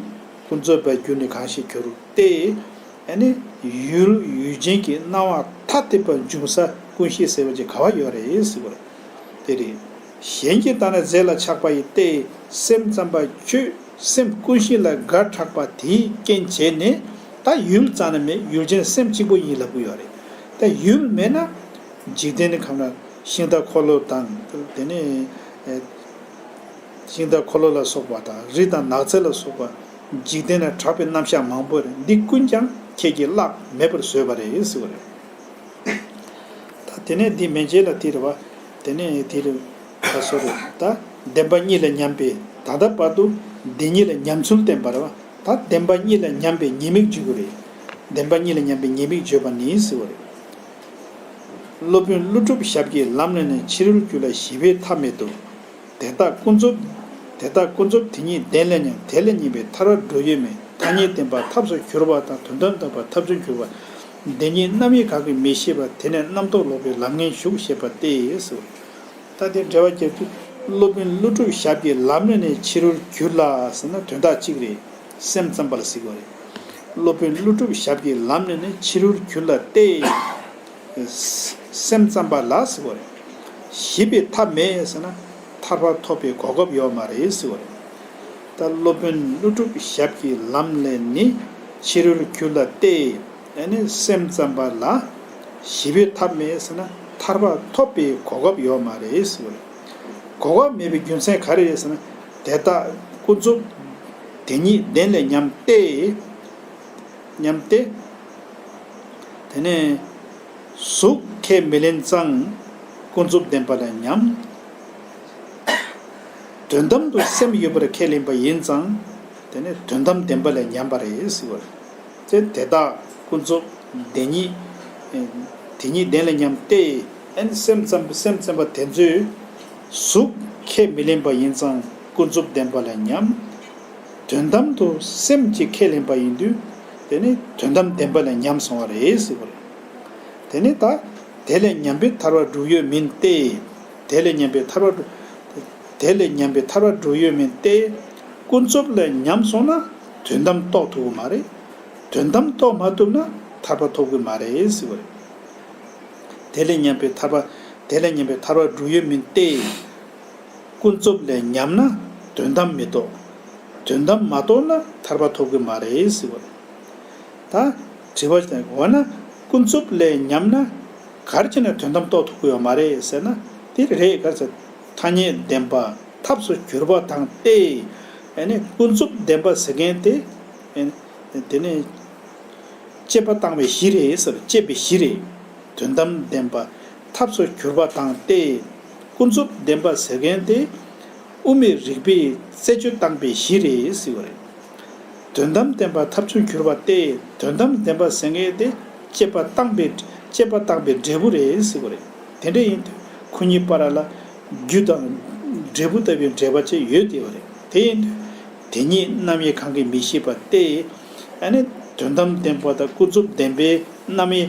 ཀུན་རྫོབ་པའི་རྒྱུ་ནི་གང་ཞིག་གྱུར་ཏེ། ཨ་ནི་ཡུལ་ཡུལ་ཅན་གྱི་སྣང་བ་ཐ་དད་པ་འབྱུང་ས་ཀུན་ཤེས་ཟེར་བ་ཅིག་ག་བ་ཡོད་རེད་ཟེར་བ་རེད། དེ་རེད། གཞན་གྱི་ལྟར་ན་རྫས་ལ་ཆགས་པ་ཡིས་ཏེ། སེམས་ཙམ་པ་ཁྱོད་སེམས་ཀུན་ཤེས་ལ་དགའ་དྲགས་པ་དེའི་རྐྱེན་བྱས་ནས་ད་ཡུལ་རྩ་ནས་མེད། ཡུལ་ཅན་སེམས་གཅིག་པུ་ཡིན་ལབ་ཀྱི་ཡོད་རེད། ད་ཡུལ་མེད་ན་འཇིག་རྟེན་ནི་ཁམས་ན་ཤིང་རྟ་འཁོར་ལོ་དང་། དེ་ནས་ཨེ་ཤིང་རྟ་འཁོར་ལོ་ལ་སོགས་པ་དང་རི་དང་ནགས་ཚལ་ལ་སོགས་པ་འཇིག་རྟེན་ན་གྲགས་པའི་རྣམ་གཞག་མང་པོ་རེད། འདི་ཀུན་ཀྱང་ཁྱེད་ཀྱིས་བརླག་མེད་པར་བཟོས་པ་རེད་ཟེར་བ་རེད། ད་དེ་ནས་འདི་མན་ཆད་ལ་དེ་རེད་བ། དེ་ནས་དེ་རེད། ད་སོ་རེད། ད་བདེན་པ་གཉིས་ལ་མཉམ་པའི་ད་ལྟ་བར་དུ་འདི་གཉིས་ལ་ཉམས་ཚུལ་བསྟན་པ་རེད་བ། ད་བདེན་པ་གཉིས་ལ་མཉམ་པའི་ཉེས་དམིགས་བརྗོད་ཀྱི་རེད། བདེན་པ་གཉིས་ལ་མཉམ་པའི་ཉེས་དམིགས་བརྗོད་པ་ནི་ཟེར་བ་རེད། སློབ་དཔོན་ཀླུ་སྒྲུབ་ཞབས་ཀྱིས་ལམ་ལ་ནི་ཕྱི་རོལ་རྒྱུ་ལ་ཞི་བའི་མཐའ་མེད་དོ། དེ་དག་ཀུན་རྫོབ། དེ་དག་ཀུན་རྫོབ་དེ་ཉིད་བདེན་ལས་ཀྱང་དེ་ལས་ཉེས་པའི་ཐར་བར་འགྲོ་ཡུལ་མེད། ཐ་སྙད་བདེན་པ་ཐབས་སུ་གྱུར་པ་དང་དོན་དམ་བདེན་པ་ཐབས་སུ་གྱུར་པ། དེ་ཉིད་རྣམ་དབྱེ་གང་གིས་མི་ཤེས་པ། དེ་ནས་རྣམ་རྟོག་ལོག་པའི་ལམ་ངན་ཞུགས་ཞེས་པ་སྟེ་ཟེར། ད་དེ་འགྲེལ་བ་རྒྱབ་དུས། སློབ་དཔོན་ཀླུ་སྒྲུབ་ཞབས་ཀྱིས་ལམ་ལས་ནི་ཕྱི་རོལ་གྱུར་ལ་ཟེར་ན་དོན་དག་གཅིག་རེད། སེམས་ཙམ་པ་ལ་ཟེར་གྱི་ཡོད་རེད། སློབ་དཔོན་ཀླུ་སྒྲུབ་ཞབས་ཀྱིས་ལམ་ལས་ནི་ཕྱི་རོལ་གྱུར་ལ་སྟེ། སེམས་ཙམ་པ་ལ་ཟེར་གྱི་ཡོད་རེད། ཞི་བའི་ཐབས་མེད་ཟེར་ན་ཐར་པ་ཐོབ་པའི་གོ་སྐབས་ཡོད་མ་རེད་ཟེར་གྱི་ཡོད་རེད། ད་སློབ་དཔོན་ཀླུ་སྒྲུབ་ཞབས་ཀྱིས་ལམ་ལས་ནི་ཕྱི་རོལ་གྱུར་ལ་སྟེ། ཨ་ནི་སེམས་ཙམ་པ་ལ་ཞི་བའི་ཐབས་མེད་ཟེར་ན་ཐར་པ་ཐོབ་པའི་གོ་སྐབས་ཡོད་མ་རེད་ཟེར་གྱི་ཡོད་རེད། གོ་སྐབས་མེད་པའི་རྒྱུ་མཚན་ག་རེ་རེད་ཟེར་ན། དེ་དག་ཀུན་རྫོབ་དེ་ཉིད་བདེན་ལས་ཉམས་ཏེ། ཉམས་ཏེ། དེ་ནས་གཟུགས་ཁས་མི་ལེན་ཙང་ཀུན་རྫོབ་བདེན་པ་ལས་ཉམས། དོན་དམ་དུ་སེམས་ཡོད་པར་ཁས་ལེན་པ་ཡིན་ཙང་། དེ་ནས་དོན་དམ་བདེན་པ་ལས་ཉམས་པ་རེད་ཟེར་བ་རེད། དེ་དེ་དག་ཀུན་རྫོབ་དེ་ཉིད་དེ་ཉིད་བདེན་ལས་ཉམས་ཏེ། ཨན་སེམས་ཙམ་སེམས་ཙམ་པ་དེ་ཚོས་གཟུགས་ཁས་མི་ལེན་པ་ཡིན་ཙང་ཀུན་རྫོབ་བདེན་པ་ལས་ཉམས། དོན་དམ་དུ་སེམས་ཀྱིས་ཁས་ལེན་པ་ཡིན་དུས། དེ་ནི་དོན་དམ་བདེན་པ་ལས་ཉམས་སོང་བ་རེད་ཟེར་བ་རེད། དེ་ནི་ད་དེ་ལས་ཉམས་པའི་ཐར་པ་སྒྲུབ་ཡོད་མིན་ཏེ། དེ་ལས་ཉམས་པའི་ཐར་པ་སྒྲུབ། དེ་ལས་ཉམས་པའི་ཐར་པ་སྒྲུབ་ཡོད་མིན་ཏེ། ཀུན་རྫོབ་ལས་ཉམས་སོང་ན་དོན་དམ་རྟོགས་ཐུབ་ཀྱི་མ་རེད། དོན་དམ་རྟོགས་མ་ཐུབ་ན་ཐར་པ་ཐོབ་ཀྱི་མ་རེད་ཟེར་བ་རེད། དེ་ལས་ཉམས་པའི་ཐར་པ། དེ་ལས་ཉམས་པའི་ཐར་པ་སྒྲུབ་ཡོད་མིན་ཏེ། ཀུན་རྫོབ་ལས་ཉམས་ན་དོན་དམ་མི་རྟོགས། དོན་དམ་མ་རྟོགས་ན་ཐར་པ་ཐོབ་ཀྱི་མ་རེད་ཟེར་བ་རེད། ད་དྲི་བ་ཞིག་འོ་ན་ཀུན་རྫོབ་ལས་ཉམས་ན་ག་རེ་བྱས་ན་དོན་དམ་རྟོགས་ཐུབ་ཀྱི་ཡོད་མ་རེད་ཟེར་ན། དེ་རེད། ག་རེ་ཟེར། ཐ་སྙད་བདེན་པ་ཐབས་སུ་གྱུར་པ་དང་སྟེ། ཨ་ནི་ཀུན་རྫོབ་བདེན་པ་ཟེར་མཁན་དེ། ཨ་ནི་དེ་ནི་དཔྱད་པ་བཏང་བའི་གཞི་རེད་ཟེར། དཔྱད་པའི་གཞི་རེད། དོན་དམ་བདེན་པ་ཐབས་སུ་གྱུར་པ་དང་སྟེ། ཀུན་རྫོབ་བདེན་པ་ཟེར་མཁན་དེ་དབུ་མའི་རིགས་པས་རྩད་གཅོད་བཏང་པའི་གཞི་རེད་ཟེར་བ་རེད། དོན་དམ་བདེན་པ་ཐབས་སུ་གྱུར་པ་སྟེ། དོན་དམ་བདེན་པ་ཟེར་མཁན་དེ་དཔྱད་པ་བཏང་པའི་དཔྱད་པ་བཏང་པའི་འབྲས་བུ་རེད་ཟེར་བ་རེད། དེ་འདྲ་ཡིན་དུས་ཁོ་གཉིས་བར་ལ་རྒྱུ་དང་འབྲས་བུ་ལྟ་བུའི་འབྲེལ་བ་ཅིག་ཡོད་བསྡད་པ་རེད། དེ་ཡིན་དུས་དེ་ཉིད་རྣམ་དབྱེ་གང་གིས་མི་ཤེས་པ་སྟེ། ཨ་ནི་དོན་དམ་བདེན་པ་དང་ཀུན་རྫོབ་བདེན་པའི་རྣམ་དབྱེ་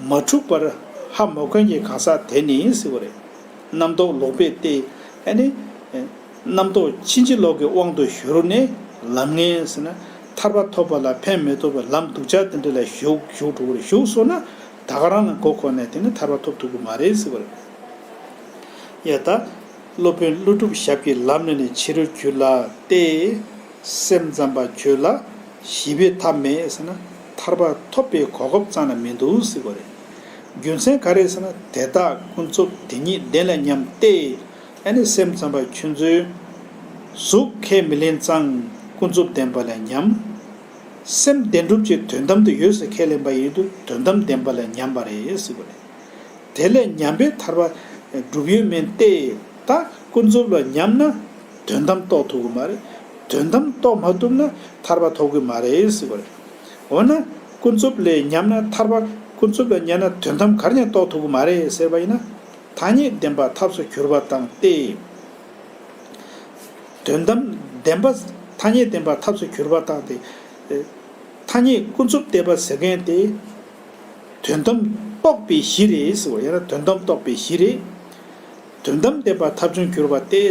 མ་གྲུབ་པར་ཧ་མ་གོ་མཁན་གྱི་གང་ཟག་དེ་ནི་ཟེར་བ་རེད། རྣམ་རྟོག་ལོག་པས་ཏེ། ཨ་ནི་རྣམ་རྟོག་ཕྱིན་ཅི་ལོག་གི་དབང་དུ་གྱུར་ནས་ལམ་ངན་ཟེར་ན་ཐར་པ་ཐོབ་པ་ལ་ཕན་མི་ཐོགས་པའི་ལམ་སྡུག་ཅག་དེ་འདྲ་ལ་ཞུགས་ཞུགས་འགྲོ་གི་རེད། ཞུགས་སོང་ན་ད་ག་རང་ལ་མགོ་འཁོར་ནས་དེ་ནི་ཐར་པ་ཐོབ་ཐུབ་ཀྱི་མ་རེད་ཟེར་བ་རེད། ཡ་ད། སློབ་དཔོན་ཀླུ་སྒྲུབ་ཞབས་ཀྱིས་ལམ་ལས་ནི་ཕྱི་རོལ་གྱུར་ལ་སྟེ། སེམས་ཙམ་པ་ཁྱོད་ལ་ཞི་བའི་ཐབས་མེད་ཟེར་ན་ཐར་པ་ཐོབ་པའི་གོ་སྐབས་ཙམ་ལས་མི་འདུག་ཟེར་བ་རེད། རྒྱུ་མཚན་ག་རེ་ཟེར་ན་དེ་དག་ཀུན་རྫོབ་དེ་ཉིད་བདེན་ལ་སྙམ་སྟེ། ཨ་ནི་སེམས་ཙམ་པ་ཁྱོད་ཚོས་གཟུགས་ཁས་མི་ལེན་ཙང་ཀུན་རྫོབ་བདེན་པ་ལ་སྙམ། སེམས་བདེན་གྲུབ་ཀྱི་དོན་དམ་དུ་ཡོད་ཟེར་ཁས་ལེན་པ་ཡིན་དུས་དོན་དམ་བདེན་པ་ལ་སྙམ་པ་རེད་ཟེར་བ་རེད། དེ་ལས་ཉམས་པའི་ཐར་པ་སྒྲུབ་ཡོད་མིན་ཏེ། ད་ཀུན་རྫོབ་ལ་ཉམས་ན་དོན་དམ་རྟོགས་ཐུབ་ཀྱི་མ་རེད། དོན་དམ་རྟོགས་མ་ཐུབ་ན་ཐར་པ་ཐོབ་ཀྱི་མ་རེད་ཟེར་བ་རེད། འོ་ན་ཀུན་རྫོབ་ལས་ཉམས་ན་ཐར་པ་ཀུན་རྫོབ་ལ་ཉམས་ན་དོན་དམ་ག་རེ་ཡང་རྟོགས་ཐུབ་ཀྱི་མ་རེད་ཟེར་བ་ཡིན་ན། ཐ་སྙད་བདེན་པ་ཐབས་སུ་གྱུར་པ་དང་སྟེ། དོན་དམ་བདེན་པ། ཐ་སྙད་བདེན་པ་ཐབས་སུ་གྱུར་པ་དང་སྟེ། ཐ་སྙད་ཀུན་རྫོབ་བདེན་པ་ཟེར་མཁན་དེ། དོན་དམ་རྟོགས་པའི་གཞི་རེད་ཟེར་བ་ཡང་ན་དོན་དམ་རྟོགས་པའི་གཞི་རེད། དོན་དམ་བདེན་པ་ཐབས་བྱུང་གྱུར་པ་སྟེ།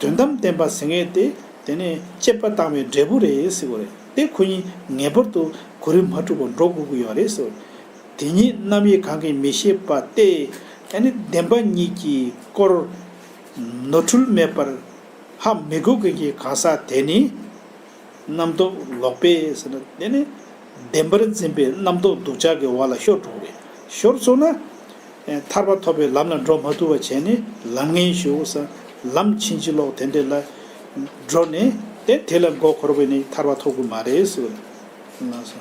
དོན་དམ་བདེན་པ་ཟེར་མཁན་དེ་དེ་ནས་དཔྱད་པ་བཏང་བའི་འབྲས་བུ་རེད་ཟེར་བ་རེད། དེ་ཁོ་གཉིས་ངེས་པར་དུ་གོ་རིམ་མ་འཁྲུགས་པར་འགྲོ་དགོས་ཀྱི་ཡོད་རེད་ཟེར་བ་རེད། དེ་ཉིད་རྣམ་དབྱེ་གང་གིས་མི་ཤེས་པ་སྟེ། ཨ་ནི་བདེན་པ་གཉིས་ཀྱི་སྐོར་ནོར་འཁྲུལ་མེད་པར་ཧ་མི་གོ་མཁན་གྱི་གང་ཟག་དེ་ནི། རྣམ་རྟོག་ལོག་པས་ཟེར་ན་དེ་ནི་བདེན་པར་འཛིན་པའི་རྣམ་རྟོག་སྡུག་ཅག་གི་འོག་ལ་ཤོར་འགྲོ་གི་རེད། ཤོར་སོང་ན། ཨེ་ཐར་པ་ཐོབ་པའི་ལམ་ལ་འགྲོ་མ་ཐུབ་པ་བྱས་ནས་ལམ་ངན་ཞུགས་ས་ལམ་ཕྱིན་ཅི་ལོག་དེ་འདྲ་ལ་འགྲོ་ནས་དེ་དེ་ལ་མགོ་འཁོར་བས་ནི་ཐར་པ་ཐོབ་ཀྱི་མ་རེད་ཟེར་བ་རེད། ལགས་སོ།